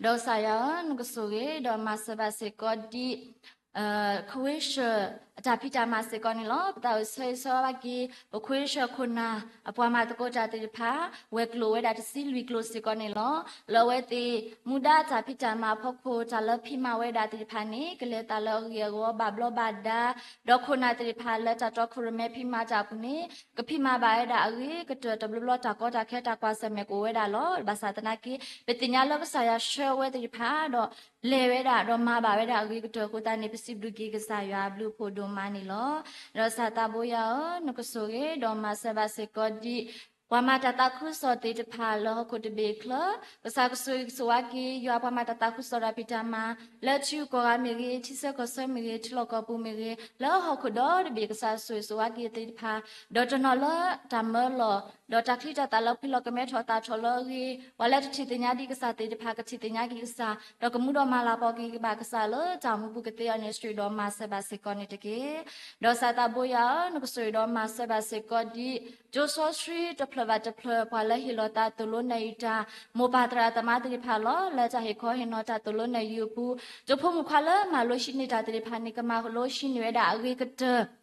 ဒီးကစၢ်ယွၤဧၢ, နကဆိၣ်ဂ့ၤဒီးမၤစၢၤဘၣ်စ့ၢ်ကီးဒ် ခွ့ၡၢၣ်အတၢ်ဖံးတၢ်မၤစ့ၢ်ကီးန့ၣ်လီၤ. ပသးအိၣ်ဆၢဂ့ၤဆၢဝါက့ၤ ပခွ့ၡၢၣ်ခိၣ်နၢ် အပှၤမၤသကိးတၢ်သ့ၣ်တဖၣ် ဝဲၤကျိၤဝဲဒၣ်တဆံလွံၢ်ကျိၤစ့ၢ်ကီးန့ၣ်လီၤ. လၢအဝဲသ့ၣ် မူဒါတၢ်ဖံးတၢ်မၤအဖီခိၣ် တၢ်လၢဖံးမၤဝဲဒၣ်သ့ၣ်တဖၣ်န့ၣ် ကလဲၤသးလၢအဂ့ၤအဂီၢ် ဘၣ်ဘျီးဘၣ်ဒါ, ဒီးခိၣ်နၢ်သ့ၣ်တဖၣ်လၢတၢ်တီခိၣ်ရိၣ်မဲဖံးမၤတၢ်အပူၤန့ၣ် ကဖံးမၤဘၣ်ဝဲဒၣ်အဂ့ၤကတၢၢ် တဘျီဘျီတၢ်ကီတၢ်ခဲတၢ်ကွၢ်ဆၢၣ်မဲာ်ကအိၣ်ဝဲဒၣ်လီၤ. ဘၣ်ဆၣ်သနာ်က့ ပသ့ၣ်ညါလၢကစၢ်ယွၤဆှၢဝဲသ့ၣ်တဖၣ်ဒီး လဲၤဝဲဒၣ်ဒီးမၤဘၣ်ဝဲဒၣ်အဂ့ၤကတၢၢ်အဃိသတးန့ၣ် ပစံးဘျုးက့ၤကစၢ်ယွၤအဘျုးအဖှိၣ်ဒိၣ်မးန့ၣ်လီၤ. ဒီးကစၢ်သးဘိယွၤဧၢ, နကဆိၣ်ဂ့ၤဒီးမၤစၢၤဘၣ်စ့ၢ်ကီးဒ် ပှၤမၤတၢ်သးခုကစီၣ်သ့ၣ်တဖၣ်လၢဟီၣ်ခိၣ်တဘ့ၣ်အချၢ, ကစၢ်ကဆိၣ်ဂ့ၤကဆိၣ်ဝါက့ၤ ယွၤပှၤမၤတၢ်သးခုကစီၣ်တၢ်ဖံးတၢ်မၤ လၢထံဂုၤကီၢ်ဂၤမ့ၢ်ဂ့ၤ, ထံဆၢကီၢ်ဆၢမ့ၢ်ဂ့ၤ, ထံလီၢ်ကီၢ်ပူၤမ့ၢ်ဂ့ၤ, လၢဟီၣ်ခိၣ်ဒီတဘ့ၣ် ကစၢ်ကဆိၣ်ဂ့ၤကဆိၣ်ဝါက့ၤသ့ၣ်တဖၣ်, ဒီးတနီၤလၢတၢ်မၢလီၤ, ဒီးတၢ်ချံတၢ်သၣ်လၢဖှံလီၤကမဲထီၣ်သၣ်ထီၣ်လၢအဂ့ၤ, ပှၤလၢတထံၣ်သ့ၣ်ညါဒံးကစၢ်သ့ၣ်တဖၣ် ကထံၣ်သ့ၣ်ညါက့ၤကစၢ်, ဒီးကမူဒီးမၤလၤကပီၤက့ၤကဘၣ်ကစၢ်လၢတၢ်အိၣ်မူပူၤကသ့အီၤန့ၣ် ဆိၣ်ဂ့ၤဒီးမၤစၢၤဘၣ်စ့ၢ်ကီးန့ၣ်တက့ၢ်. ဒီးကစၢ်သးဘိယွၤဧၢ, နကဆိၣ်ဂ့ၤဒီးမၤစၢၤဘၣ်စ့ၢ်ကီးဒ် ကၠိစီဆှံတဖျၢၣ်ဘၣ်တဖျၢၣ် ပှၤလၢဟ့ၣ်လီၤသးသိၣ်လိနဲၣ်ယုာ်တၢ်, မိၢ်ပၢ်သရၣ်သမါသ့ၣ်တဖၣ်လီၤ. လၢတၢ်ဟ့ၣ်ခီဟ့ၣ်နီၤတၢ်သိၣ်လိနဲၣ်ယုာ်အပူၤ, ကၠိဖိမုၣ်ခွါလၢမၤလိဟံးန့ၢ်တၢ်သ့ၣ်တဖၣ်န့ၣ် ကမၤလိဟံးန့ၢ်ဝဲဒၣ်အဂ့ၤကတၢၢ်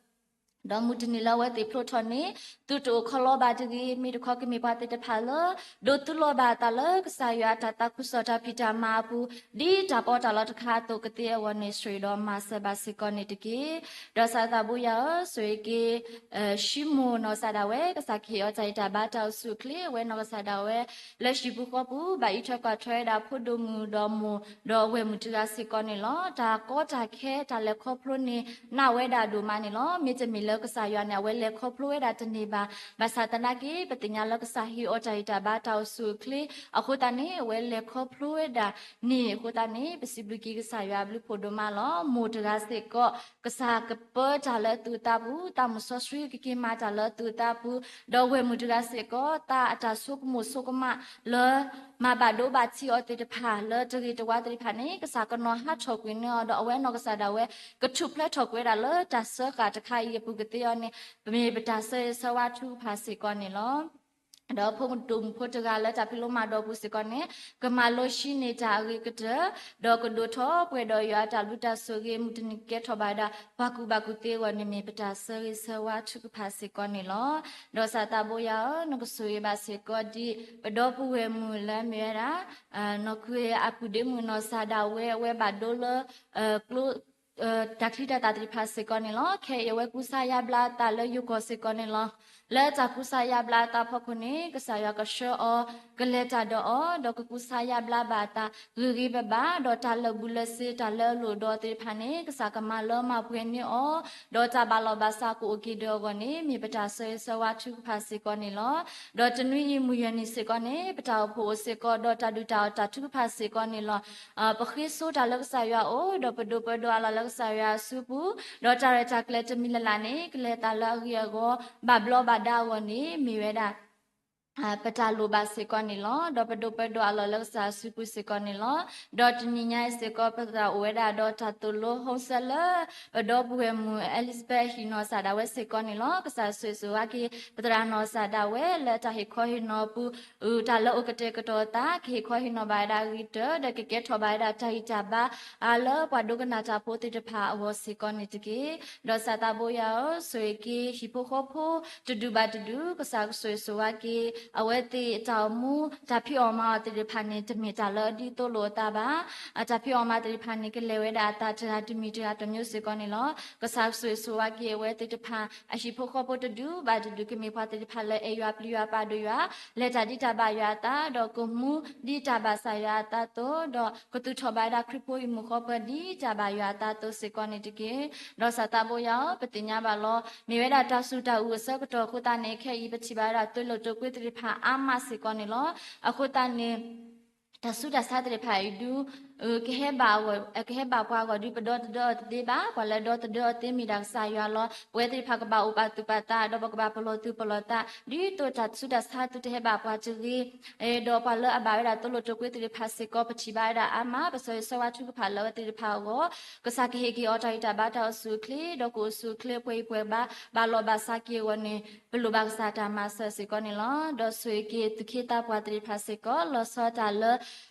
ဒီးမုၢ်တနံၤလၢအဝဲသ့ၣ်ဖျိထီၣ်န့ၣ် သုတအိၣ်ခီလီၤဘၣ်တဂ့ၤ, မ့ၢ်တခီကမ့ၢ်ပှၤသ့ၣ်တဖၣ်လၢ ဒိးသူလီၤဘၣ်အသးလၢကစၢ်ယွၤအတၢ်သးခုကစီၣ်တၢ်ဖံးတၢ်မၤအပူၤ, ဒ်တၢ်ပီးတၢ်လီတခါအသိးကသ့အဂီၢ်န့ၣ် ဆိၣ်ဂ့ၤဒီးမၤစၢၤဘၣ်စ့ၢ်ကီးန့ၣ်တက့ၢ်. ဒီးကစၢ်သးဘိယွၤဧၢ, ဆိၣ်ဂ့ၤက့ၤ ရှံမိၢ်နီၢ်စၢ်ဒၣ်ဝဲ ကစၢ်ကဟ့ၣ်အီၤတၢ်ဂံၢ်တၢ်ဘါတၢ်အိၣ်ဆူၣ်အိၣ်ချ့, အဝဲနီၢ်ကစၢ်ဒၣ်ဝဲ လၢဟံၣ်ပူၤဃီပူၤ ဘၣ်အံးထွဲကွၢ်ထွဲဝဲဒၣ်ဖိဒိၣ်မုၣ်ဒီးမိၢ်ဒီးဝဲၢ်မုၣ်တဂၤစ့ၢ်ကီးန့ၣ်လီၤ. တၢ်ကီတၢ်ခဲတၢ်လဲၤခီဖျိန့ၣ် နးဝဲဒၣ်ဒိၣ်မးန့ၣ်လီၤ. မ့တမ့ၢ်လၢကစၢ်ယွၤန့ၣ် အဝဲလဲၤခီဖျိဝဲဒၣ်တန့ၢ်ဘၣ်. ဘၣ်ဆၣ်သနာ်က့ ပသ့ၣ်ညါလၢကစၢ်ဟ့ၣ်အီၤတၢ်ဂံၢ်တၢ်ဘါတၢ်အိၣ်ဆူၣ်အိၣ်ချ့ အဃိသတးန့ၣ် အဝဲလဲၤခီဖျိဝဲဒၣ်န့ၣ် အဃိသတးန့ၣ် ပစံးဘျုးက့ၤကစၢ်ယွၤအဘျုးဖးဒိၣ်မးလီၤ. မိၢ်တဂၤစ့ၢ်ကီး ကစၢ်ကပၢတၢ်လၢအသူၣ်အသးပူၤ, သးမုၢ်စီဆှံကက့ၤမၤတၢ်လၢအသူၣ်အသးပူၤ, ဒီးဝဲၢ်မုၣ်တဂၤစ့ၢ်ကီး သးအတၢ်ဆိကမိၣ်ဆိကမးလၢ မၤဘၣ်ဒိဘၣ်ထံးအီၤသ့ၣ်တဖၣ် လၢတဂ့ၤတဝါသ့ၣ်တဖၣ်န့ၣ် ကစၢ်ကနီၤဟးထီၣ်ကွံာ်န့ၢ်အီၤ ဒီးအဝဲနီၢ်ကစၢ်ဒၣ်ဝဲ ကထူၣ်ဖျဲးထီၣ်ကွံာ်ဝဲဒၣ်လၢတၢ်စၢဃာ်တခါအံၤအပူၤကသ့အီၤန့ၣ် ပမ့ၢ်ပတၢ်ဆၢဂ့ၤဆၢဝါထုကဖၣ်စ့ၢ်ကီးန့ၣ်လီၤ. ဒီးဖိဒိၣ်မုၣ်ဖိတဂၤလၢတၢ်ဖံးလိမၤဒိးပူၤစ့ၢ်ကီးန့ၣ် ကမၤလိဟံးန့ၢ်တၢ်အဂ့ၤကတၢၢ်, ဒီးကဒိၣ်ထီၣ်ပှဲၤဒီးယွၤအတၢ်ဘျုးတၢ်ဆိၣ်ဂ့ၤ မုၢ်တနံၤကကဲထီၣ်ဘၣ်ဝဲဒၣ် ပှၤကူၣ်ဘၣ်ကူၣ်သ့အဂီၢ်န့ၣ် မ့ၢ်ပတၢ်ဆၢဂ့ၤဆၢဝါထုကဖၣ်စ့ၢ်ကီးန့ၣ်လီၤ. ဒီးကစၢ်သးဘိယွၤဧၢ, နကဆိၣ်ဂ့ၤဘၣ်စ့ၢ်ကီးဒ် ပဒီပုၢ်ဝဲၢ်မုၣ်လၢမ့ၢ်ဝဲဒၣ် နီၢ်ကွ့အပုၢ်ဒ့မုၣ်နီၢ်စၢ်ဒၣ်ဝဲ အဝဲဘၣ်ဒိလၢ ကျိ တၢ်ချံတၢ်သၣ်သ့ၣ်တဖၣ်စ့ၢ်ကီးန့ၣ်လီၤ. ခဲအံၤအဝဲကူစါယါဘျါအသးလၢယိၤကီၢ်စ့ၢ်ကီးန့ၣ်လီၤ. လၢတၢ်ကူစါယါဘျါအသးဖီခိၣ်န့ၣ် ကစၢ်ယွၤကဆှၢအီၤ ကလဲၤတၢ်ဒီးအီၤ ဒီးကကူစါယါဘျါဘၣ်အသးဂ့ၤဂ့ၤဘၣ်ဘၣ်, ဒီးတၢ်လၢာ်ဘူၣ်လၢာ်စ့ၤ တၢ်လၢအလိၣ်ဒီးသ့ၣ်တဖၣ်န့ၣ် ကစၢ်ကမၤလၢမၤပှဲၤန့ၢ်အီၤ, ဒီးတၢ်ဘၣ်လီၢ်ဘၣ်စးကအိၣ်က့ၤဒီးအဂီၢ်န့ၣ် မ့ၢ်ပတၢ်ဆၢဂ့ၤဆၢဝါထုကဖၣ်စ့ၢ်ကီးန့ၣ်လီၤ. ဒီးတနွံအံၤမုၢ်ယဲၢ်နံၤစ့ၢ်ကီးန့ၣ် ပတၢ်အိၣ်ဖှိၣ်အိၣ်စ့ၢ်ကီး ဒီးတၢ်ဒုးတၢ်အီၣ်တၢ်ထုကဖၣ်စ့ၢ်ကီးန့ၣ်လီၤ. ပဃ့ဆိတၢ်လၢကစၢ်ယွၤအအိၣ် ဒီးပဒိးပၢဒီးအးလီၤလၢကစၢ်ယွၤအစုပူၤ, ဒီးတၢ်ရဲၣ်တၢ်ကျဲၤတမံၤလၢ်လၢ်န့ၣ် ကလဲၤသးလၢအဂ့ၤအဂီၢ် ဘၣ်ဘျီးဘၣ်ဒါအဂီၢ်န့ၣ် မ့ၢ်ဝဲဒၣ် ပတၢ်လိၣ်ဘၣ်စ့ၢ်ကီးန့ၣ်လီၤ. ဒီးပဒိးပၢဒီးအးလီၤလၢကစၢ်အစုပူၤစ့ၢ်ကီးန့ၣ်လီၤ. ဒီးတနံၤညါအံၤစ့ၢ်ကီး ပသရၣ်အိၣ်ဝဲဒၣ်ဒီးတၢ်သိၣ်လိ ဟိစၢ လၢ ပဒီပုၢ်ဝဲၢ်မုၣ် Elizabeth ဟံၣ်နီၢ်စၢ်ဒၣ်ဝဲစ့ၢ်ကီးန့ၣ်လီၤ. ကစၢ်ဆိၣ်ဂ့ၤဆိၣ်ဝါက့ၤ ပသရၣ်နီၢ်စၢ်ဒၣ်ဝဲ လၢတၢ်ဟ့ၣ်ခီဟ့ၣ်နီၤအပူၤ တၢ်လၢအိၣ်ကတဲာ်ကတီၤအသး ကဟ့ၣ်ခီဟ့ၣ်နီၤဘၣ်ဝဲဒၣ်အဂ့ၤကတၢၢ် ဒီးကကဲထီၣ်ဘၣ်ဝဲဒၣ်တၢ်ဂံၢ်တၢ်ဘါ လၢပှၤဒိကနၣ်တၢ်ဖိသ့ၣ်တဖၣ်အဂီၢ်စ့ၢ်ကီးန့ၣ်တက့ၢ်. ဒီးကစၢ်သးဘိယွၤဧၢ, ဆိၣ်ဂ့ၤက့ၤဟံၣ်ဖိဃီဖိ တဒူၣ်ဘၣ်တဒူၣ်, ကစၢ်ကဆိၣ်ဂ့ၤဆိၣ်ဝါက့ၤ အဝဲသ့ၣ်အတၢ်အိၣ်မူ တၢ်ဖံးအီၣ်မၤအီၣ်သ့ၣ်တဖၣ်န့ၣ် တမ့ၢ်တၢ်လၢအဒ်သိးလိာ်အသးဘၣ်. အတၢ်ဖံးအီၣ်မၤသ့ၣ်တဖၣ်န့ၣ် ကလဲၤဝဲဒၣ်အသးတဂၤတမံၤတဂၤတမျိုးစ့ၢ်ကီးန့ၣ်လီၤ. ကစၢ်ကဆိၣ်ဂ့ၤဆိၣ်ဝါက့ၤအဝဲသ့ၣ်တဖၣ် အဟံၣ်ဖိဃီဖိတဒူၣ်ဘၣ်တဒူၣ် ကမ့ၢ်ပှၤသ့ၣ်တဖၣ်လၢအဲၣ်ယွၤပျံၤယွၤပာ်ဒိၣ်ယွၤ, လဲၤတၢ်ဒ်တၢ်ဘၣ်ယွၤအသး, ဒီးကမူဒ်တၢ်ဘၣ်ဆၣ်ယွၤအသးအသိး, ဒီးကသူၣ်ထီၣ်ဘၣ်ဝဲဒၣ်ခရံာ်ဖိဟံၣ်မုၢ်ဃီပၢၤဒ်တၢ်ဘၣ်ယွၤအသးအသိးစ့ၢ်ကီးန့ၣ်တက့ၢ်. ဒီးကစၢ်သးဘိယွၤဧၢ, ပသ့ၣ်ညါဘၣ်လီၤ. မ့ၢ်ဝဲဒၣ်တၢ်စူၢ်တၢ်အုးအဆၢကတီၢ်အဃိသတးန့ၣ် ခဲအံၤပထံၣ်ဘၣ်ဝဲဒၣ်သိလ့ၣ်တိာ်ကွ့သ့ၣ်တဖၣ်အါမးစ့ၢ်ကီးန့ၣ်လီၤ. အဃိသတးန့ၣ် တၢ်ဆူးတၢ်ဆါသ့ၣ်တဖၣ်အံၤဒုး ကဟဲဘၣ်အဂီၢ် ကဟဲဘၣ်ပှၤအဂီၢ်ဒုး ပဒီသဒၢအီၤတသ့ဘၣ်. ပှၤလၢဒီသဒၢအီၤသ့မ့ၢ်ဒၣ်ကစၢ်ယွၤလီၤ. ပဝဲသ့ၣ်တဖၣ်ကဘၣ်အိၣ်ပာ်သူၣ်ပာ်သး ဒီးပကဘၣ်ပလီၢ်သူၣ်ပလီၢ်သး ဒ်သိးတၢ်ဆူးတၢ်ဆါသုတဟဲဘၣ်ပှၤတဂ့ၤ ဒီးပှၤလၢအဘၣ်ဝဲဒၣ်သိလ့ၣ်တိာ်ကွ့သ့ၣ်တဖၣ်စ့ၢ်ကီး ပထံၣ်ဘၣ်ဝဲဒၣ်အါမး ပဆၢဂ့ၤဆၢဝါထုကဖၣ်လၢအဝဲသ့ၣ်တဖၣ်အဂီၢ် ကစၢ်ကဟ့ၣ်က့ၤအီၤတၢ်ဂံၢ်တၢ်ဘါတၢ်အိၣ်ဆူၣ်အိၣ်ချ့ ဒီးကအိၣ်ဆူၣ်အိၣ်ချ့ပှဲၤဂံၢ်ပှဲၤဘါ ဘၣ်လီၢ်ဘၣ်စးက့ၤအဂီၢ်န့ၣ် ပလိၣ်ဘၣ်ကစၢ်တၢ်မၤစၢၤစ့ၢ်ကီးန့ၣ်လီၤ. ဒီးဆိၣ်ဂ့ၤက့ၤသူၣ်က့သးပှၢ်သ့ၣ်တဖၣ်စ့ၢ်ကီး လီၤဆီတၢ်လၢ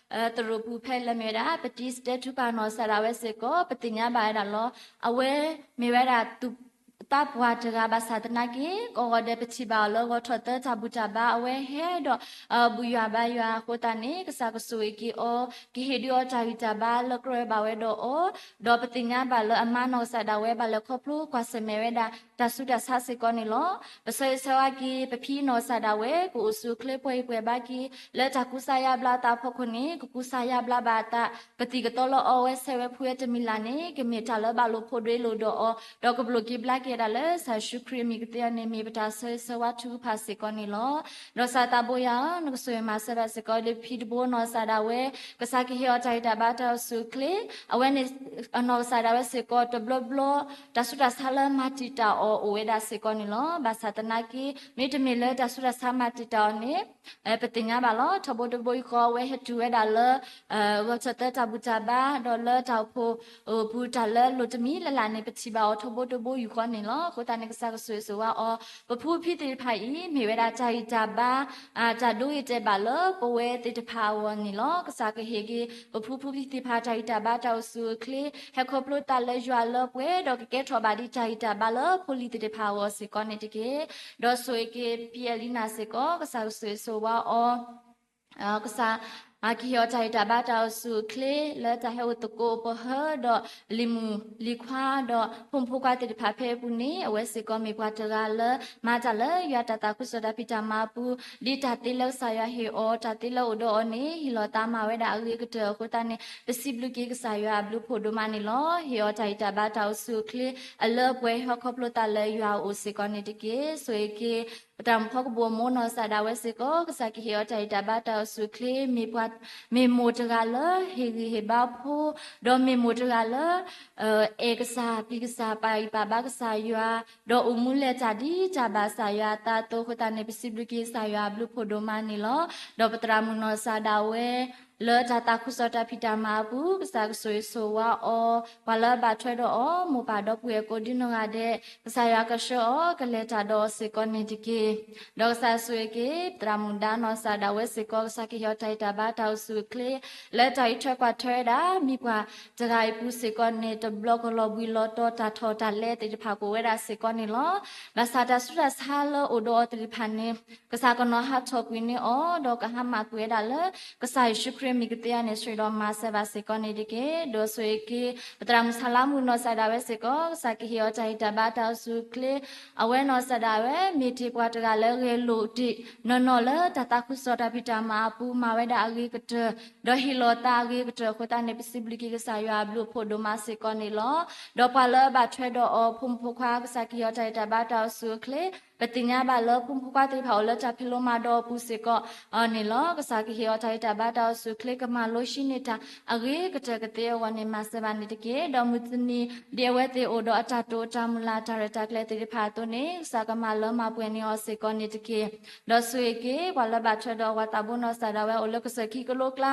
သရိာ်ပူၤဖဲလၢမ့ၢ်ဝဲဒၣ် ပတံၤစတဲထူပၢ်နီၢ်စၢ်ဒၣ်ဝဲစ့ၢ်ကီး ပသ့ၣ်ညါဘၣ်ဝဲဒၣ်လီၤ. အဝဲမ့ၢ်ဝဲဒၣ်သူၣ် သးပှၢ်တဂၤဘၣ်ဆၣ်သနာ်က့ ကိးဂီၤဒဲးပထံၣ်ဘၣ်အီၤလၢဂီၤထီၣ်သၢတၢ်ဘူၣ်တၢ်ဘါ အဝဲဟဲဒီး ဘူၣ်ယွၤဘါယွၤအဃိသတးန့ၣ် ကစၢ်ကဆိၣ်ဂ့ၤက့ၤအီၤ ကဟ့ၣ်ဒုးအီၤတၢ်ဂံၢ်တၢ်ဘါလၢကြၢးဘၣ်ဝဲဒီးအီၤ ဒီးပသ့ၣ်ညါဘၣ်လၢအမါနီၢ်ကစၢ်ဒၣ်ဝဲ ဘၣ်လဲၤခီဖျိကွၢ်ဆၢၣ်မဲာ်ဝဲဒၣ် တၢ်ဆူးတၢ်ဆါစ့ၢ်ကီးန့ၣ်လီၤ. ပဆၢဂ့ၤဆၢဝါက့ၤ ပဖံနီၢ်ကစၢ်ဒၣ်ဝဲ ကအိၣ်ဆူၣ်အိၣ်ချ့ပှဲၤဂံၢ်ပှဲၤဘါက့ၤ လၢတၢ်ကူစါယါဘျါအသးအဖီခိၣ်န့ၣ် ကကူစါယါဘျါဘၣ်အသး ကသံၣ်ကသီလၢအီဝဲဆဲးဝဲဖှူဝဲတမံၤလၢ်န့ၣ် ကမ့ၢ်တၢ်လၢဘၣ်လိာ်ဖိးဒ့လိာ်ဒီးအီၤ ဒီးကဘျိးက့ၤဘျါက့ၤ ဒီးပတၢ်ဆိၣ်ဂ့ၤဆိၣ်ဝါလၢပကစၢ်ယ့ၣ်ၡူးခရံာ်အမံၤကသ့အီၤန့ၣ် မ့ၢ်ပတၢ်ဆၢဂ့ၤဆၢဝါထုကဖၣ်စ့ၢ်ကီးန့ၣ်လီၤ. ဒီးကစၢ်သးဘိယွၤဧၢ, နကဆိၣ်ဂ့ၤမၤစၢၤဘၣ်စ့ၢ်ကီး လၢဖံတဘိနီၢ်စၢ်ဒၣ်ဝဲ, ကစၢ်ကဟ့ၣ်အီၤတၢ်ဂံၢ်တၢ်ဘါတၢ်အိၣ်ဆူၣ်အိၣ်ချ့, အဝဲန့ၣ် အနီၢ်ကစၢ်ဒၣ်ဝဲစ့ၢ်ကီး တဘျီဘျီ တၢ်ဆူးတၢ်ဆါလၢမၤတံာ်တာ်အီၤအိၣ်ဝဲဒၣ်စ့ၢ်ကီးန့ၣ်လီၤ. ဘၣ်ဆၣ်သနာ်က့ မ့တမ့ၢ်လၢတၢ်ဆူးတၢ်ဆါမၤတံာ်တာ်အီၤန့ၣ် ပသ့ၣ်ညါဘၣ်လီၤ. ထီဘိတဘိယူၢ်ဃီ အဝဲဟဲတုၤဝဲဒၣ်လၢ ဂီၤထီၣ်သၢတၢ်ဘူၣ်တၢ်ဘါ ဒီးလၢတၢ်အိၣ်ဖှိၣ်ပူၤတၢ်လၢလိၣ်တမံၤလၢ်လၢ်န့ၣ် ပထံၣ်ဘၣ်အီၤထီဘိတဘိယူၢ်ဃီန့ၣ်လီၤ. အဃိသတးန့ၣ် ကစၢ်ကဆိၣ်ဂ့ၤဆိၣ်ဝါအီၤ, ပဖုဖံသ့ၣ်တဖၣ်အံၤ မ့ၢ်ဝဲဒၣ်တၢ်ဂံၢ်တၢ်ဘါ တၢ်ဒိဂ့ၤတဲာ်ဘၣ်လၢပဝဲသ့ၣ်တဖၣ်အဂီၢ်န့ၣ်လီၤ. ကစၢ်ကဟ့ၣ်က့ၤ ပဖုဖံသ့ၣ်တဖၣ်တၢ်ဂံၢ်တၢ်ဘါတၢ်အိၣ်ဆူၣ်အိၣ်ချ့, ဟဲခီဖျိသးလၢယွၤလၢပှဲၤ ဒီးကကဲထီၣ်ဘၣ်ဒ်တၢ်ဂံၢ်တၢ်ဘါလၢဖိလံၤသ့ၣ်တဖၣ်အဂီၢ်စ့ၢ်ကီးန့ၣ်တက့ၢ်. ဒီးဆိၣ်ဂ့ၤက့ၤ ပံအဲၣ်လံနၤစ့ၢ်ကီး ကစၢ်ကဆိၣ်ဂ့ၤဆိၣ်ဝါအီၤ ကစၢ် ကဟ့ၣ်အီၤတၢ်ဂံၢ်တၢ်ဘါတၢ်အိၣ်ဆူၣ်အိၣ်ချ့ လၢတၢ်ဟဲအိၣ်သကိးပှၤဟၢ ဒီးလံၤမုၣ်လံၤခွါ ဒီးဖိမုၣ်ဖိခွါသ့ၣ်တဖၣ်ဖဲအပူၤန့ၣ် အဝဲစ့ၢ်ကီးမ့ၢ်ပှၤတဂၤလၢ မၤတၢ်လၢယွၤတၢ်သးခုကစီၣ်တၢ်ဖံးတၢ်မၤအပူၤ, ဒ်တၢ်သ့လၢကစၢ်ယွၤဟ့ၣ်အီၤ တၢ်သ့လၢအိၣ်ဒီးအီၤန့ၣ် ဟ့ၣ်လီၤသးမၤဝဲဒၣ်အဂ့ၤကတၢၢ်အဃိသတးန့ၣ် ပစံးဘျုးက့ၤကစၢ်ယွၤအဘျုးဖးဒိၣ်မးန့ၣ်လီၤ. ဟ့ၣ်အီၤတၢ်ဂံၢ်တၢ်ဘါတၢ်အိၣ်ဆူၣ်အိၣ်ချ့ အလၢပှဲၤဟဲခီဖျိသးလၢယွၤအအိၣ်စ့ၢ်ကီးန့ၣ်တက့ၢ်. ဆိၣ်ဂ့ၤက့ၤ ပတၢ်အိၣ်မူဖိကဘီအမိၢ်နီၢ်စၢ်ဒၣ်ဝဲစ့ၢ်ကီး ကစၢ်ကဟ့ၣ်အီၤတၢ်ဂံၢ်တၢ်ဘါတၢ်အိၣ်ဆူၣ်အိၣ်ချ့ မ့ၢ်မိၢ်တဂၤလၢ ဟ့ၣ်ဂံၢ်ဟ့ၣ်ဘါဖိ, ဒီးမ့ၢ်မိၢ်တဂၤလၢ အဲၣ်ကစၢ်ပျံၤကစၢ် ပာ်ဂံၢ်ပာ်ဘါကစၢ်ယွၤ, ဒီးအိၣ်မူလဲၤတၢ်ဒ်တၢ်ဘၣ်ကစၢ်ယွၤအသးအသိးအဃိသတးန့ၣ် ပစံးဘျုးက့ၤကစၢ်ယွၤအဘျုးဖးဒိၣ်မးန့ၣ်လီၤ. ဒီးပသရၣ်မုၣ်နီၢ်စၢ်ဒၣ်ဝဲ လၢတၢ်သးခုကစီၣ်တၢ်ဖံးတၢ်မၤအပူၤ ကစၢ်ကဆိၣ်ဂ့ၤဆိၣ်ဝါအီၤ, ပှၤလၢအဘၣ်ထွဲဒီးအီၤ မိၢ်ပၢ်ဒီပုၢ်ဝဲၢ်ကိးဒ်နီၢ်ဂၤဒဲး ကစၢ်ယွၤကဆှၢအီၤ ကလဲၤတၢ်ဒီးအီၤစ့ၢ်ကီးန့ၣ်တက့ၢ်. ဒီးကစၢ်ဆိၣ်ဂ့ၤက့ၤ သရၣ်မုၣ်ဒါနီၢ်စၢ်ဒၣ်ဝဲစ့ၢ်ကီး ကစၢ်ကဟ့ၣ်အီၤတၢ်ဂံၢ်တၢ်ဘါတၢ်အိၣ်ဆူၣ်အိၣ်ချ့ လၢတၢ်အံးထွဲကွၢ်ထွဲဝဲဒၣ် မံၤပှၢ်တဂၤအံၤပူၤစ့ၢ်ကီးန့ၣ် တဘျီကလီၤဘှံးလီၤတီၤတၢ်ထီၣ်တၢ်လဲသ့ၣ်တဖၣ်ကအိၣ်ဝဲဒၣ်စ့ၢ်ကီးန့ၣ်လီၤ. ဘၣ်ဆၣ်တၢ်ဆူးတၢ်ဆါလၢအိၣ်ဒီးအီၤသ့ၣ်တဖၣ်န့ၣ် ကစၢ်ကနီၤဟးထီၣ်ကွံာ်န့ၢ်အီၤ ဒီးကဟါမၢ်ကွံာ်ဝဲဒၣ်လၢ ကစၢ်ယ့ၣ်ၡူးခရံာ်အမံၤကသ့အီၤန့ၣ် ဆိၣ်ဂ့ၤဒီးမၤစၢၤဘၣ်စ့ၢ်ကီးန့ၣ်တက့ၢ်. ဒီးဆိၣ်ဂ့ၤက့ၤ ပသရၣ်မုၣ်ဆၣ်လါမုၣ်နီၢ်စၢ်ဒၣ်ဝဲစ့ၢ်ကီး ကစၢ်ကဟ့ၣ်အီၤတၢ်ဂံၢ်တၢ်ဘါတၢ်အိၣ်ဆူၣ်အိၣ်ချ့ အဝဲနီၢ်စၢ်ဒၣ်ဝဲ မ့ၢ်တ့ၢ်ပှၤတဂၤလၢဂဲၤလိာ်တ့ၢ်နီၢ်နီၢ်လၢတၢ်သးခုကစီၣ်တၢ်ဖံးတၢ်မၤအပူၤ မၤဝဲဒၣ်အဂ့ၤကတၢၢ် ဒီးဟ့ၣ်လီၤသးအဂ့ၤကတၢၢ်အဃိသတးန့ၣ် ပစံးဘျုးက့ၤကစၢ်ယွၤအဘျုးအဖှိၣ်ဒိၣ်မးစ့ၢ်ကီးန့ၣ်လီၤ. ဒီးပှၤလၢအဘၣ်ထွဲဒီးအီၤ ဖိမုၣ်ဖိခွါ ကစၢ်ကဟ့ၣ်အီၤတၢ်ဂံၢ်တၢ်ဘါတၢ်အိၣ်ဆူၣ်အိၣ်ချ့ ပသ့ၣ်ညါဘၣ်လၢဖိမုၣ်ဖိခွါသ့ၣ်တဖၣ်အိၣ်လၢတၢ်ဖံးလိမၤဒိးအပူၤစ့ၢ်ကီးန့ၣ်လီၤ. ကစၢ်ကဟ့ၣ်အီၤတၢ်ဂံၢ်တၢ်ဘါတၢ်အိၣ်ဆူၣ်အိၣ်ချ့ ကမၤလိစံးန့ၢ်တၢ်အဂ့ၤကတၢၢ်ကသ့အဂီၢ်န့ၣ် မၤစၢၤဘၣ်န့ၣ်တက့ၢ်. ဒီးမုၢ်တနံၤ ဒ်အဝဲသ့ၣ်အိၣ်ဒီးအတၢ်တိာ်တၢ်မုၢ်လၢ်တၢ်ရဲၣ်တၢ်ကျဲၤသ့ၣ်တဖၣ်အသိးန့ၣ် ကစၢ်ကမၤလၢမၤပှဲၤန့ၢ်အီၤစ့ၢ်ကီးန့ၣ်တက့ၢ်. ဒီးဆိၣ်ဂ့ၤက့ၤ ပှၤလၢဘၣ်ထွဲဒီးအဝၤသးဘိနီၢ်စၢ်ဒၣ်ဝဲအိၣ်လၢကစၢၢ်ခံကလိကျါ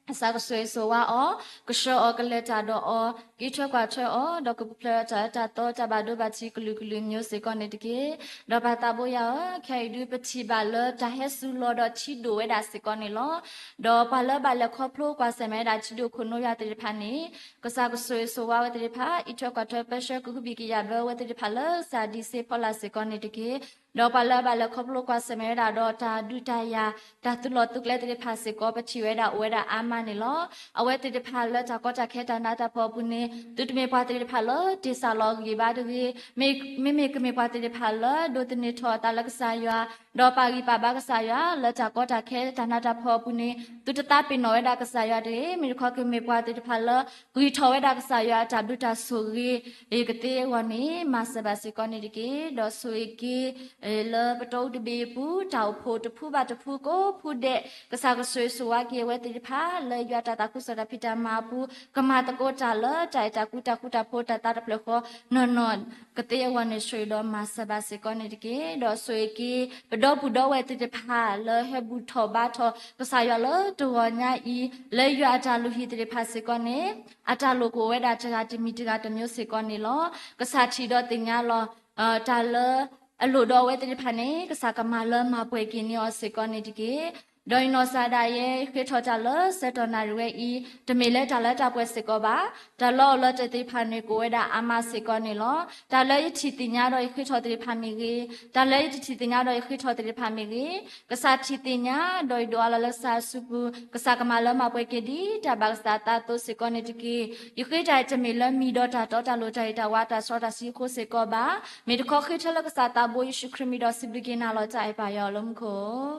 ကစၢ်ကဆိၣ်ဂ့ၤဆိၣ်ဝါအီၤ, ကဆှၢအီၤကလဲၤတၢ်ဒီးအီၤ, ကအံးထွဲကွၢ်ထွဲအီၤ, ဒီးကပူၤဖျဲးဒီးတၢ်အၢတၢ်သီတၢ်ဘၣ်ဒိဘၣ်ထံးကလုာ်ကလုာ်မျိုးစ့ၢ်ကီးန့ၣ်တက့ၢ်. ဒီးပၢ်သးဘိယွၤဧၢ, ခဲအံၤဒုးပထံၣ်ဘၣ်လၢတၢ်ဟဲစူၤလီၤဒီးထံဒိၣ်ဝဲဒၣ်စ့ၢ်ကီးန့ၣ်လီၤ. ဒီးပှၤလၢဘၣ်လဲၤခီဖျိကွၢ်ဆၢၣ်မဲာ်ဝဲဒၣ်ထံဒိၣ်ခိၣ်နူာ်ယွၤသ့ၣ်တဖၣ်န့ၣ် ကစၢ်ကဆိၣ်ဂ့ၤဆိၣ်ဝါဝဲသ့ၣ်တဖၣ်, အံးထွဲကွၢ်ထွဲပၢဆှၢကဟုဘံၣ်ကယာ်ဘၢဝဲသ့ၣ်တဖၣ်လၢကစၢ်ဒံးစ့ဖီလာ်စ့ၢ်ကီးန့ၣ်တက့ၢ်. ဒီးပှၤလၢအဘၣ်လဲၤခီဖျိကွၢ်ဆၢၣ်မဲာ်ဝဲဒၣ်ဒီးတၢ်ဒုးတၢ်ယၤ တၢ်သူၣ်လီၤသူၣ်ကျဲသ့ၣ်တဖၣ်စ့ၢ်ကီး ပထံၣ်ဝဲဒၣ်အိၣ်ဝဲဒၣ်အါမးန့ၣ်လီၤ. အဝဲသ့ၣ်တဖၣ်လၢတၢ်ကီတၢ်ခဲတၢ်နးတၢ်ဖှီၣ်အပူၤန့ၣ် သုတမ့ၢ်ပှၤသ့ၣ်တဖၣ်လၢတ့ၢ်စၢ်လီၤအဂံၢ်ဘါတဂ့ၤ, မ့မ့ၢ်ကမ့ၢ်ပှၤသ့ၣ်တဖၣ်လၢဒိးသန့ၤထီၣ်အသးလၢကစၢ်ယွၤ ဒီးပာ်ဂံၢ်ပာ်ဘါကစၢ်ယွၤ လၢတၢ်ကီတၢ်ခဲတၢ်နးတၢ်ဖှီၣ်အပူၤန့ၣ် သုတသးပ့ၤနီၣ်ဝဲဒၣ်ကစၢ်ယွၤတဂ့ၤ, မ့ၢ်တခီကမ့ၢ်ပှၤသ့ၣ်တဖၣ်လၢ ဂံၢ်ထီၣ်ဝဲဒၣ်ကစၢ်ယွၤအတၢ်ဘျုးတၢ်ဆိၣ်ဂ့ၤ ကသ့အဂီၢ်န့ၣ် မၤစၢၤဘၣ်စ့ၢ်ကီးန့ၣ်တက့ၢ်. ဒီးဆိၣ်ဂ့ၤက့ၤ လၢပတီၢ်အူတဘ့ၣ်အပူၤ တၢ်အိၣ်ဖှိၣ်တဖုဘၣ်တဖုကိးဖုဒဲး ကစၢ်ကဆိၣ်ဂ့ၤဆိၣ်ဝါက့ၤအဝဲသ့ၣ်တဖၣ် လၢယွၤတၢ်သးခုကစီၣ်တၢ်ဖံးတၢ်မၤအပူၤ ကမၤသကိးတၢ်လၢတၢ်အဲၣ်တၢ်ကွံတၢ်ဃူတၢ်ဖိးတၢ်သးတဖျၢၣ်ဃီ နီၢ်နီၢ်ကသ့အဂီၢ်န့ၣ် ဆိၣ်ဂ့ၤဒီးမၤစၢၤဘၣ်စ့ၢ်ကီးန့ၣ်တက့ၢ်. ဒီးဆိၣ်ဂ့ၤက့ၤ ပဒီပုၢ်ဒီဝဲၢ်သ့ၣ်တဖၣ် လၢဟဲဘူၣ်ထီၣ်ဘါထီၣ်ကစၢ်ယွၤလၢတဂီၤညါအံၤ လၢယွၤအတၢ်လုၢ်ဟံၣ်သ့ၣ်တဖၣ်စ့ၢ်ကီးန့ၣ် အတၢ်လိၣ်ကအိၣ်ဝဲဒၣ်တဂၤတမံၤတဂၤတမျိုးစ့ၢ်ကီးန့ၣ်လီၤ. ကစၢ်ထံၣ်ဒီးသ့ၣ်ညါလီၤ တၢ်လၢအလိၣ်ဒီးအဝဲသ့ၣ်တဖၣ်န့ၣ် ကစၢ်ကမၤလၢမၤပှဲၤက့ၤန့ၢ်အီၤစ့ၢ်ကီးန့ၣ်တက့ၢ်. ဒီးယနီၢ်စၢ်ဒၣ်ယဲ ယဃ့ထီၣ်တၢ်လၢဆၢကတီၢ်နၣ်ရံၣ်ဝဲအံၤ တမ့ၢ်လၢတၢ်လၢတၢ်ပှဲၤစ့ၢ်ကီးဘၣ်. တၢ်လၢအအိၣ်လၢတၢ်သ့ၣ်တဖၣ်န့ၣ် ကအိၣ်ဝဲဒၣ်အါမးစ့ၢ်ကီးန့ၣ်လီၤ. တၢ်လၢယထံၣ်သ့ၣ်ညါဒီးယဃ့ထီၣ်သ့ၣ်တဖၣ်မ့ၢ်ဂ့ၤ, တၢ်လၢယတထံၣ်သ့ၣ်ညါဒီးယဃ့ထီၣ်သ့ၣ်တဖၣ်မ့ၢ်ဂ့ၤ, ကစၢ်ထံၣ်သ့ၣ်ညါ ဒီးယဒိးအါလီၤလၢကစၢ်အစုပူၤ, ကစၢ်ကမၤလၢမၤပှဲၤက့ၤဒ်တၢ်ဘၣ်ကစၢ်အသးအသိးစ့ၢ်ကီးန့ၣ်တက့ၢ်. ယဃ့တၢ်အံၤတမ့ၢ်လၢမံၤဒီးတၢ်တီတၢ်လိၤတၢ်ဂ့ၤတၢ်ဝါတၢ်စီတၢ်ဆှံအဃိစ့ၢ်ကီးဘၣ်. မ့ၢ်တခီဃ့ထၢလၢကစၢ်သးဘိယ့ၣ်ၡူးခရံာ်မံၤဒီးစံးဘျုးက့ၤနၤလီၤတၢ်အဲၣ်ပၢ်ယွၤလၢမူခိၣ်.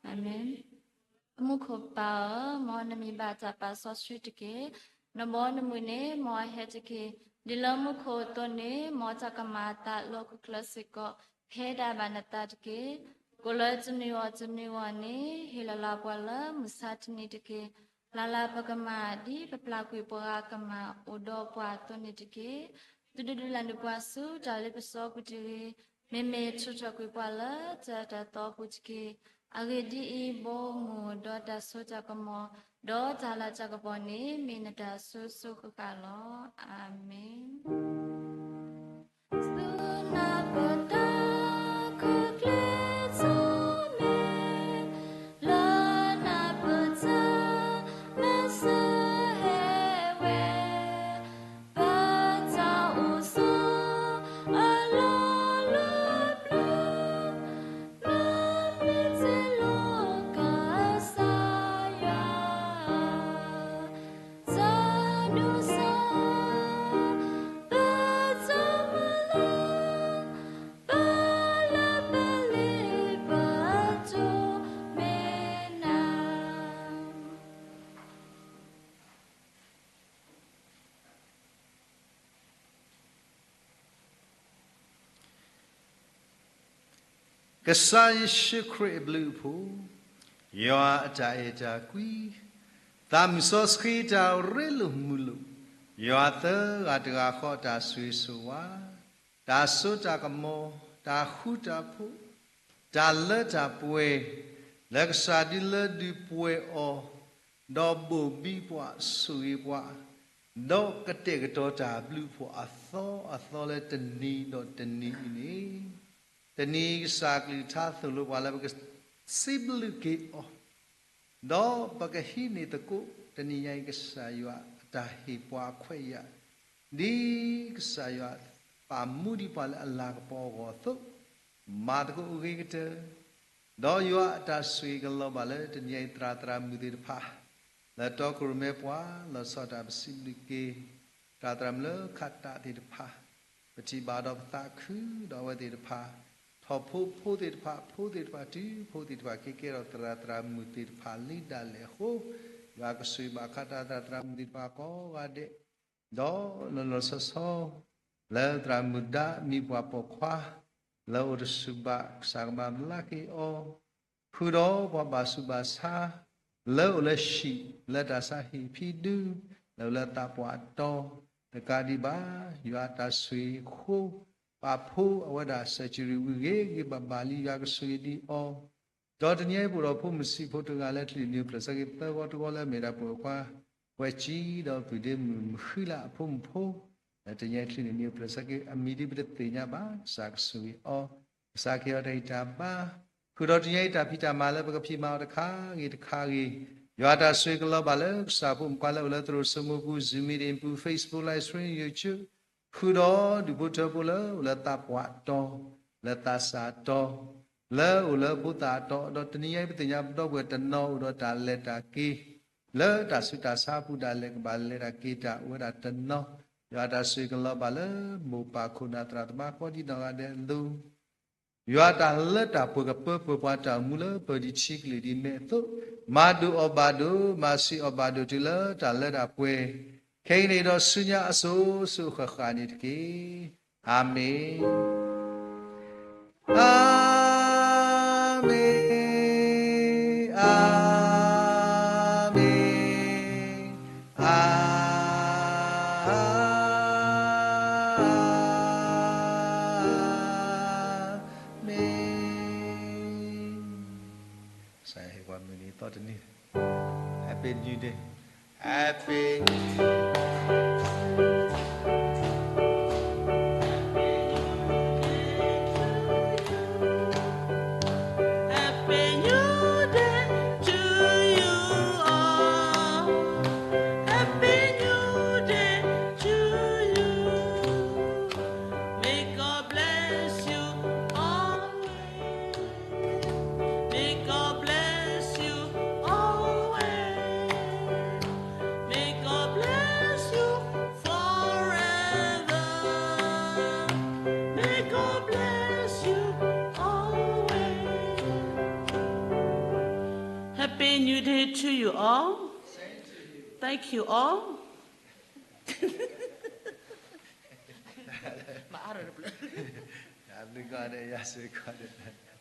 အၤမ့ၣ်. မူခိၣ်ပၢ်ဧၢ, မ်နမံၤဘၣ်တၢ်ပာ်စီဆှံတက့ၢ်. နဘီနမုၢ်န့ၣ် မ်အဟဲတက့ၢ်. ဒ်လၢမူခိၣ်အသိးန့ၣ်, မ်တၢ်ကမၤအသးလၢဟီၣ်ခိၣ်ချၢစ့ၢ်ကီး ကဟဲဒၣ်ဘၣ်နသးတက့ၢ်. ကိၣ်လၢတနံၤအံၤတနံၤအံၤန့ၣ် ဟ့ၣ်လီၤလၢပှၤလၢမုၢ်ဆါတနံၤတက့ၢ်. ပျၢ်လၢပကမၣ်ဒ်ပပျၢ်ကွံာ်ပှၤဂၤကမၣ်အိၣ်ဒီးပှၤအသိးန့ၣ်တက့ၢ်. သုတဒုးလၢ်နုာ်ပှၤဆူတၢ်လ့ပစီပူၤတဂ့ၤ, မ့မ့ၢ်ထုးထီၣ်ကွံာ်ပှၤလၢတၢ်တၢ်သီပူၤတက့ၢ်. အဂ့ၢ်ဒ်အံၤ, ဘီမုၢ်ဒီးတၢ်စိတၢ်ကမီၤ, ဒီးတၢ်လၤတၢ်ကပီၤန့ၣ် မ့ၢ်နတၢ်စိၤစိၤဃၣ်ဃၣ်လီၤ. အၤမ့ၣ်. သုနၢ်ပၢၢ်တၢ်ခဲကျဲထီၣ်မဲာ်, လၢနၢ်ပၢၢ်တၢ်မၤစၢၤဟဲဝဲ, ပတၢ်အိၣ်ဆိးအလီၢ်လၢပျၢၤ, မ့ၢ်တ့ၢ်လီၤကစၢ်ယွၤ တၢ်ဒိၣ်စၢ်, ပတၢ်မၤလၢ်, ပလၢပလ့ပတိၢ်မ့ၢ်နၤ. ကစၢ်ယ့ၣ်ၡူးခရံာ်အဘျုးအဖှိၣ်, ယွၤအတၢ်အဲၣ်တၢ်ကွံ, သးမုၢ်စီဆှံတၢ်ရ့လိာ်မုာ်လိာ်, ယွၤသၢဂၤတဂၤဃီတၢ်ဆိၣ်ဂ့ၤဆိၣ်ဝါ, တၢ်စိတၢ်ကမီၤ, တၢ်ဃူတၢ်ဖိး, တၢ်လၢတၢ်ပှဲၤ, လၢကစၢ်ဒုးလၢဒုးပှဲၤအီၤ, ဒီးဘိၣ်ဘံပှၤဆိၣ်ဂ့ၤပှၤ, ဒီးကတဲာ်ကတီၤတၢ်ဘျုးအဖှိၣ်အသီအသီလၢတနံၤဒီးတနံၤအံၤန့ၣ်, တနံၤကစၢ်ကလုၢ်ကထါသိၣ်လိပှၤလၢပကစံးဘျုးက့ၤအီၤ, ဒီးပကဟံးန့ၢ်သကိး တနံၤညါအံၤကစၢ်ယွၤအတၢ်ဟ့ၣ်ပှၤအခွဲးအယာ်, ဒ်ကစၢ်ယွၤပာ်မူဒံးပှၤလၢအလၤကပီၤအဂီၢ်အသိး, မၤသကိးအဂ့ၤကတၢၢ်, ဒီးယွၤအတၢ်ဆိၣ်ဂ့ၤကလီၤဘၣ်လၢတနံၤညါအံၤ သရၣ်သရၣ်မုၣ်သ့ၣ်တဖၣ်, လၢတီခိၣ်ရိၣ်မဲပှၤ လီၤဆီဒၣ်တၢ်ပစံးဘျုးက့ၤ သရၣ်သရၣ်မုၣ်လၢခးတၢ်သ့ၣ်တဖၣ်, ပထံၣ်ဘၣ်ဒီးပသးခုဒီးအဝဲသ့ၣ်တဖၣ်, ထီၣ်ဖိဖိသ့ၣ်တဖၣ်, ဖိသ့ၣ်တဖၣ်တုၤဖိသ့ၣ်တဖၣ် က့ၤကဲထီၣ်သရၣ်သရၣ်မုၣ်သ့ၣ်တဖၣ်လံဒၣ်လဲာ်အဃိ, ယွၤကဆိၣ်ဂ့ၤဘၣ်ခးတၢ်သရၣ်သရၣ်မုၣ်သ့ၣ်တဖၣ်ကိးဂၤဒဲး, ဒီးလီၤလီၤဆီဆီ လၢသရၣ်မုၣ်ဒါမံၤပှၤပိာ်ခွါ လၢအိၣ်တဆူၣ်ဘၣ် ကစၢ်ကမၤဘျါက့ၤအီၤ, ဃုာ်ဒီးပှၤဘၣ်ဆူးဘၣ်ဆါ လၢအိၣ်လၢဟံၣ် လၢတၢ်ဆါဟံၣ်ဖံဒု လၢအိၣ်လၢသးပှၢ်တီၤ တကးဒံးဘၣ် ယွၤအတၢ်ဆိၣ်ဂ့ၤအဃိ ပာ်ဖှိၣ်အဝဲဒၣ် surgery ဝံၤဂ့ၤဂ့ၤဘၣ်ဘၣ်လံ ယွၤကဆိၣ်ဂ့ၤဒံးအီၤ, ဒီးတနံၤအံၤပအိၣ်ဒီးဖိမုၣ်ဆံးဖိတဂၤလၢချံးန့ၢ်ပျဲၢ်ဆၢက့ၤသၢဂီၤတဂီၤလၢအမ့ၢ်ဒၣ်ပှၤခွါ ဝဲကံဒီးပုၢ်ဒ့မုၣ်မုၢ်ဃံလၤအဖိမုၣ်ဖိ, လၢတနံၤအံၤချံးန့ၢ်ပျဲၢ်ဆၢက့ၤအမံၤဒ်ပတသ့ၣ်ညါဘၣ် ကစၢ်ကဆိၣ်ဂ့ၤအီၤ, ကစၢ်ကဟ့ၣ်အီၤတၢ်ဂံၢ်တၢ်ဘါ, ဃုာ်ဒီးတနံၤအံၤတၢ်ဖံးတၢ်မၤလၢပကဖံးမၤအီၤတခါဂ့ၤတခါဂ့ၤ, ယွၤအတၢ်ဆိၣ်ဂ့ၤကလီၤဘၣ်လၢကစၢ်ဖိမုၣ်ခွါလၢအိၣ်လၢသရိာ်စိမိၤပူၤ Zoom meeting ပူၤ Facebook Live Stream YouTube ဃုာ်ဒီးဒူၣ်ဖိထၢဖိလၢအိၣ်လၢသးပှၢ်တီၤ, လၢသးစၢ်တီၤ, လၢအိၣ်လၢဖိသၣ်အတီၤ, ဒီးတနံၤညါအံၤပသ့ၣ်ညါပဒီပုၢ်ဝဲၢ်တနီၤအိၣ်ဒီးတၢ်လဲၤတၢ်က့ၤ, လၢတၢ်ဆူးတၢ်ဆါပူၤဒၣ်လဲာ်ကဘၣ်လဲၤတၢ်က့ၤတၢ်အိၣ်ဝဲဒၣ်တနီၤ, ယွၤအတၢ်ဆိၣ်ဂ့ၤကလီၤဘၣ်လၢမိၢ်ပၢ်ခိၣ်နၢ်သရၣ်သမါကိးဒံးနီၢ်ဂၤဒဲးအလိၤ ယွၤတၢ်လၢတၢ်ပှဲၤကပၢပှဲၤပှၤတၢ်အိၣ်မူလၢပၢၤဒံးထံကလုာ်ဒံးမဲာ်အသိး, မၤဒိၣ်အီၣ်ဘၣ်ဒိၣ်, မၤဆံးအီၣ်ဘၣ်ဒိၣ်တုၤလၢတၢ်လၢတၢ်ပှဲၤ, ခဲအံၤန့ၣ်ဒီးဆူညါအစိၤစိၤဃၣ်ဃၣ်န့ၣ်တက့ၢ်. အၤမ့ၣ်. အၤမ့ၣ်, အၤမ့ၣ်, အၤမ့ၣ်. ကစၢ်ယွၤဟ့ၣ်ပှၤမုၢ်နံၤသီတနံၤ Happy New Day. Happy New Day. Happy New Day to you all. Happy New Day to you. May God bless you always. May God bless you always. May God bless you forever. May God bless you always. Happy New Day to you all. Thank you all. တၢ်ဘျုးကိးဂၤဒဲး, ယၤစ့ၢ်ကီးဒီး